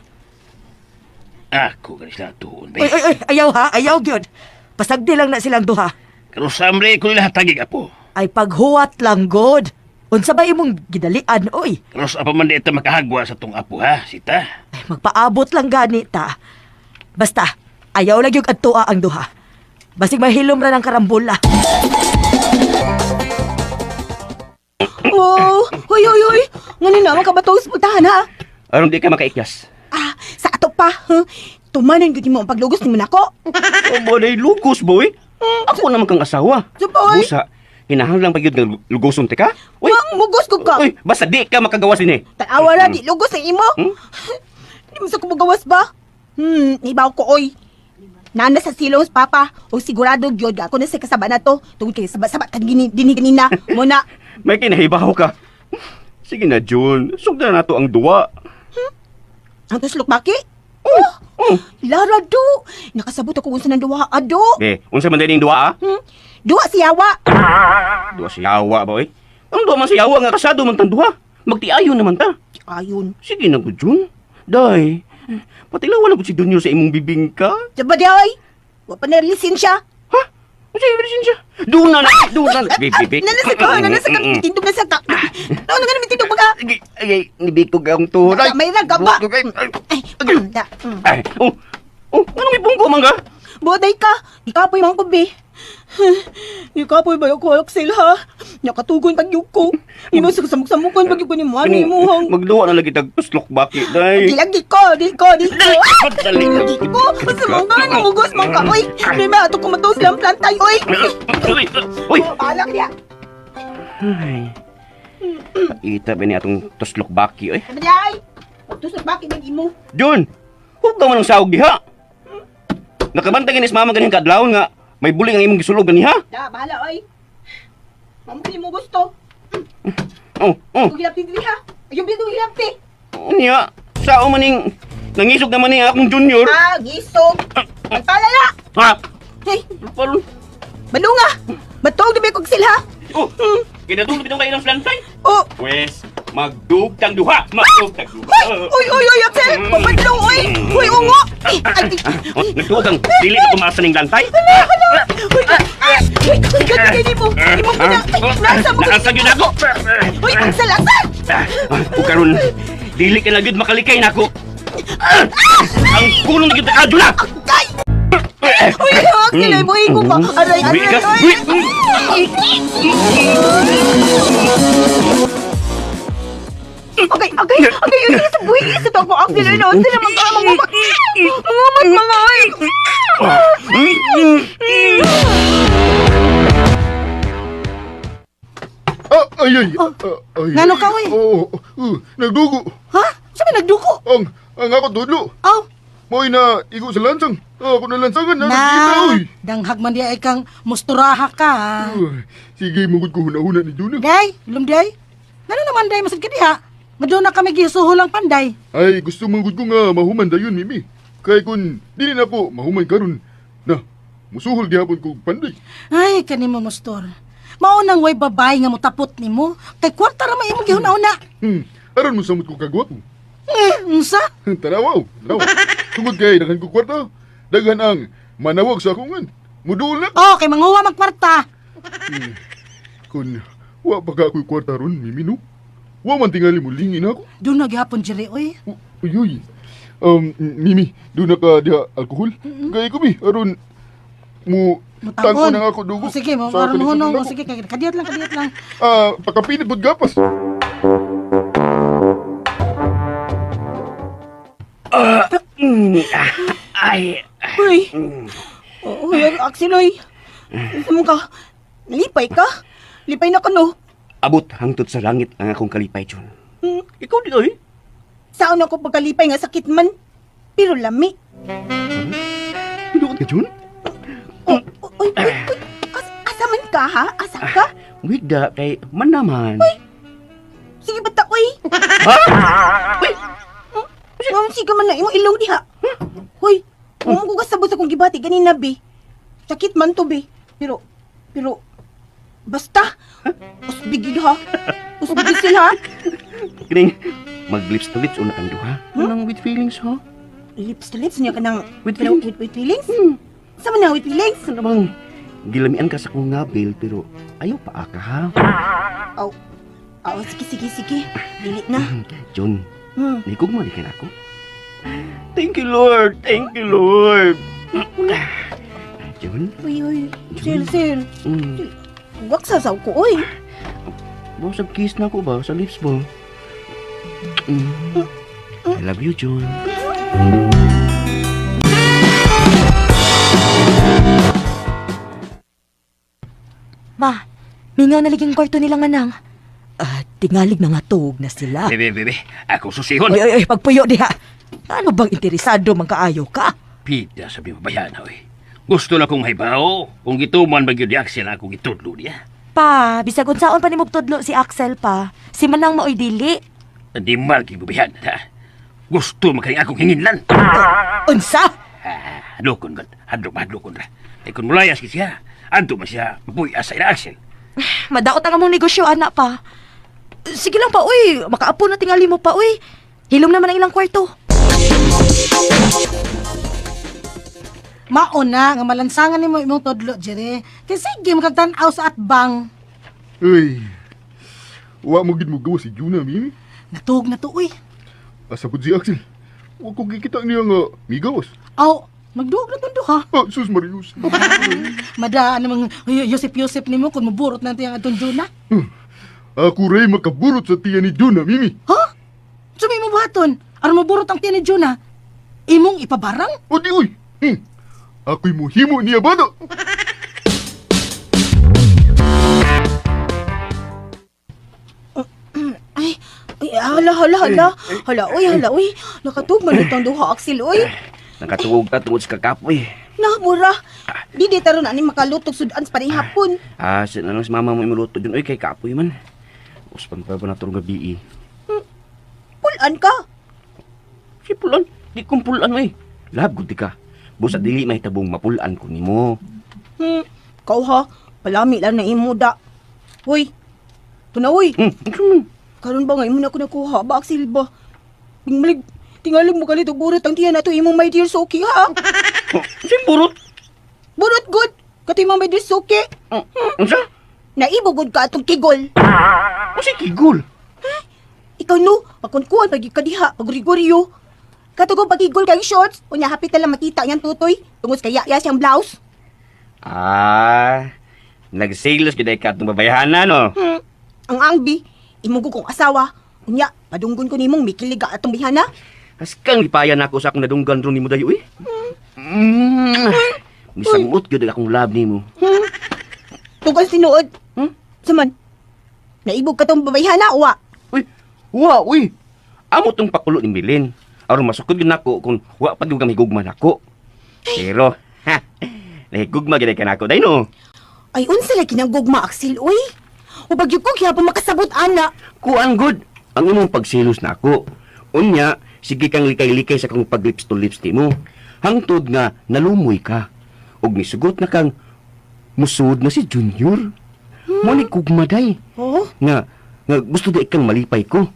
Ako gani sila tuon Oy, be. oy, oy, ayaw ha, ayaw gyud. Pasagdi lang na silang duha. Pero samre ko nila hatagig apo. Ay paghuwat lang god. Unsa ba imong gidalian oy? Ros apa man di ito makahagwa sa tong apo ha, Sita. Ay, magpaabot lang gani ta. Basta, ayaw lang yung adtoa ang duha. Basig mahilom ra ng karambola. Oh, hoy, hoy, hoy. Ngano na man ka ba sa pultahan, ha? Aron di ka makaikyas. Ah, sa ato pa, huh? Tumanan gyud mo ang paglugos nimo nako. Obo, day lugos, boy. Ako naman kang asawa. So, boy. Busa, kinahanglan pa gyud nga lugoson te ka? Uy, Wang mugos ko ka. uy, basta di ka makagawas dinhi. Tanawa ra di lugos ang imo. Hmm? Di mo sa kumugawas ba? Ibaw ko oy. Nana sa silong papa, o sigurado gyud ako na sa kasaba na to. Tungod kay saba-saba kan gini dinhi kanina. Mo na. May kinahibaw ka. Sige na, June. Sugdan na nato ang duwa. Ang tuslok baki? Oh, Oh. Lara do. Nakasabot ako unsa nang duwa ado. Eh, unsa man din duwa ah? Duwa siyawa. Duwa si Yawa ba, oy? Ang duwa man si Yawa nga kasado man tang duha. Magtiayon naman ta. Ayon. Sige na gud, June. Day, patilawan na gud si Junior sa imong bibingka. Diba di ay? Wa pa na lisensya. Ha? Unsa yung lisensya? Doon na na, doon na. Bi, bi, bi. Nana sa ka, nana sa ka, tindog na sa ka. Ano nga naman tindog ba ka? Ay, ay, nibikog akong tuhod. Ay, May raga ba? Ay, Ay, da. ay, oh, oh, anong may pungko man ka? Boday ka. Di ka po'y mga kubi. Di ka po'y bayo ko, Axel, ha? Nakatugon pag ko. Di mo samok-samokon pag ko ni mo. Ano mo hang? Magduwa na lagi tag tuslok baki, day. Di lagi ko, di ko, di ko. Ah! Dali. Di ko. Basta mo nga, namugos mo ka. Oy, may maato ko mataw silang plantay, oy. Uy, uy. Balak niya. Ay. Ita ba ni atong tuslok baki, oy? Sabi niya, ay. Pagtusok bakit ng imo? Jun, huwag ka man ang sahog diha. Nakabantay ni mama ganing kadlawon nga may buling ang imong gisulog ganiha. Da, bahala, oy. Mamukli mo gusto. Oh, oh. Kung hilapti dili, ha? Ayun, bildo hilapti. Unya, sao maning nangisog naman ni akong junior. Ah, gisog. Magpalala. Ha? Hey, Palon. balunga. Batog na ba kog sila? Oh, kinatulog bitong kayo ng flansay. Oh, Pwes, magdugtang duha, magdugtang duha. Uy! Uy, uy, uy, Axel! Papadlong, uy! Uy, ungo! Ay, ay, Oh, nagtugang, dili na tumaas ning lantay. hala, hala! Uy, ah, uy, uy, ganda kayo mo! Imo ko na! Ay, nasa mo! Naasa gyud ako. Uy, Axel, Axel! Ug karon, dili ka na gyud makalikay nako. Ang kulong na gyud ka na. Ay! Uy, Axel, ay, buhi ko pa! Aray, Buhi aray, ka? aray! Buhi! Okay, okay, okay, yun sa buhi sa to ako, Axel, ay, nasa naman ka, mga mga mga, ay! Ah, ay, ay. Ah, ay. Ngano ka, oy? Oo, oh, nagdugo. Ha? Sa may nagduko? Ang ako tudlo. Aw, Mo'y na igo sa lansang. Ah, ako na lansangan na nakikita, na, oy. danghag man di ay kang musturaha ka. ha? Uy, sige, mugod ko huna-huna ni Juna. Day, ilom day. Ngano naman day, masad ka diha. Nga doon na kami gisuhulang panday. Ay, gusto mong ko nga mahuman dayon, Mimi. Kay kun dili na ko mahuman karon. Na, musuhol gihapon ko panday. Ay, kanimo mustor. Mao nang way babae nga mutapot nimo. Kay kwarta ra man imong gihuna-huna. Aron mo samot ko kagwapo. Eh, unsa? Tanawaw, tanaw. Tungod kay daghan ko kwarta, daghan ang manawag sa akongan. Muduol na. Oh, kay manguha magkwarta. Kun wa pa ka ako'y kwarta ron, Mimi, no? Wa man tingali mo lingin ako. Doon na gihapon diri oy. Uy, uy. Mimi, doon na ka diha alkohol. Kay ko bi, aron mo tangko na nga ako dugo. Oh, sige, mo Sa aron kalikod hunong. nako. Oh, sige, kay kadiyot lang, kadiyot lang. Ah, pagkapinit pud gapas. Ay, Uy! Uy, Axel, uy! Unsa mo ka? Nalipay ka? Lipay na ka, no? abot hangtod sa langit ang akong kalipay, Jun. Ikaw di oy. Saan ako pagkalipay nga sakit man? Pero lami. Tinuod ka, Jun? Oh, uy, uy, uy. Asa man ka, ha? Asa ka? Wigda kay man naman. Sige bata, uy. Ha? Uy! Ma'am, sige man na imong ilong diha. Hoy, mo ko kasabot sa akong gibati ganina, be. Sakit man to, be. Pero, pero, basta. Usbigid, ha? Usbigid sila, ha? Kining mag lips to lips una kang duha. Anong with feelings, ha? Lips to lips niya ka ng... With kanang feelings. With feelings? Sa man na with feelings? Ano bang gilamian ka sa akong ngabil pero ayaw pa aka ha. Aw, Oo, sige, sige, sige. Dili na. John, nahigugma di ka na ako. Thank you, Lord. Thank you, Lord. John? Uy, uy. Sir, sir. Wag sasaw ko, uy. Ba, sa kiss na ako ba? Sa lips mo? I love you, John. Ma, mingaw na liging kwarto nilang Manang. Ah, tingalig na nga tuog na sila. Bebe, bebe, ako susihon. Oy, oy, oy, pagpuyo diha. Ano bang interesado man kaayo ka? Pida sa bibabayan, oy. Gusto na kong mahibaw. Kung gituman ba gyud ni Axel akong gitudlo niya. Pa, bisag unsaon pa nimo tudlo si Axel pa. Si Manang maoy dili. Hindi mal kay babayan, ha? Gusto man kay akong hinginlan. Unsa? Hadlokon gud, hadlok mahadlokon ra. Kay kung mulayas gid siya, adto man siya mabuya sa ila Axel. Madaot ang among negosyo ana pa. Sige lang pa uy, makaapo na tingali mo pa uy. Hilom naman ang ilang kwarto. Mauna nga malansangan nimo imong tudlo dire. Kay sige makagtan-aw sa atbang. Uy. Wa mo gid mo gawa si Juna, Mimi. Natuog na to uy. Asa pud si Axel? Wa ko gikita niya nga migawas. Aw, magduog na tong duha. Ah, sus Marius. Madaan namang Yosep Yosep nimo kung maburot na ang atong Juna. Ako ray makaburot sa tiyan ni Juna, Mimi. Ha? Sumi mo buhaton. Aron maburot ang tiyan ni Juna. Imong ipabarang? O di uy. Ako'y muhimo niya bata. Ay, ay, hala, hala, hala. Hala, uy, hala, uy. Nakatug man itong duha, Axel, uy. Nakatuog ta tungod sa kakapoy. Na, mura. Di di taron ani makalutog sudan sa panihapon. Ah, sa lang si mama mo imuluto dun. Uy, kay kapoy man. Uspan pa ba na turong gabi eh. Pulan ka. Si pulan. Di kong pulan oy. Lab gud di ka. Busa dili mahitabong mapulan ko nimo. Kau ha, palami lang na imo da. Uy, tunaw uy. Karon ba nga imo na ko nakuha ba Axel ba? Bingmalig, tingalig mo kalit og burot ang tiyan nato imong my dear Soki ha. Sin burot? Burot good. Kato imong my dear Soki. Unsa? Naibugod ka atong kigol. Unsa kigol? Ikaw no, pagkunkuan pag ka diha, pag Gregorio. Katugong pagigol kay shorts, unya hapit na lang makita niyang tutoy, tungod sa kaya siyang blouse. Ah, nagsilos gyud ay ka atong babayhana no. Ang angbi, imong kong asawa. Unya, padunggon ko nimong mikilig ka atong bihana. Askang gipayan nako sa akong nadunggan ron nimo dayo uy. Misamot gyud ang akong love nimo. Tungkol sinuod. Saman, naibog ka tong babayhana, uwa. Wa uy. Amo tong pakulo ni Milin. Aron masukod gyud nako kung wa pa gyud kami gugma nako. Pero ha, nahigugma gyud ka nako day no. Ay, unsa lagi nang gugma, Axel, uy. Ubag yun ko, kaya pa makasabot, ana. Kuan good. Ang imong pagsilos nako. Unya, sige kang likay-likay sa kang paglips to lips mo. Hangtod nga nalumoy ka. Ug misugot na kang musud na si Junior. Mo ni gugma day. Oh? Nga nga gusto di kang malipay ko.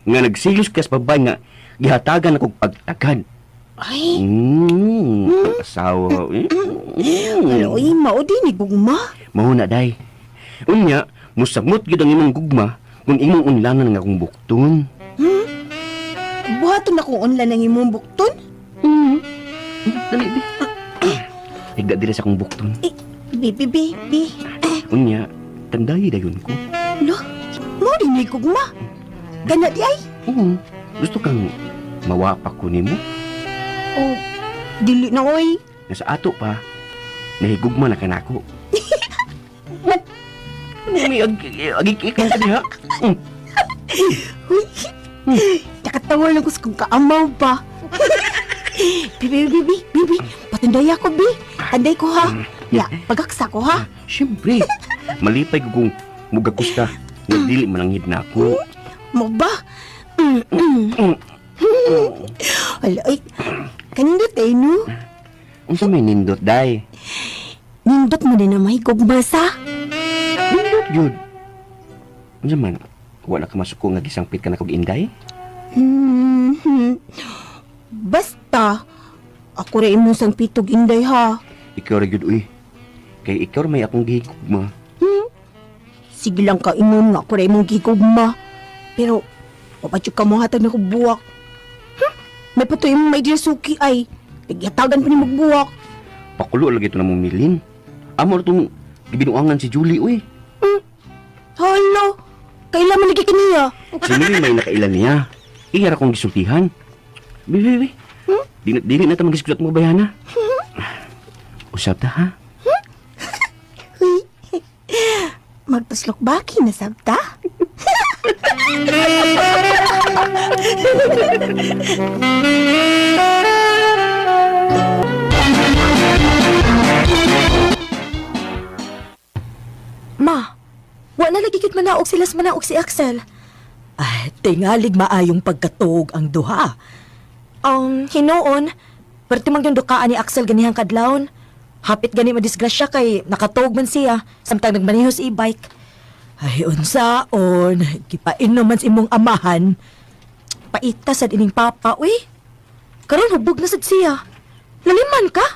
Nga nagsilos ka sa babae nga gihatagan ako pagtagan. Ay. Asawa. Hala, uy, mao din ni gugma. Mao na day. Unya, musamot gyud ang imong gugma kung imong unlanan nga akong bukton. Buhaton na kung unlan ang imong bukton. Dali, bi. Higda diri sa akong bukton. Bi, bi, bi, bi. Unya, tandayi dayon ko. Lo, mao din ni gugma. Gana di ay. Oo. Gusto kang mawapa ko nimo? Oh, dili na oy. Nga sa ato pa, nahigugma na ka nako. Ano may agik-ikan ka diha? Uy, nakatawa lang ko sa kong kaamaw ba. Bi, bi, bi, bi, bi, bi. Patunday ako, bi. Tanday ko, ha? Ya, pagaksa ko, ha? Siyempre, malipay ko kung mugakos ka. Nga dili mananghid na ako. Mo ba? Ala, ay, kanindot eh, no? Unsa may nindot, day? Nindot mo din na may gugmasa. Nindot yun. Unsa man, wala ka masuko nga gisangpit ka na kog inday? Basta, ako ra imong sangpitog inday, ha? Ikaw ra gyud uy. Kay ikaw ra may akong gihigugma. Sige lang ka ingon nga ako rin mong gigugma. Pero, wapat yung kamuhatag na kong buwak. May patuloy mo, my dear Suki, ay. Nagyatagan pa ni magbuwak. Pakulo lagi ito na mong milin. Amo ra tong gibinuangan si Julie, uy. Hala, kailan man lagi kaniya? Si Milin may nakailan niya. Iya ra kong gisultihan. Bi, bi, bi. Dili, dili na ta magisgulat mo bayana. Usap ta, ha? Uy, magtuslok ba kinasabta? Ma, wa na lagi gid manaog sila sa manaog si Axel. Ay, tingalig maayong pagkatuog ang duha. Hinuon, perti man yung dukaan ni Axel ganihang kadlawon. Hapit gani madisgrasya kay nakatuog man siya samtang nagmaneho sa e-bike. Ay, unsaon, gipainom man sa imong amahan. Paita sad ining papa, uy. Karon hubog na sad siya. Laliman ka?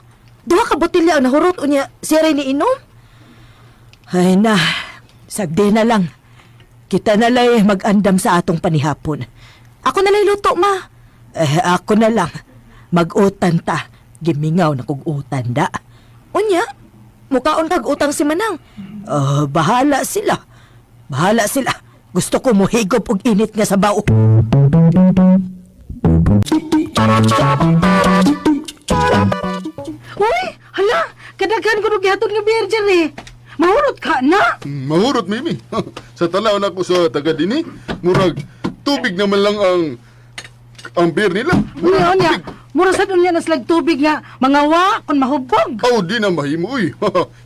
Duha ka botelya ang nahurot unya siya ray niinom. Ay na, sagdi na lang. Kita na lay mag-andam sa atong panihapon. Ako na lay luto, ma. Eh, ako na lang. Mag-utan ta. Gimingaw na kog utan da. Unya, mukaon kag utang si Manang. Ah, bahala sila. Bahala sila. Gusto ko mohigop og init nga sabaw. Uy, hala, kadaghan ko nung gihatod nga beer dyan eh. Mahurot ka na. Mahurot, Mimi. Sa tanaw na ko sa taga dinhi, murag tubig naman lang ang beer nila. Unya, unya. Mura sad unya na slag tubig nga mga wa kon mahubog. Aw, di na mahimo, uy.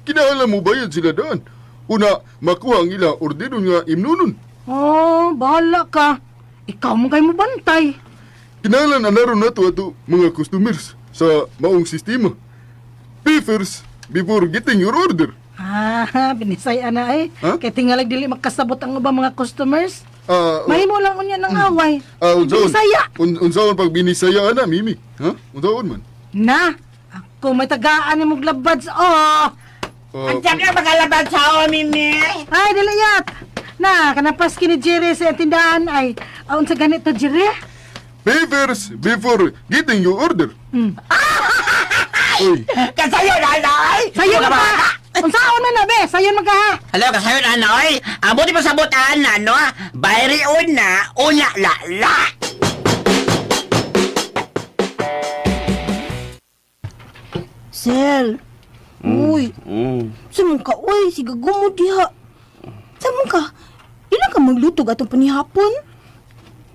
Kinahanglan mo bayad sila daan. Una, makuha ang ila ordino nga imnunon. Oh, bahala ka. Ikaw mo kay mo bantay. Kinahanglan anaro nato ato mga customers sa maong sistema. Pay first before getting your order. Ah, binisay ana eh. Huh? Kay tingalag dili makasabot ang ubang mga customers. Ah, Mahimo lang unya ng away. ah, unsaon? Binisaya. Unsaon pag binisaya ana, Mimi? Ha? Unsaon man? Na, ako may tagaan ni mong labads. Oh. Ah, Ang sabi ang magalabad sa o, Mimi. Ay, dili yat. Na, kanapas kini Jerry sa tindahan ay. Aon sa ganito, Jerry? Pay first before getting your order. Uy, Kasayo na, nay. Sayon na ba? Unsaon man na be? Sayon man ka ha? Hello, kasayo na, nay. Amo di pa sabutan na, no? Bayri una, una la la. Sel, uy, samon ka, uy, sige gumo diha. Samon ka, ilan ka maglutog atong panihapon?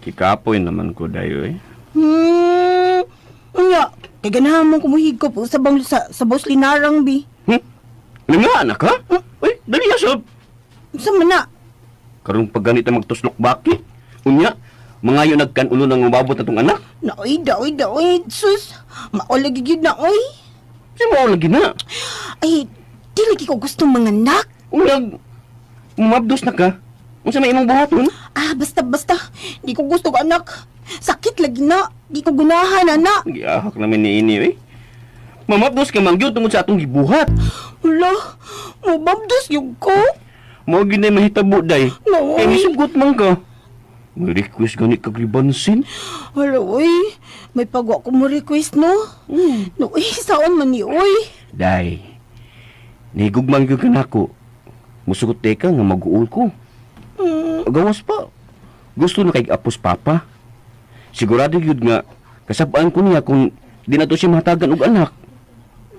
Kikapoy naman ko dayo eh. Unya, kay ganahan mo kumuhigop sa bang sa boss linarang bi. Nga anak ha? Uy, dali ya sob. Unsa man na? Karong pag ganito magtuslok baki. Unya, mga yun nagkanulo nang umabot na tong anak. Naoy, daoy, daoy, sus. Maulagi gyud na oy. Si mo lagi na. Ay, di lagi ko gustong mga anak. Unyag, umabdos na ka. Unsa may imong buhaton? Ah, basta, basta. Di ko gusto anak. Sakit lagi na. Di ko gunahan, anak. Giahak namin ni ini eh. Mamabdos ka man gyud tungod sa atong gibuhat. Hala, mababdos yung ko. Mao gyud nay mahitabo day. No. Kay misugot man ka. May request gani kag ribansin. Hala, uy. May pagwa ko mo request, no? No, uy, saon man ni, uy. Day. Nahigugman gyud ka nako. Musugot teka nga mag-uul ko. Gawas pa. Gusto na kay apos papa. Sigurado gyud nga kasab-an ko niya kung di na to siya mahatagan og anak.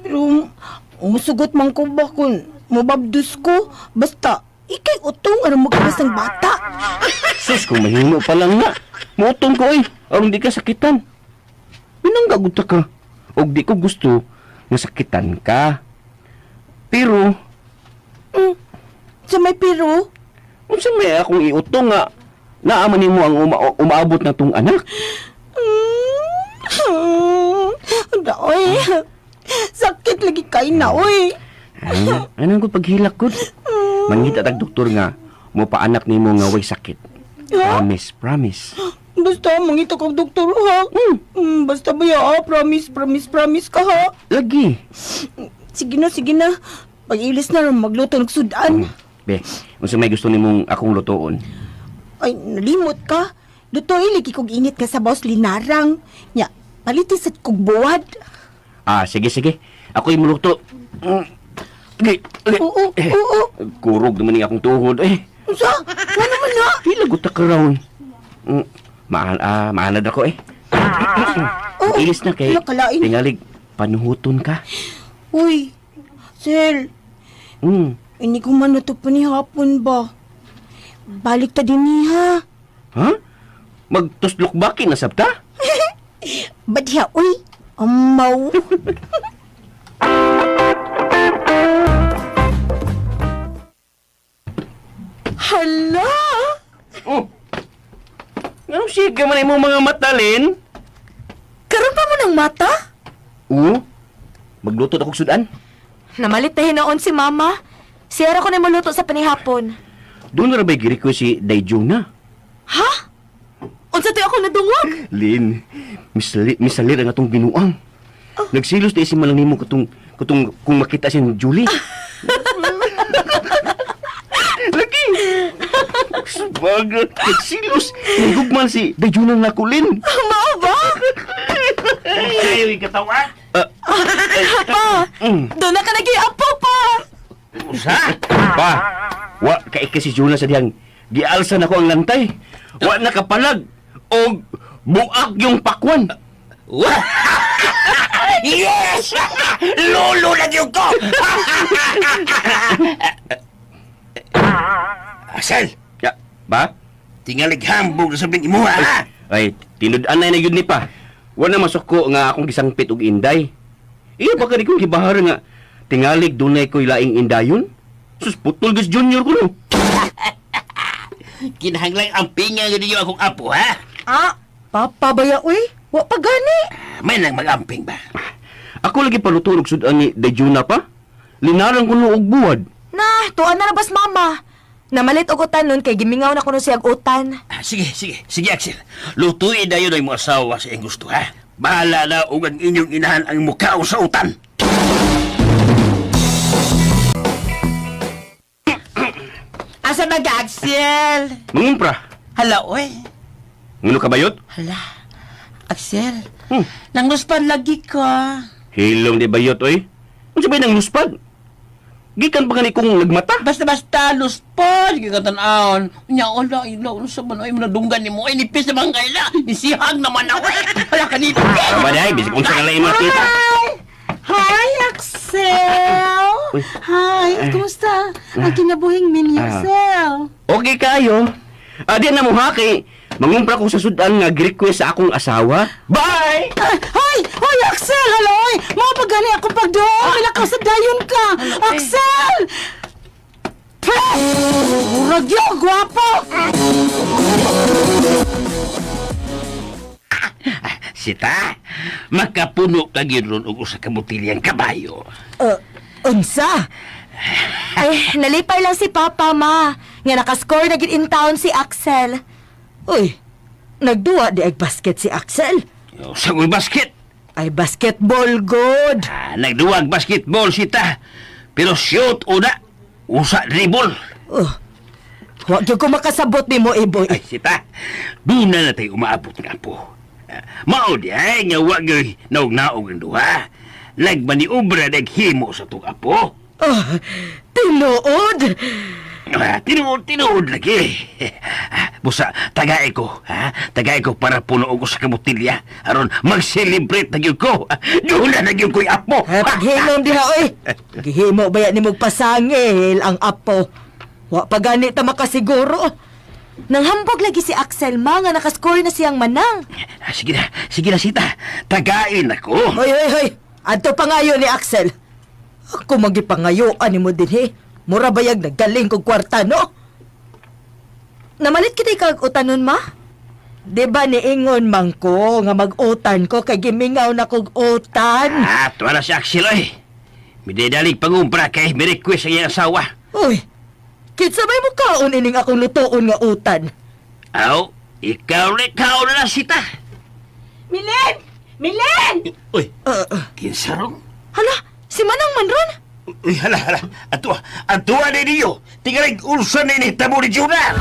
Pero, umusugot man ko ba kung mababdos ko? Basta, ikay utong aron magkabas ng bata. Sus, kung mahimo pa lang na. Muutong ko eh. Aron di ka sakitan. Pinanggagod ta ka. Og di ko gusto nga sakitan ka. Pero, Sa may pero, unsa may akong iutong nga naaman nimo ang umaabot na tong anak? Daoy. Sakit lagi kay na, oy. Ay, anong ko paghilak ko? Mangita tag doktor nga mo paanak nimo nga way sakit. Promise, promise. Basta, mangita kag doktor, ha? Basta ba ya, ah, promise, promise, promise ka, ha? Lagi. Sige na, sige na. Pag-ilis na rin, magluto ng sudan. Be, unsa may gusto nimong akong lutoon? Ay, nalimot ka. Dutoy, lagi kog init ka sa boss linarang. Nya, palitis at kog buwad. Ah, sige, sige. Ako'y muluto. Okay, okay. Oo, oo. Kurog naman ni akong tuhod eh. Unsa? Nga naman na? Pila guta ka raon. Maanad ako eh. Oo. Ilis na kay Wala kalain. tingalig panuhuton ka. Uy, Sel, ini ko man na to pa ni hapon ba? Balik ta din niya. Ha? Magtuslok ba kinasabta? Badya, uy. Amaw. Hala! Oh. Nganong siga man imong mga matalin? Karon pa mo ng mata? Oo. Magluto na kog sudan. Namalit na hinoon si mama. Siyara ko na maluto sa panihapon. Doon na ba'y giriko si Dayjuna? Ha? Unsa to'y ako nadungog? Lin, misalir ang atong binuang. Nagsilos na si malang nimo katong katong kung makita si Julie. Lagi. Subagat, nagsilos. Nagugman si Dayjuna na kulin. Mao ba? Kayo ikatawa? Pa! Doon na ka nagiapo pa! Usa? Pa, wa kay ka si Juna sa dihang gialsa na ko ang lantay. Wa na kapalag og buak yung pakwan. Yes! Lolo na gyud ko! Asel, Ya, ba? tingalig hambog na sabing imuha, ha? Ay, tinud-anay na yun ni pa. Wala masuko nga akong gisangpit og inday. Iyo ba kani kong gibahar nga tingalig dunay ko'y laing indayon? Sus, putol gus junior ko no. Kinahanglang ang pinga ninyo akong apo, ha? Ah, papa baya uy. Wa pa gani. May nang mag-amping ba? Ako lagi paluto og sudan ni Dayjuna pa. Linarang ko no og buwad. Na, tuan na labas mama. Namalit og utan nun kay gimingaw na kuno siyag utan. Ah, sige, sige, sige, Axel. Lutuin na yun ang imong asawa sa iyong gusto, ha? Bahala na og ang inyong inahan ang mukha sa utan. Asa ba ka, Axel? Mangumpra. Hala, oy. Ngano ka bayot? Hala. Axel, nangluspan lagi ka. Hilom di bayot oy. Unsa bay nang luspad? Gikan pa gani kong nagmata. Basta-basta, luspad, gigatan-aon. Unya, wala, ila, ano sa man, ay, manadunggan ni mo, ay, nipis naman kaila, nisihag naman ako, eh. Hala, kanito. Tama day, bisig unsa ka lang imong tita. Hi, Axel! Uy. Hi, kumusta? Ang kinabuhing minyo, Ah. Axel. Okay kayo. Adi na mo ha kay mangumpra ko sa sudan nga gi-request sa akong asawa. Bye. Ay, hoy! Hoy, Axel! Hala, oy! Mao pa gani ako pagduo! Kailangan sa dayon ka! Axel! Peh! Murag yun, gwapo! Sita, makapuno ka gyud ron og usa ka botilyang kabayo. Unsa? Ay, nalipay lang si Papa, ma. Nga nakascore na gid in town si Axel. Uy, nagduwa di ag basket si Axel. Sa ko'y basket. Ay, basketball good. Ah, nagduwag basketball sita. Pero shoot una, usa dribble. Oh, wa gyud ko makasabot nimo, Iboy. Ay, sita, doon na tayo umaabot nga po. Ah, mao di ay nga wa gyud naog-naog ang duha. Nagmaniobra naghimo sa tong apo. Oh, tinuod. Ah, tinuod, tinuod lagi. Ah, busa, tagay ko, ha? Tagay ko para puno ko sa kabutilya. Aron, mag-celebrate na gyud ko. Ah, doon na na gyud ko'y apo. Eh, paghilom diha oy. Gihimo ba yan nimog pasangil ang apo? Wa pa gani ta makasiguro. Nanghambog lagi si Axel, ma, nga nakascore na siyang manang. Ah, sige na, sita. Tagain ako. Hoy, hoy, hoy. Adto pa ngayon ni Axel. Ako magipangayuan nimo dinhi. Mura bayag nagaling kog kwarta, no? Namalit kita'y kag utanon, ma? Di ba niingon man ko nga mag-utan ko kay gimingaw na kog utan? Ah, tuwa na si Axel, oy. Mididalig pangumpra kay may request ang iyang asawa. Uy, kinsa may mukaon ining akong lutoon nga utan? Aw, ikaw na ikaw na lang, sita. Milen! Milen! Uy, kinsarong? Hala, si Manang man ron. Uy, hala, hala. Ato, ato ni niyo. Tingalig unsa ni ni tabo ni Jonah.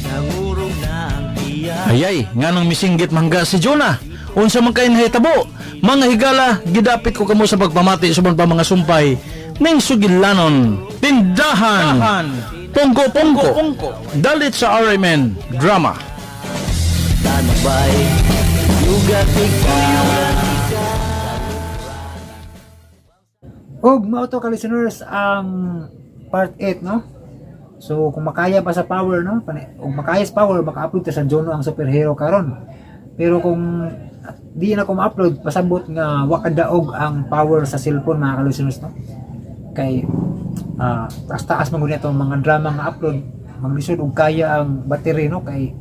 Nangurong na ang tiyan. Ayay, nga nang misinggit mangga si Jonah. Unsa man kay nahitabo? Mga higala, gidapit ko kamo sa pagpamati subon pa mga sumpay ning sugilanon, tindahan, pungko-pungko, dalit sa RMN Drama. Tanubay, yugat ikaw. Og mao to ka listeners ang part 8, no? So kung makaya pa sa power, no? Kung makaya sa power, maka-upload ta sa Jono ang superhero karon. Pero kung di na ko ma-upload, pasabot nga wa kadaog ang power sa cellphone, mga ka-listeners, no? Kay taas-taas man gud atong mga drama nga upload, maglisod og kaya ang battery, no? Kay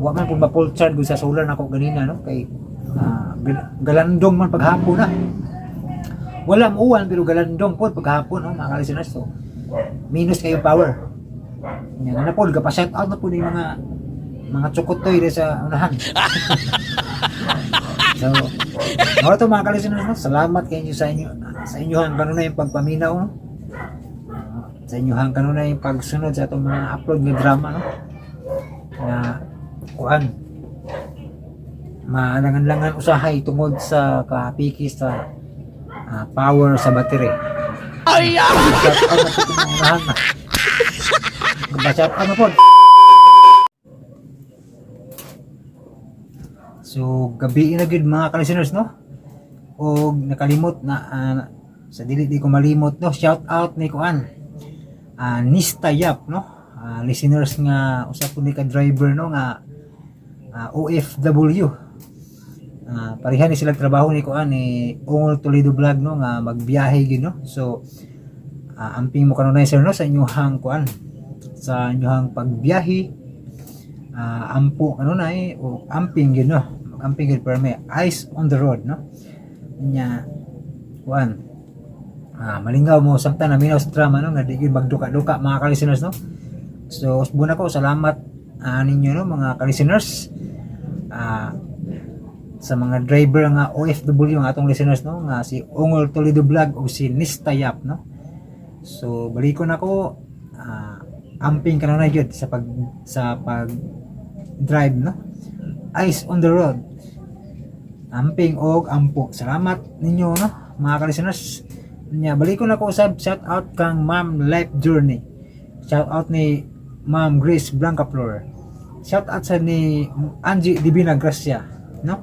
wa man kung ma-full charge gud sa solar nako ganina, no? Kay galandong man paghapon na. Wala uwan pero galandong po paghapon, no, mga ka-listeners. So minus kayo power. Yan na po, gapa-shout out na po ni mga tsukotoy diri sa unahan. So, mao to, mga ka-listeners, no? Salamat kayo sa inyohang kanunay yung pagpaminaw, no? Sa inyohang kanunay yung pagsunod sa atong mga upload nga drama, no? Na kuan maalangan-langan usahay tungod sa kapiki sa power sa battery. Ay! Shout out na po itong unahan. Shout out na po. So, gabi na gid, mga ka-listeners, no? Og nakalimot na sa dili di ko malimot, no. Shout out ni kuan. Nista Yap, no? Listeners nga usa po ni ka driver, no, nga OFW. Pareha ni sila trabaho ni kuan ni Ungol Toledo Vlog, no, nga magbiyahe gid, no. So amping mo kanunay, sir, no, sa inyuhang kuan sa inyuhang pagbiyahe. Ampo kanunay o amping gid, no, amping gid perme, eyes on the road, no. Nya kuan malingaw mo samtang naminaw sa drama, no, nga di gyud magduka-duka, mga ka-listeners, no. So usbon ako, salamat ninyo, no, mga ka-listeners, sa mga driver nga OFW nga atong listeners, no, nga si Ungol Toledo Vlog o si Nista Yap, no. So balikon ako, amping kanunay gyud sa pag drive, no, eyes on the road, amping og ampo. Salamat ninyo, no, mga ka-listeners. Nya balikon ako usab, shout out kang Ma'am Life Journey, shout out ni Ma'am Grace Blancaflor, shout out sa ni Angie Divina Gracia, no,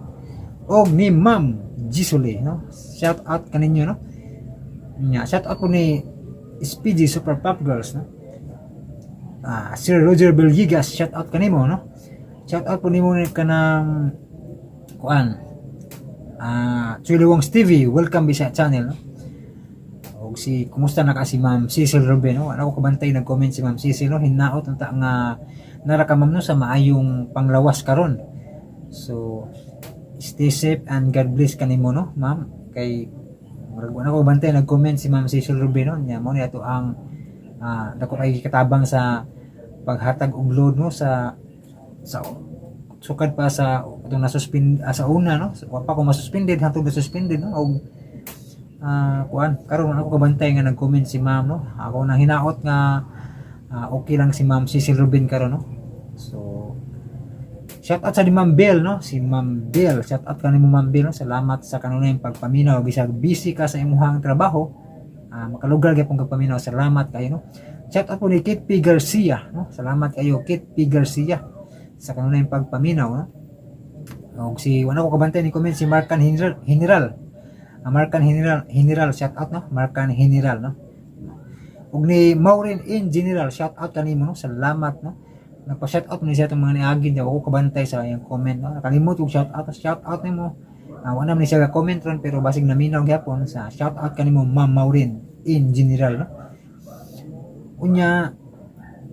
og ni Ma'am Gisole, no. Shout out kaninyo, no. Nya shout out po ni SPG Super Pop Girls, no. Sir Roger Belgigas, shout out kanimo, no. Shout out po nimo ni kanang kuan Chuy Wongs TV, welcome sa channel, no. Og si kumusta na ka si Ma'am Cecil Ruben, no? Wala ko kabantay nag-comment si Ma'am Cecil, no. Hinaot unta nga nara ka, ma'am, no, sa maayong panglawas karon. So stay safe and God bless kanimo, no, ma'am, kay murag wala ko bantay nag-comment si Ma'am Cecil Ruben, no. Nya mo ni ato ang dako kay katabang sa paghatag og load, no, sa sukad pa sa atong nasuspend sa una, no. Wa pa ko masuspended hangtod na suspended, no. Og kuan karon ako kabantay nga nag-comment si ma'am, no. Ako nang hinaot nga okay lang si Ma'am Cecil Ruben karon, no. So shout out sa di Ma'am Bell, no. Si Ma'am Bell, shout out kanimo, Ma'am Bell, no? Salamat sa kanunay pagpaminaw bisag busy ka sa imuhang trabaho, makalugar gyapon kag paminaw. Salamat kayo, no. Shout out po ni Kit P Garcia, no. Salamat kayo, Kit P Garcia, sa kanunay pagpaminaw, no. Og si wala ko kabantay ni comment si Marcan General General. Marcan General General, shout out, no. Marcan General, no. Og ni Maureen in General, shout out kanimo, no. Salamat, no. Nagpa-shout out ni siya itong mga niagi niya. Ako kabantay sa iyang comment, no. Nakalimot og shout out, shout out nimo. Wala man ni siya comment ron pero basig naminaw gyapon sa shout out kanimo, Ma'am Maureen in General, no. Unya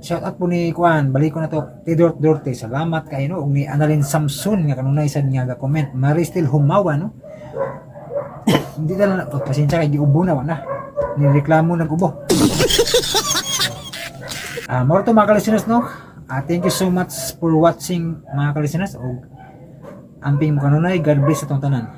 Shout out po ni Kuan, balik ko na to, Tidor Dorte, salamat kayo no, ug ni Annalyn Samson nga kanunay sad nga ga-comment, Maristel Humawa no. Hindi na lang, oh, pasensya kay giubo na wa na. Nireklamo nag-ubo. Mao to mga ka-listeners no. Thank you so much for watching mga ka-listeners ug amping mo kanunay, God bless atong tanan.